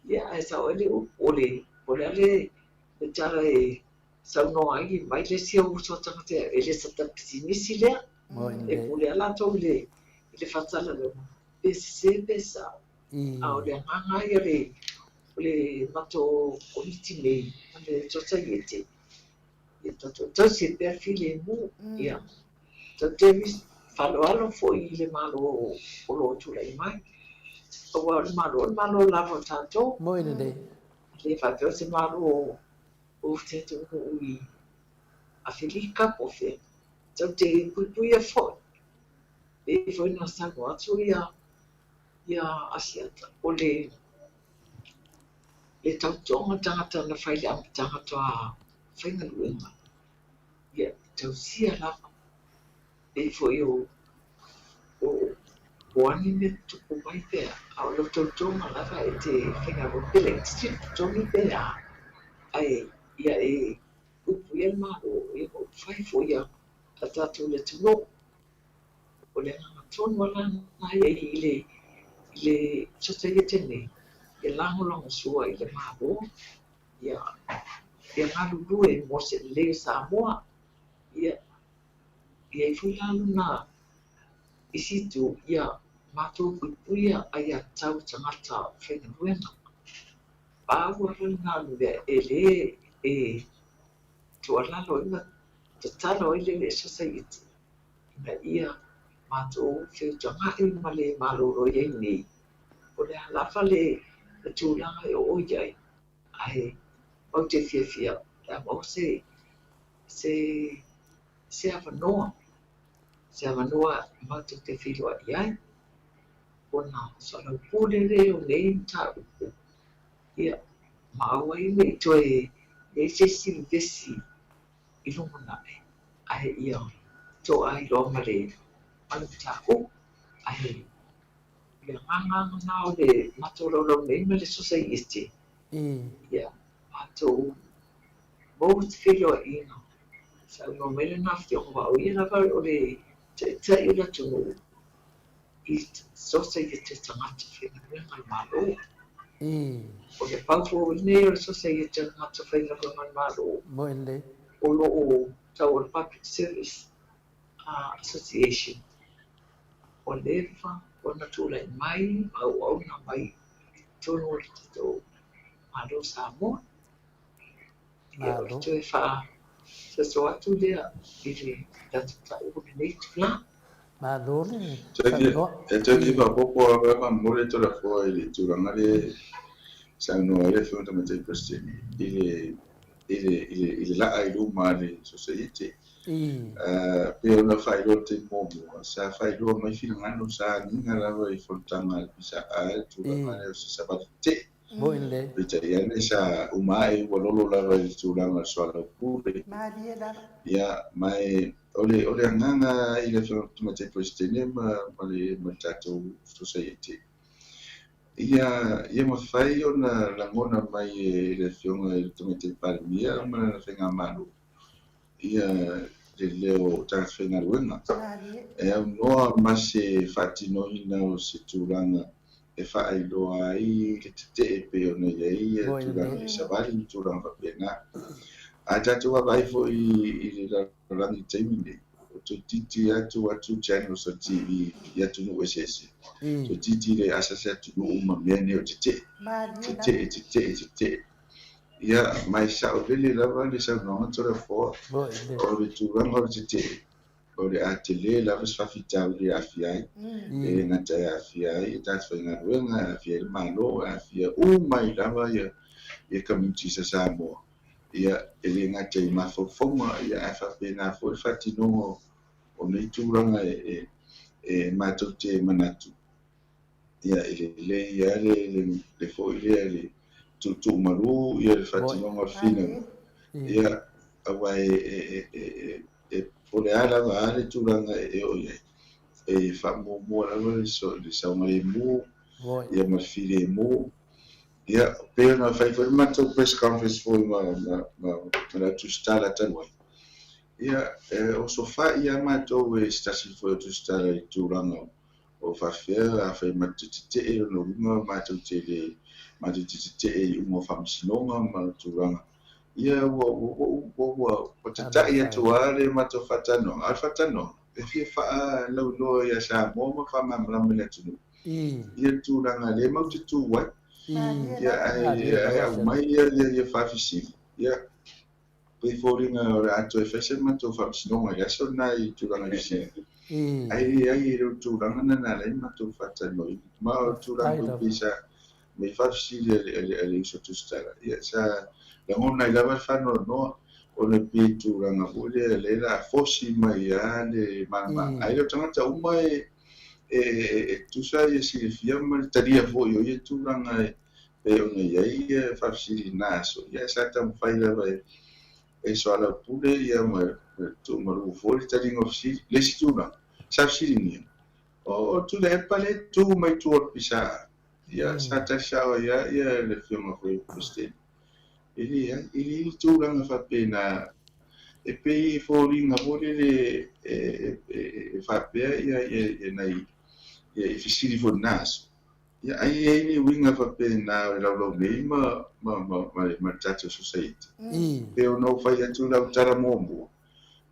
ia ae sao ai le upu o le o le a le le tala e saunoa ai mai le isi au uso a tagata e le sata pisinisi lea e pule a latou i le i le faasalalauga pe sese pe sao. A o le agaga ia o le o le matou komiti nei ma le sosaiete ia tatou tausi ai pea le filemu, ia tatou te faaaloalo foi i le Malo o lo o tulai mai, aua o le Malo, o le Malo lava o tatou. Moi lelei. E le faapea o se Malo o se atunuu i Afelika po o fea. Tatou te puipuia foi. E pei foi ona saunoa atu ia ia Asiata, o le le tautoga tagata na fai i le amataga faatoa faigaluega, ia tausia lava. Pei foi o o a ni mea tutupu mai pe a, a o lau tautoga lava e te faigaluega pe laitiiti le totogi pe a, ae ia e puipuia le Malo, ia ma upufai foi a tatou i le atunuu. O le agaga. tonu lava lena e i ai i le i le sosaiete nei, ia lagolagosua i le Malo, ia ia galulue mo se lelei o Samoa, ia i ai foi la lona isi itu, ia matou puipuia aiatatau a tagata faigaluega. Pau lava lena o le mea e lē e tuualalo ai ma tatalo ai le sosaiete ina ia matou feutagai ma le malolo i ai nei, po o le a lava le tulaga e oo i ai, ae matou te fiafia pe a maua se se se avanoa, se avanoa matou te feiloai ai, ona soalaupule lea o nei mataupu, ia, ma aua ai ne i toe i ai se isi vevesi i lumanai, ae ia to'a ai loa ma le ma le mataupu. Ae o le agaga lena o le matou laulau nei ma le Sosaiete, ia matou maua se feiloaiga. Saunoa mai lana afioga aua o ia lava o le taitai o le atunuu i Sosaiete Tagata Faigaluega a le Malo. O le pau foi lenei o le Sosaiete Tagata Faigaluega a le Malo o lo o tau o le Public Service Association. Ua leva ona tulai mai ma auauna mai i totonu o le tatou Malo o Samoa. Ia, o le toe faasoso atu lea i le tatou taua i lenei itula. Malo le saunoa. E toe fia faaopoopo lava faamolemole Toleafoa i le tulaga lea e saunoa ai le Afioga i le Tamaitai Peresetene i le i le laa i luma a le Sosaiete. Pei ona faailoa i le taimi muamua, sa faailoa mai finagalo, sa agiga lava i fonotaga a le PSA le tulaga lea o se savali tetee. Peitai ane sa uma ae ua lolo lava i le tulaga o le soalaupule. Ia, ma o le, o le agaga i le Afioga i le Tamaitai Peresetene ma, ma le, ma le tatou Sosaiete, ia, ia mafai ona lagona mai e le Afioga i le Tamaitai Palemia ma lana Faigamalo ia le leo o tagata faigaluega e aunoa ma se faatinoina o se tulaga e faailoa ai le tetee e pei ona i ai tulaga i savali ma tulaga faapena. A tatou vaavaai foi i le lalolagi i le taimi lenei, ua toeitiiti atu atu channels o le TV i atunuu eseese, toeitiiti le asa se atunuu ma mea nei o tetee, tetee, tetee, tetee. Ia, ma e saolele lava le saunoaga Toleafoa, o le tulaga o le tetee, o le a tele lava se faafitauli e aafia ai. E le gata e aafia ai e tagata faigaluega, e aafia ai le Malo, e aafia uma ai lava ia communities a Samoa. Ia, e le gata i mafaufauga, ia ae faapena foi le faatinoga o nei tulaga e matou te manatu. Ia, e lelei lava le, le, le foi lea, le tuutuumalu, ia le faatinoga o le finau. Ia, aua e, e, e, e, e, e po o le a lava a le tulaga e oo i ai, e faamuamua lava le, so, le saogalemu, ia ma le filemu. Ia, pei ona fai foi le matou press conference foi ma, ma, ma, ma le Au Tusitala talu ai. Ia, e osofai lava matou e se tasi foi o Tusitala i tulaga O faafefea afai matou te tetee lona uiga matou te le matou te tetee i iuga o faamasinoga ma tulaga ia ua ua ua ua ua tatai atu lava le matou faatalanoaga a o le faatalanoaga e fia faalauiloa ia Samoa ma faamalamalama i le atunuu ia le tulaga lea matou te tu ai ia ae ae aumai ia ia faafesili ia Pei foliga o le a toe fai se matou faamasinoga i le aso lena i tulaga i fesili. Ae leai e le o le tulaga lena na ala ai matou faatalanoaina. Ma o le tulaga foi pei sa mei faafesili a le, a le, a le uso tusitala, ia sa lagona ai lava le faanoanoa ona pei e tulaga foi lea lea la fosi mai lava le malamalama. Ae le o tagata uma e, e, e, e tusa ia silafia ma le talia foi o ia tulaga e, pei ona i ai faafesili i lena aso, ia sa taumafai lava e soalaupule ia ma tuumalu foi le taliga o fesili. Le isi tulaga, sa fesiligia, o Tuilaepa lea e tu mai tua o le PSA, ia sa tali sao ai lava ia le Afioga foi i le Peresetene. E leai, e leai ni tulaga faapena. E pei e foliga foi lele e faapea ia nai ia fesili foi i lena aso, ia ai e i ai le uiga faapena o le laulau nei ma ma le tatou society. Pei ona ou fai atu i lau tala muamua,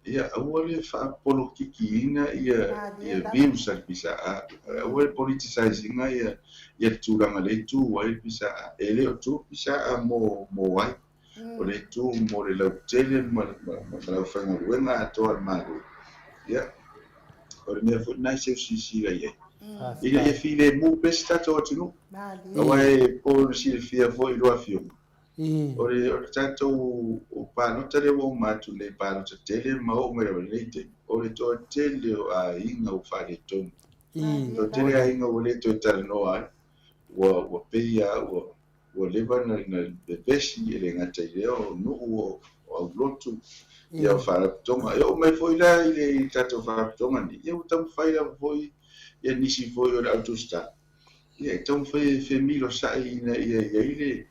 ia aua le faapolokikiina ia views a le PSA, aua le politicize ina ia le tulaga lea e tu ai le PSA. E le o tu le PSA mo ai. O le itu mo le lautele ma le aufaigaluega atoa a le Malo, ia, o le mea foi lena e seu silasila i ai, ina ia filemu pea si tatou atunuu. Aua e po ona silafia foi i lua afioga, o le tatou palota lea ua uma atu nei, palota tele ma oo mai lava i lenei taimi, o le toatele o aiga ua faaletonu. O le toatele o aiga ua le toe talanoa ai, ua pei lava ua Ua leva ona vevesi, e le gata i lea o nuu, o aulotu, ia o faalapotopotoga. E oo mai foi la i le tatou faalapotopotoga lenei, ia ua taumafai lava foi ia nisi foi o le autusitala, ia e taumafai e femilosai ina ia i ai le,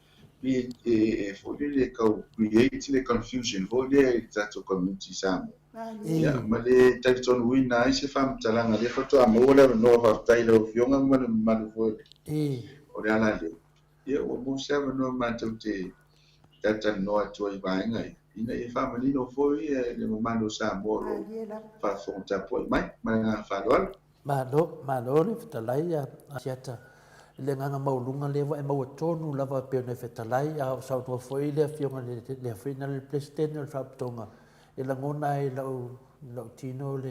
e foi lele e tau create le confusion foi lea i le tatou community i Samoa. Ia, ma le talitonuina ai se faamatalaga, lea faatoa maua le avanoa, faafetai i lau Afioga ma le mamalu foi o le alaleo. Ia, ua maua se avanoa matou te talatalanoa atu ai i vaega ia, ina ia faamanino foi le mamalu o Samoa o lo o faafofoga tapuai mai. Ma le agaga faaaloalo. Malo, malo le fetalai a Asiata i le agaga maualuga lea ua e maua tonu lava e pei ona e fetalai, a o saunoa foi le Afioga i le Afioga i le Peresetene o le Faalapotopotoga, e lagona ai i lou tino le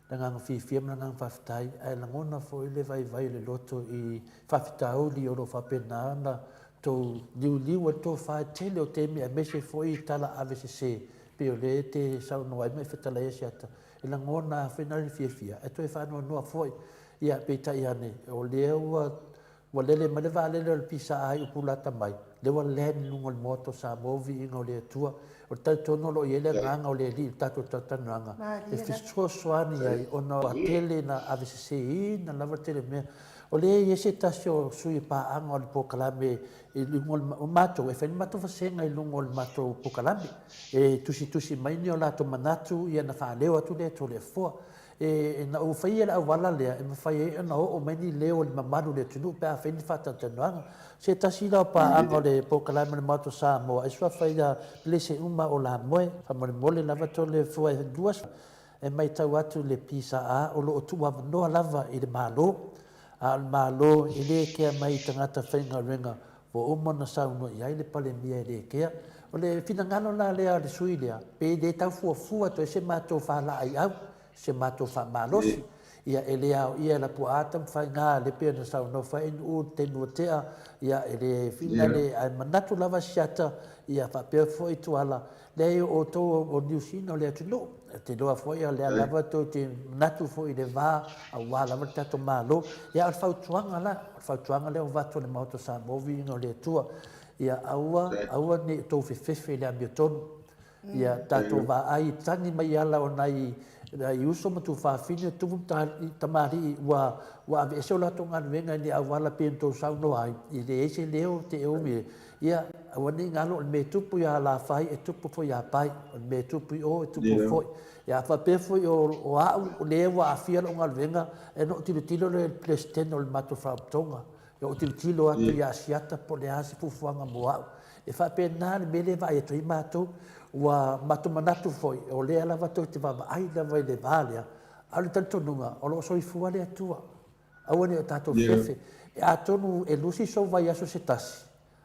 le agaga fiafia ma le agaga faafetai, ae lagona foi le vaivai o le loto i faafitauli o lo o faapena ona tou liuliu ai le tofa i le tele o taimi aemaise foi i tala ave sese pei o lea e te saunoa ai ma e fetalai ai Asiata, e lagona lava foi na le fiafia ae toe faanoanoa foi. Ia, peitai ane, o lea ua Ua lele mai le vaalele o le PSA i Upulata mai, lea ua land i luga o le Maota o Samoa, o viiga o le Atua. O le talitonu o lo o i ai le agaga o le Alii i le tatou talatalanoaga e fesoasoani ai ona ua tele ina aveseseina lava le tele o mea. O lea e i ai se tasi o sui paaga o le polokalame i luga o le, o matou, e fai le matou vasega i luga o le matou polokalame. E tusitusi mai ni o latou manatu ia ona faaleo atu lea e Toleafoa. E, ina ua faia le auala lea, e mafai ai ona oo mai ni leo o le mamalu o le atunuu pe a fai ni faatalatalanoaga. Se tasi la o paaga o le polokalame o le Maota o Samoa, e suafa ia Peleseuma o Lamoe. Faamolemole lava Toleafoa e 20 e matau atu le PSA o lo o tuuavanoa lava i le Malo, a o le Malo e le kea mai i tagata faigaluega ua uma ona saunoa i ai le Palemia e le kea. O le finagalo la lea a le sui lea, pe le tau fuafua toe se matou faalaaiau, se matou faamalosi, ia e le aoia e Lapuaa taumafaiga le pei ona saunoa foi Nuu i le taimi ua tea, ia e le fina le, ae manatu lava Siata, ia faapea foi Tuala, Leai o outou o Niu Sina o le atunuu, ou te iloa foi o lea lava tou te manatu foi i le va aua lava le tatou Malo. Ia, o le fautuaga la, o le fautuaga lea ua avatu e le Maota o Samoa, viiga o le Atua, ia aua, aua ne i outou fefefe i le amiotonu. Ia tatou vaai i tagi mai ala o nai, nai uso ma tuafafine, tupu ma tamalii ua, ua aveese o latou galuega i ni auala pei ona outou saunoa ai, e leai se leo te umi Ia, aua ne i galo, o le mea e tupu iā Lafai e tupu foi iā Pai, o le mea e tupu i o e tupu foi. Ia, a faapea foi o, o au o lea ua aafia lou galuega, e na ou tilotilo lea i le Peresetene o le matou Faalapotopotoga, ia ou tilotilo atu ia Asiata po o le a se fuafuaga mo au. E faapena le mea lea e vaai atu ai matou. Ua matou manatu foi, o lea lava tou te vaavaai lava i le va lea, a o le talitonuga, o lo o soifua le Atua. Aua ne i o tatou fefe. Atonu e lusi sou vaiaso se tasi,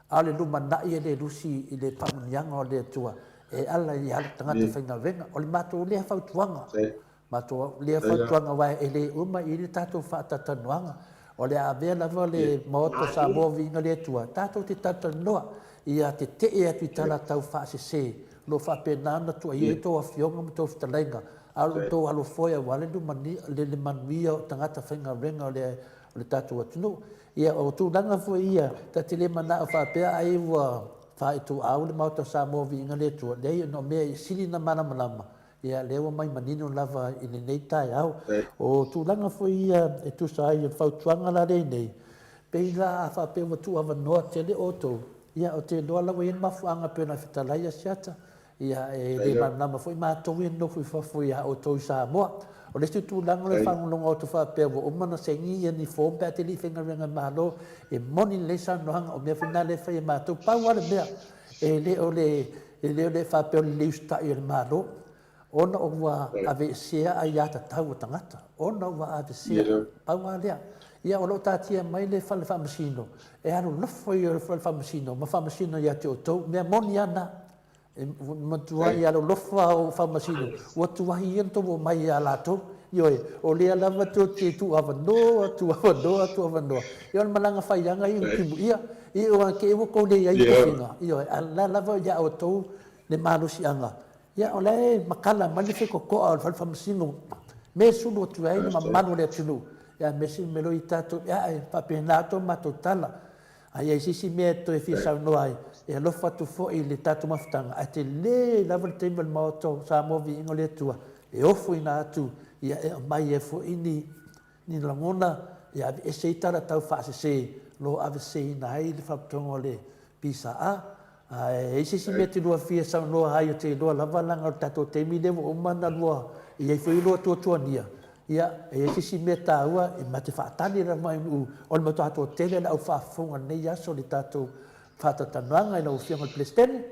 a o le lumanai e le lusi i le faamanuiaga o le Atua e ala i le tagata faigaluega. O le matou lea fautuaga, matou lea fautuaga aua e le uma i le tatou faatalatalanoaga. O le a avea lava le Maota o Samoa viiga le Atua, tatou te talatalanoa ia tetee atu i tala tau faasese o lo o faapena ona tuuaia ai tou afioga ma tou fetalaiga A o lo outou alofoe aua le le manuia o tagata faigaluega o le o le tatou atunuu. Ia, o tulaga foi ia, ta te le manao faapea ai ua faaituau le Maota o Samoa viiga le Atua, leai, ona o mea e sili ona malamalama, ia, lea ua mai manino lava i lenei taeao. O tulaga foi ia e tusa ai o le fautuaga la lea i nei, pei la a faapea ua tuuavanoa tele outou, ia, ou te iloa la ua i ai le mafuaaga pei ona fetalai Asiata. Ia, e le malamalama foi matou ia nofo i fafo ia outou i Samoa. O le isi tulaga o le faalogologo atu faapea ua uma ona saini ia ni form pe a te le i faigaluega i le Malo, e moni lelei saunoaga, o mea foi na lea e fai e matou. Pau lava le mea, e le o le, e le o le faapea o le le usitai o le Malo, ona ua aveesea aiatatau a tagata, ona ua avesea, pau lava lea. Ia, o lo o taatia mai le Fale Faamasino, e alolofa ia o le Fale Faamasino ma faamasino ia te outou. Mea moni lava na. E matuai alolofa o Faamasino, ua tuai ia ona tou omai ia latou. Ioe, o lea lava tou te tuuavanoa, tuuavanoa, tuuavanoa. Ia o le malaga faiaga ia na timuia, ia ua te i ua tou leai tofiga. Ioe, a o la lava ia outou le malosiaga. Ia o la e matala mai le fetotoa o le Fale Faamasino, me sulu atu ai le mamalu o le atunuu, ia me sili me loi tatou, ia e faapena atu a matou tala. A i ai se isi mea e toe fia saunoa ai, e alofa atu foi i le tatou mafutaga, ae tele lava le taimi o le Maota o Samoa Viiga o le Atua e ofoina atu, ia e aumai ai foi ni ni lagona e aveese ai tala tau faasese o lo o aveseseina ai le Faalapotopotoga o le PSA. Ae i ai se isi mea e te lua fia saunoa ai ou te iloa lava leaga o le tatou taimi lea ua uma ona lua i ai foi lua tuatuania. Ia, e i ai se isi mea taua e ma te faatali lava i nuu o le matua toatele o le au faafofoga i lenei aso i le tatou faatalatalanoaga i lau Afioga i le Peresetene.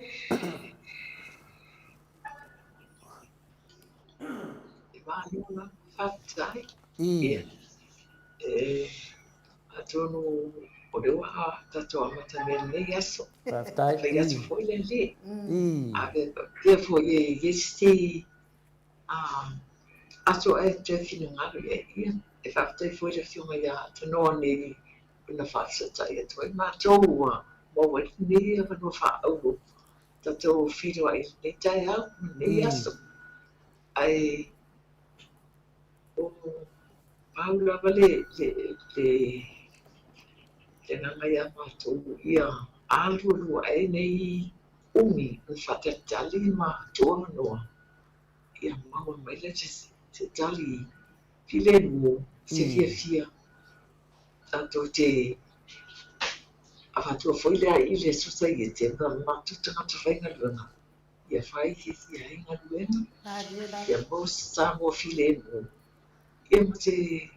E malo lava, faafetai. Ia, e, atonu o lea ua tatou amata mai lenei aso. Faafetai. Fai atu foi le alii. Ave pea foi e i ai se aso e toe finagalo i ai. Ia, e faafetai foi i le Afioga ia Tanoa nei na faafesootai atu ai matou ua maua ai lenei avanoa faaauro tatou feiloai i lenei taeao ma lenei aso. Ae o pau lava le le le le agaga ia matou ia alualu ae nei umi o le faatalitali ma tuuavanoa ia maua mai le se tali filemu, se fiafia tatou te avatua foi lea i le sosaiete ma matou tagata faigaluega ia faaitiitia ai galuega, ia maua se Samoa filemu, ia ma se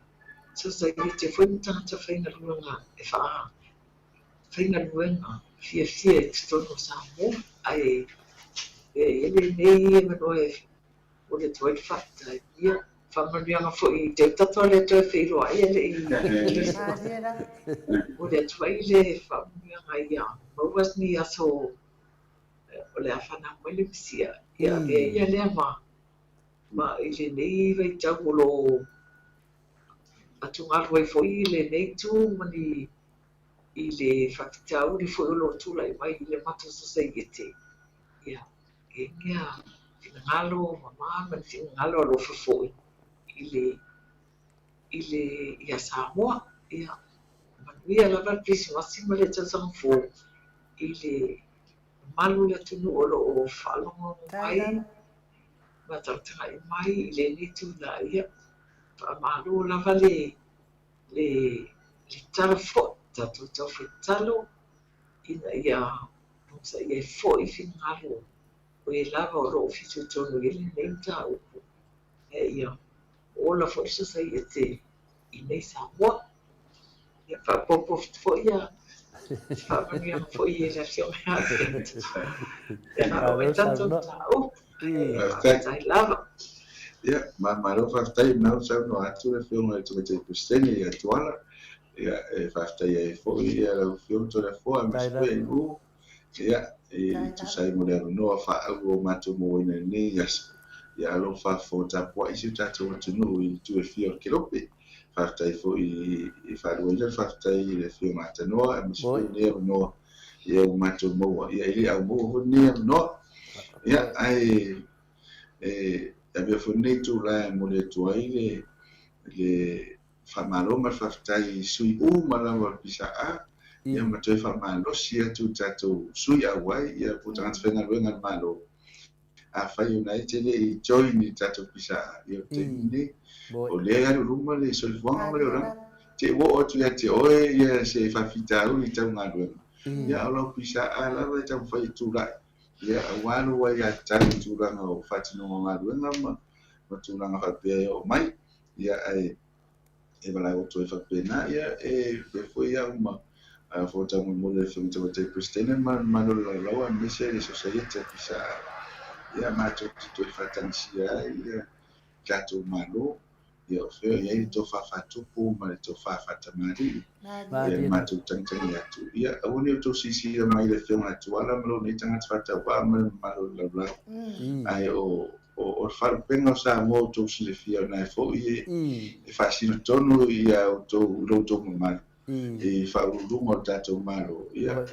sosaiete foi ma tagata faigaluega e faafaigaluega fiafia i totonu o Samoa. Ae e i ai lenei avanoa e Momoli atu ai le faafetai. Ia, faamanuiaga foi i te tatou a le toe feiloai e le i Kerisimasi. Momoli atu ai le faamanuiaga ia maua ni aso o le a fanau mai le Mesia. Ia avea ia lea ma ma i lenei vaitau o lo o atugalu ai foi i lenei itu ma ni i le faafitauli foi o lo o tulai mai i le matou sosaiete. Ia, e ia finagalo mama ma ni finagalo alofa foi i le i le ia Samoa. Ia manuia lava le Kerisimasi ma le tausaga fou i le mamalu o le atunuu o lo o faalogologo mai ma tagatagai mai i lenei itula. Ia faamalo lava le le le tala foi, tatou taufai tatalo ina ia onosai ai foi finagalo o e lava o lo o fitoitonu i ai lenei mataupu, ina ia ola foi le sosaiete i nei Samoa. Ia faaopoopo atu foi ia faamanuiaga foi i le Afioga ia Kent e faaoo ai tatou mataupu. Faafetai lava. Ia, malo faafetai, o lena ua saunoa atu le Afioga i le Tamaitai Peresetene ia Tuala. Ia, e faafetai ai foi ia lau Afioga Toleafoa aemaise foi Ainuu, ia, e tusa ai mo le avanoa faaauro ua matou mauaina i lenei aso. Ia, o lo o faafofoga tapuai si o tatou atunuu i itu e fia o le kelope. Faafetai foi e faaluaina le faafetai i le Afioga Atanoa aemaise foi lenei avanoa ia ua matou maua. Ia, e le aumaua foi lenei avanoa. Ia, ae e avea foi lenei itula e momoli atu ai le le Faamalo ma le faafetai i sui uma lava o le PSA, ia ma toe faamalosi atu i tatou sui auai ia po o tagata faigaluega a le Malo. Afai ona e te le i join i le tatou PSA, ia o le taimi lenei, o lea e alu i luma le soifuaga ma le olaga. Te i ua oo atu ia te oe ia se faafitauli tau galuega, ia o lau PSA lava e taumafai e tulai. Ia, aua lou aiatatau i tulaga o faatinoga o galuega ma ma tulaga faapea e oo mai. Ia, ae e valaau atu ai faapena, ia, e avea foi au ma fonotaga mulimuli a le Afioga i le Tamaitai Peresetene ma le mamalu o le Laulau aemaise le Sosaiete a PSA. Ia, matou te toe faatagisia ai ia tatou Malo, ia o fea o i ai le tofa faatupu ma le tofa faatamalii, ia le matou tagitagi atu, ia aua ne i outou silasila mai i le Afioga ia Tuala ma lou nei tagata faatauvaa ma le mamalu o le Laulau, ae o o le faalupega o Samoa outou silafia o lena foi e faasino tonu ia outou i lo outou mamalu i faauluuluga o le tatou Malo, ia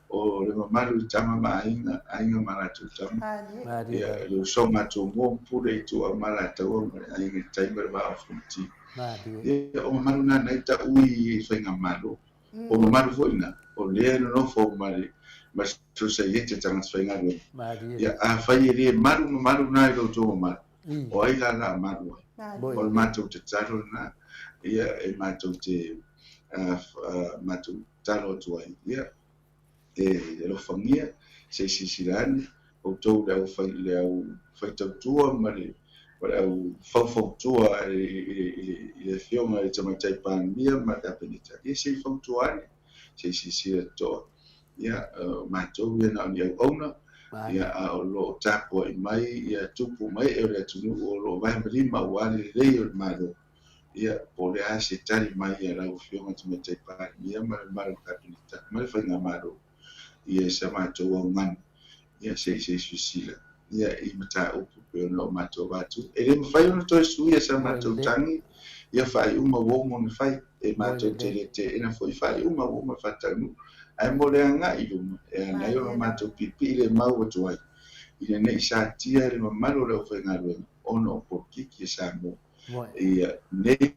o le mamalu i tama ma aiga, aiga ma latou tama, ia le usoga a Tumua ma Pule i Ituau ma Alataua ma le Aiga i le Tai ma le Vaa o Fonoti. Ia o mamalu na na i taui i faigamalo. O mamalu foi na, o lea e nonofo ma le ma le sosaiete tagata faigaluega. Ia afai e le malu mamalu na i lo outou mamalu, o ai la la malu ai? O le matou tatalo lena, ia e matou te matou tatalo atu ai, ia, e alofagia, se i silasila ane outou i le au fai, le au faitautua ma le, ma le au faufautua i, i, i, i le Afioga i le Tamaitai Palemia ma le Kapeneta, ia se i fautua ane, se i silasila totoa. Ia, o matou ia na o ni auauna, ia, a o lo o tapuai mai ia tupu ma ee o le atunuu o lo o vae ma lima aua le lelei o le Malo. Ia, po o le a se tali mai a lau Afioga i le Tamaitai Palemia ma le mamalu o le Kapeneta ma le Faigamalo ia i sa matou augani, ia se i se i silasila ia i mataupu pei ona o matou avatu. E le mafai ona toe suia sa matou tagi ia faaiuga ua uma ona fai. E matou te le teena foi faaiuga ua uma ona faataunuu. Ae mo le agai i luma, e ala ai ona matou piipii le mau atu ai, ina ne i satia le mamalu o le aufaigaluega ona o polokiki a Samoa. Ia nei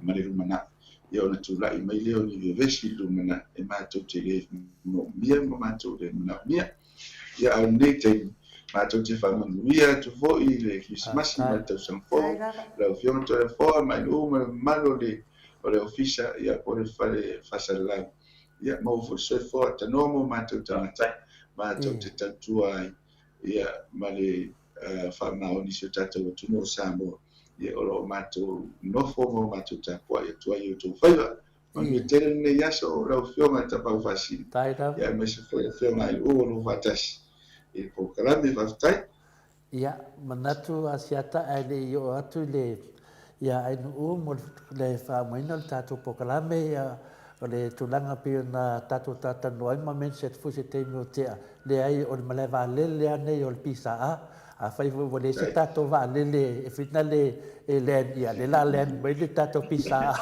ma le lumanai, ia ona tulai mai lea o ni vevesi i le lumanai e matou te le manaomia ma matou le manaomia. Ia a o lenei taimi, matou te faamanuia atu foi i le Kerisimasi ma le Tausaga Fou, lau Afioga Toleafoa ma Ainuu ma le mamalu o le o le Ofisa, ia po o le Fale Faasalalau. Ia maua foi le soifua tanoa mo matou tagata, matou te tautua ai ia ma le faamaoni i si o tatou atunuu o Samoa, ia o lo o matou nofo ma o matou tapuai atu ai i outou faiva. Manuia tele lenei aso lau Afioga i Tapaau Faasili, ia aemaise foi Afioga Aiuu o lo o faatasi i le polokalame. Faafetai. Ia, manatu Asiata ae le i oo atu i le ia Ainuu mo le faaumaina o le tatou polokalame, ia o le tulaga pei ona tatou talatalanoa ai ma mention atu foi se taimi ua tea, leai o le malae vaalele lava nei o le PSA. Afai foi ua leai se tatou vaalele e finale e land, ia lea la land mai le tatou PSA.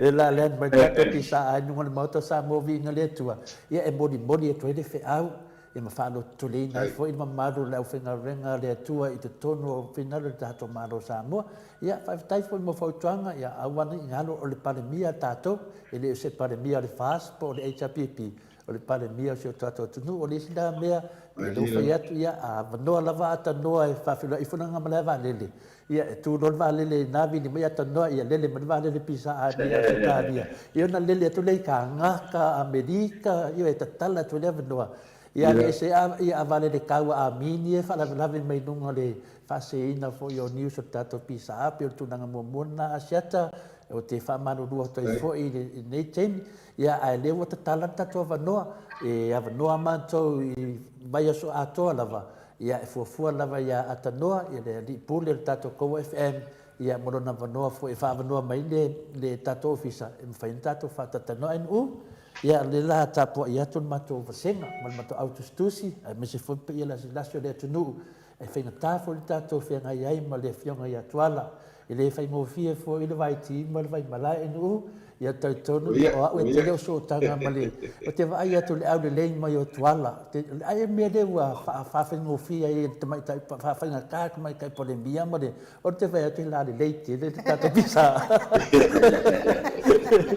Lea la land mai le tatou PSA i luga o le Maota o Samoa viiga le Atua, ia e molimoli atu ai le feau Ia ma faalototeleina ai foi le mamalu o le aufaigaluega a le Atua i totonu o finagalo o le tatou Malo o Samoa. Ia, faafetai foi mo fautuaga, ia aua ne i galo o le Palemia a tatou, e le o se Palemia o le FAST po o le HRPP, o le Palemia o si o tatou atunuu. O le isi la mea, e le fai atu, ia, a avanoa lava atanoa e faafeiloai ifo lana malae vaalele, Ia, e tu loa le vaalele i ina, vili mai atanoa, ia lele mai le vaalele pisa a mea Ausetalia. Ia ona lele atu lea i Kagaka, Amerika, ia e tatala atu ai le avanoa. Ia aveese ia a vaalele kaua Armenia e faalavelave mai luga o le faaseseina foi o news o le tatou pisa A, pei o le tulaga muamua lena Asiata, ou te faamalulu atu ai foi i lenei taimi. Ia, ae lea ua tatala le tatou avanoa, e avanoa matou i vaiaso atoa lava, Ia, e fuafua lava ia Atanoa, ia le alii pule o le tatou Koa FM, ia mo lona avanoa foi e faaavanoa mai le, le tatou ofisa e mafai ona tatou faatatalanoa. Ainuu, ia, o lea la tapuai atu le matou vasega ma le matou au tusitusi, aemaise foi le paia lasilasi o le atunuu, e faigata foi le tatou feagai ai ma le Afioga ia Tuala. E le faigofie foi le vaiti ma le vaimalae Ainuu, ia talitonu o au e tele o sootaga ma le, ou te vaai atu i le aulelei mai o Tuala, ai e mea lea ua faafaigofie ai e le tamaitai, faafaigata le tamaitai Palemia ma le, ou te fai atu la lelei tele le tatou pisa.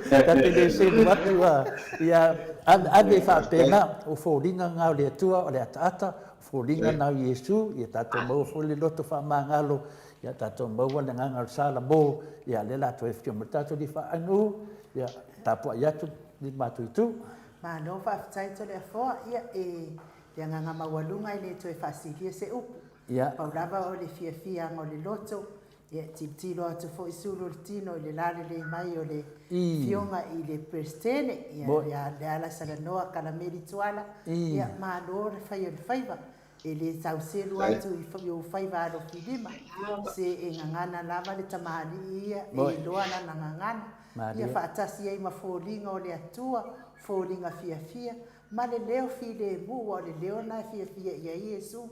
Ta te le selu atu ia ave faapena, o foliga na o le Atua, o le ataata, o foliga na o Iesu, ia tatou maua foi le loto faamagalo Ia tatou maua le agaga o le Salamo, ia lea la toe afio mai le tatou Alii Faaainu, ia tapuai atu le matou itu. Malo faafetai Toleafoa, ia e Le agaga maualuga e le toe faasilia se upu. Pau lava o le fiafiaga o le loto, ia e tilotilo atu foi sulu o le tino i le lalelei mai o le Afioga i le Peresetene, ia Lealasalanoa Kalameli Tuala, ia malo le fai o le faiva. E le tau selu atu i ou faiva alofilima, se e gagana lava le tamalii ia e iloa lana gagana, ia faatasi ai ma foliga o le Atua, foliga fiafia, ma le leo filemu, aua o le leo lena e fiafia i ai Iesu,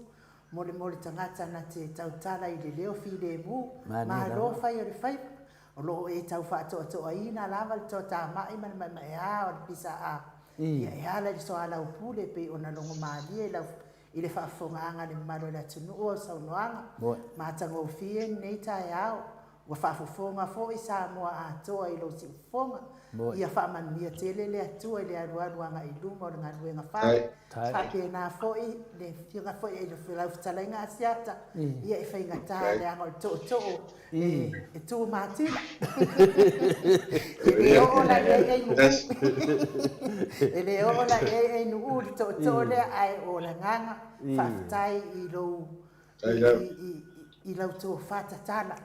mo le mo le tagata na te tautala i le leo filemu, malo fai o le faiva. O lo o e tau faatoatoaina lava le toatamai ma le maemaea o le pisa-a. Ia e ala i le soalaupule e pei ona logomalie i lau i le faafofogaaga a le mamalu o le atunuu au saunoaga matagofie lenei taeao. Ua faafofoga foi Samoa atoa i lou siufofoga. Ia faamanuia tele le Atua i le alualu agai i luma o le galuega fai. Faapena foi le afioga foi i lau fetalaiga Asiata, ia e faigata leaga o le tootoo e tu matila. E le oo la i ai Ainuu. E le oo la i ai Ainuu le tootoo lea, ae o le agaga faafetai i lou i lau tofa tatala.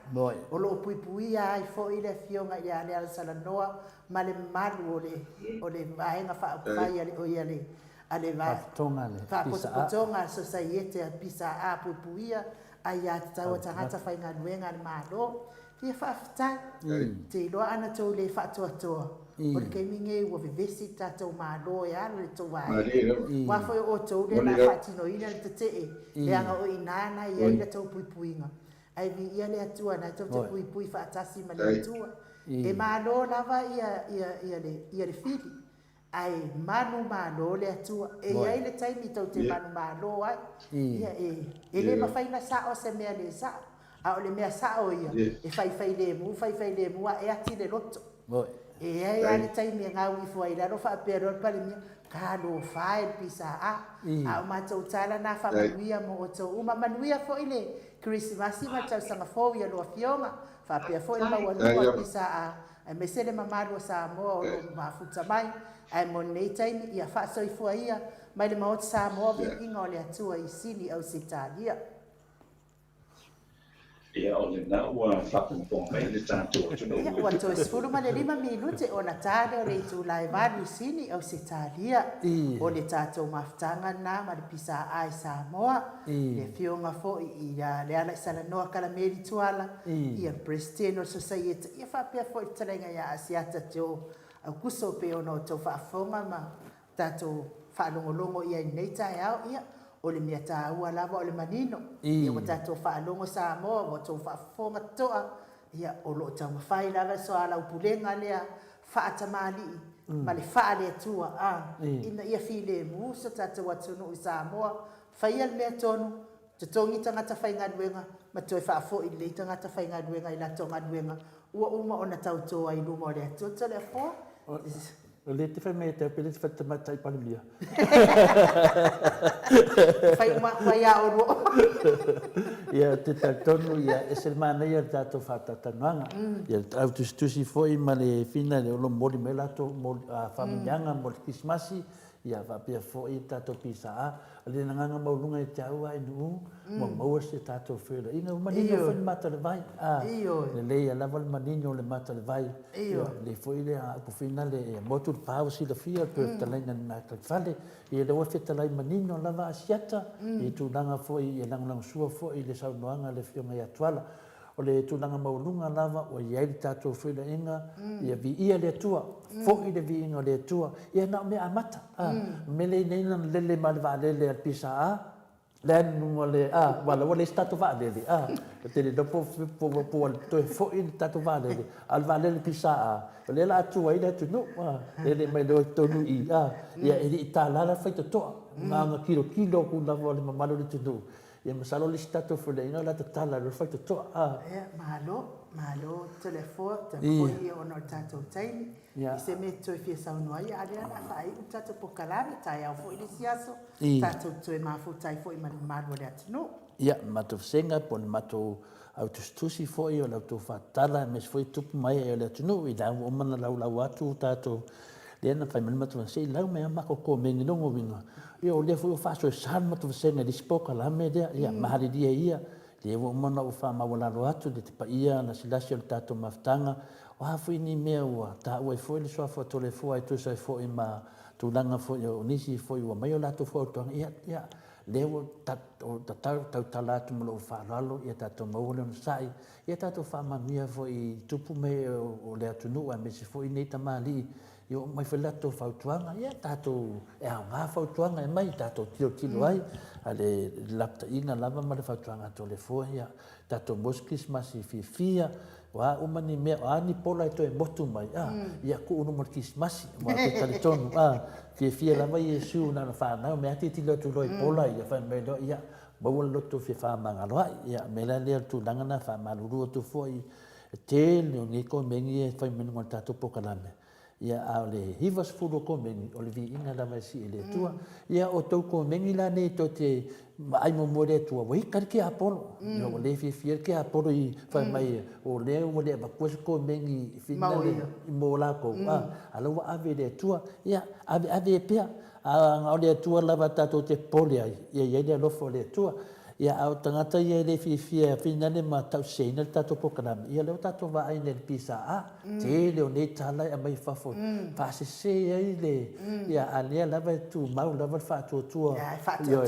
O lo o puipuia ai foi le Afioga ia Lealasalanoa ma le mamalu o le o le Vaega Faaupufai a le oi a le a le Faapotopotoga a le Sosaiete a PSA Puipuia Aiatatau a Tagata Faigaluega a le Malo. Fia faafetai. Ou te iloa ana tou le faatoatoa, o le taimi nei ua vevesi le tatou Malo e ala i le tou vaega. Aua foi o outou lea o le a faatinoina le tetee, leaga o i ina na i ai la tou puipuiga. Ae viia le Atua na tou te puipui faatasi ma le Atua. E malo lava ia le fili, Ae manumalo le Atua. E i ai le taimi tou te manumalo ai. Ia, e, e le mafai ona sao se mea le sao. A o le mea sao ia, e faifailemu, faifailemu ae ati le loto. E i ai lava le taimi e gau ifo ai i lalo faapea loa le Palemia, Talofa e le PSA. A o matou tala na faamanuia mo outou uma. Manuia foi le Kerisimasi ma le tausaga fou i a lua afioga, faapea foi le maualuga o le PSA. Aemaise le mamalu o Samoa o lo o mafuta mai, ae mo lenei taimi, ia faasoifua ia mai le Maota Samoa viiga o le Atua i Sini Ausetalia. Ia, o lena ua faafogafoga mai le tatou atunuu. Ia, ua toe 15 minute ona ta lea o le itula e 8 i Sini Ausetalia. O le tatou mafutaga lena ma le PSA i Samoa. Le afioga foi ia Lealaisalanoa Kalameli Tuala, ia Peresetene o le Sosaiete, ia faapea foi le fetalaiga ia Asiata Joe Aukuso e pei ona outou faafofoga ma tatou faalogologo i ai i lenei taeao. Ia, o le mea taua lava o le manino. Ia ua tatou faalogo Samoa, ua outou faafofoga totoa, ia, o lo o taumafai lava le soalaupulega lea faatamalii ma le faale-Atua, a, ina ia filemu so tatou atunuu i Samoa, faia le mea tonu, totogi tagata faigaluega ma toe faafoi lelei tagata faigaluega i latou galuega ua uma ona tauto ai i luma o le Atua. Toleafoa. O lea te fai mai ia te au pe le te fai tamaitai Palemia. Fai uma atu ai a oulua uma. Ia ou te talitonu ia ese le manaia o le tatou faatalatalanoaga. Ia le au tusitusi foi ma le fina o lo o momoli mai latou faamanuiaga mo le Kerisimasi ia faapea foi le tatou PSA. O le agaga maualuga ia te au a Nuu, ua maua se tatou feiloaiga, ua manino foi le mata o le vai. Lelei lava le manino o le mata o le vai. Ia, lelei foi le upu foi lea, ia motu le pa ua silafia, toe fetalaiga i le gataifale. Ia lea ua fetalai manino lava Asiata i tulaga foi e lagolagosua foi i le saunoaga a le Afioga ia Tuala. O le tulaga maualuga lava ua i ai le tatou feiloaiga, ia viia le Atua, foi le viiga o le Atua. Ia na o mea amata, a, mea lea nei na lele ma le vaalele a le PSA, le anu le, a, aua la ua leai se tatou vaalele, a, ou te le iloa po o ua toe foi le tatou vaalele, a o le vaalele PSA, o lea o le a tua ai le atunuu, a, lele mai loa i totonu i i, a, ia e le i tala la le faitotoa, na ona tilotilo atu lava o le mamalu o le atunuu, Ia masalo le isi tatou feiloaiga o le a tatala loa le faitotoa a. Ia malo, malo Toleafoa, talu foi ona o le tatou taimi. I se mea e te toe fia saunoa ai, a o lea o le a faaiu le tatou polokalame, taeao foi le isi aso, tatou toe mafuta ai foi ma le mamalu o le atunuu. Ia, le matou vasega po o le matou au tusitusi foi o la outou faatatala aemaise foi tupu ma ee o le atunuu i la ua uma ona laulau atu tatou lea na fai mai le matou se i lau mai lava matou komeni lona uiga. Ia o lea foi ua faasoesa le matou vasega i le isi polokalame lea, ia malilie ia, lea ua uma ona ou faamaualalo atu le paia lasilasi o le tatou mafutaga, o a foi ni mea ua taua ai foi le suafa o Toleafoa e tusa ai foi ma tulaga foi o nisi foi ua aumai o latou fautuaga, ia, ia, lea ua tatau tautala atu ma lou faaaloalo, ia tatou maua le onosai, ia tatou faamanuia foi i tupu ma ee o le atunuu aemaise foi nei tamalii Ia oo mai foi le latou fautuaga, ia tatou, e aoga fautuaga e aumai, tatou tilotilo ai, a le lapataiga lava ma le fautuaga a Toleafoa, ia tatou maua se kerisimasi fiafia, o a uma ni mea, o a ni pola e toe motu mai, a, ia tuu i luma o le kerisimasi, aua ou te talitonu, a, fiafia lava Iesu na ona fanau, mea lava tilotilo atu loa i pola ia, fai mai loa, ia, maua le loto fia fefaamagaloai. Ia, o le mea la lea o le tulaga lena, e faamalulu atu foi E tele o nei komeni ia e fai mai luga o le tatou polokalame, ia a o le 90 o komeni, o le viiga lava e sii e le Atua. Ia o tou komeni la nei tou te vaai muamua i le Atua, ua ita le tiapolo. Ia ua le fiafia le tiapolo i fai mai o lea ua le avatua se komeni finale mo latou, a la ua ave i le Atua. Ia ave ave pea, a na o le Atua lava tatou te popole ai, ia i ai le alofa o le Atua. Ia, a o tagata ia e le fiafia e finale ma tauseseina le tatou polokalame, ia lea ua tatou vaai nei i le PSA, tele o nei tala e aumai i fafo e faasese ai le, ia, a o lea lava e tumau lava le faatuatua, ioe,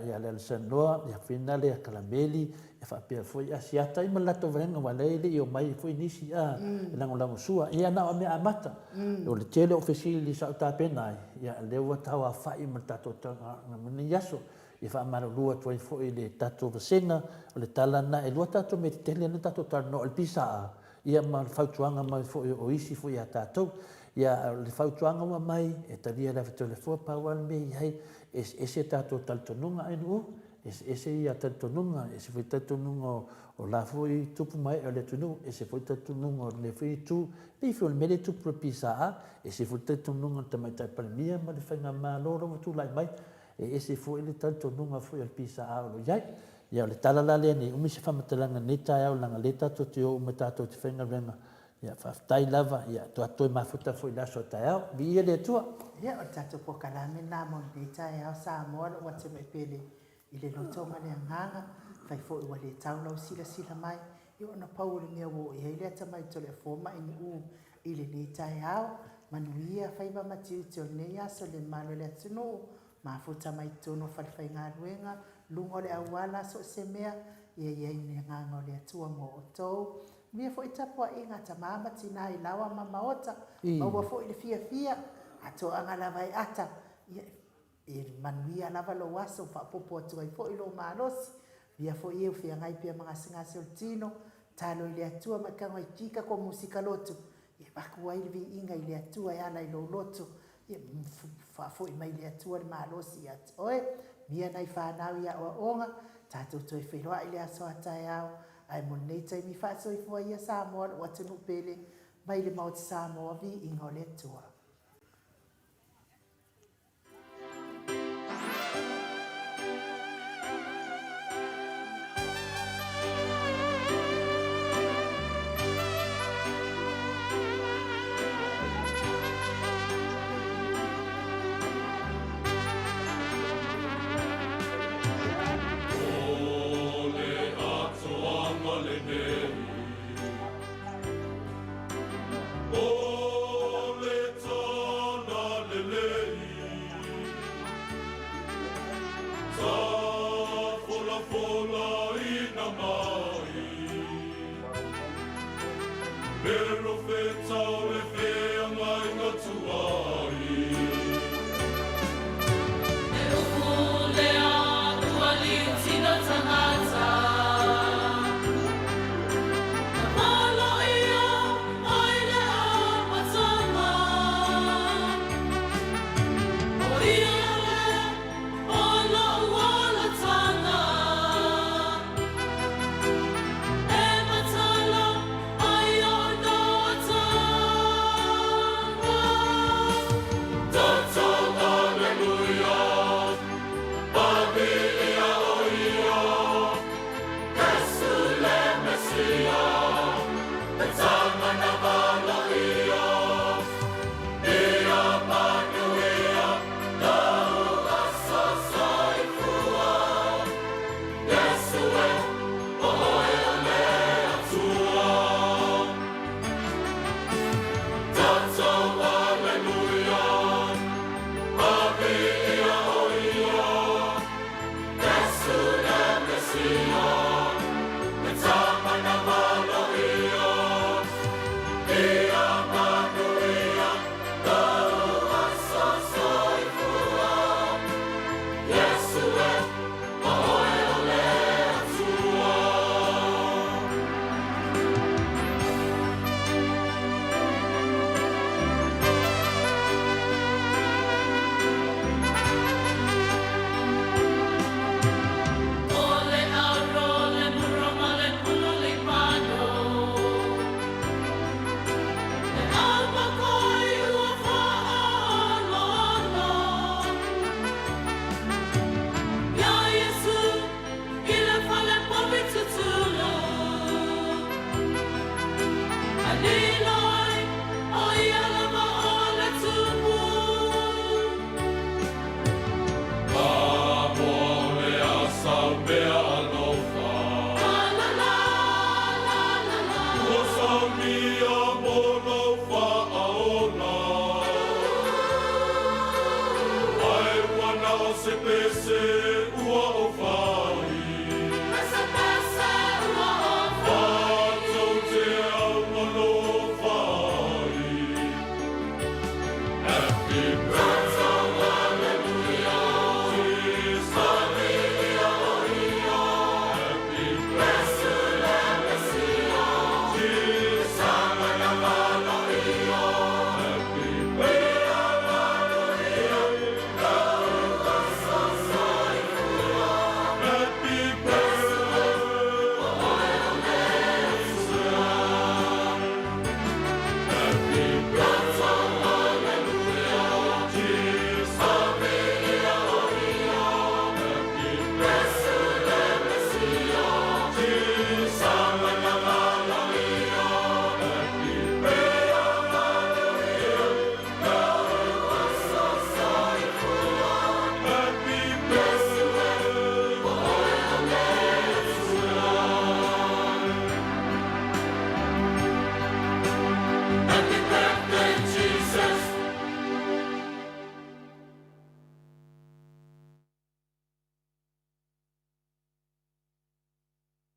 ia Lealesanoa, ia finale ia Kalameli, ia faapea foi Asiata ia ma le latou vaega aua o lea e le i omai foi nisi e lagolagosua. Ia na o mea amata. O le tele o fesili sa ou tapena ai, ia lea ua tauaofai ma le tatou lenei aso. E faamalulu atu ai foi i le tatou vasega, o le tala lena, e lua tatou mea tetele lea na tatou talanoa, o le PSA ia ma le fautuaga mai foi o isi foi ia tatou. Ia, o le fautuaga ua aumai, e talia lava e Toleafoa, pau lava le mea e i ai, e eseese tatou talitonuga ae-nuu, eseese ia talitonuga, ese foi talitonuga o la foi tupu ma ee o le atunuu, ese foi talitonuga o lenei foi itu, e pei foi o le mea lea e tupu i le PSA, ese foi le talitonuga o le Tamaitai Palemia ma le Faigamalo la ua tulai mai, E ese foi le talitonuga foi o le PSA o lo o i ai. Ia o le tala la lea ne i umi se faamatalaga i lenei taeao leaga o lea tatou te o uma tatou te faigaluega. Ia faafetai lava, ia toe mafuta foi i le aso a taeao. Viia le Atua. Ia o le tatou polokalame lena mo lenei taeao Samoa lou atunuu pele i le loto ma le agaga, fai foi ua le tau lau silasila mai, ia ona pau o le mea ua oo i ai le atamai Toleafoa ma Iniu i lenei taeao, manuia faiva ma tiute o lenei aso i le mamalu o le atunuu, mafuta mai totonu o falefaigaluega, luga o le auala, so o se mea, ia i ai le agaga o le Atua mo outou. Manuia foi tapuaiga a tama ma tina i laoa ma maota, maua foi le fiafia, a toaga lava e ata, ia E manuia lava lou aso, faaopoopo atu ai foi lou malosi. Via foi e o feagai pea ma gasegase o le tino, talo i le Atua ma tago ai kika ko musika lotu, e vaku ai le viiga i le Atua e ala i lou loto, e faafoi mai le Atua le malosi ia te oe. Mia nai fanau i aoaoga, tatou toe feiloai i le aso a taeao, ae mo lenei taimi faasoifua ia Samoa lou atunuu pele, mai le Maota Samoa, viiga o le Atua.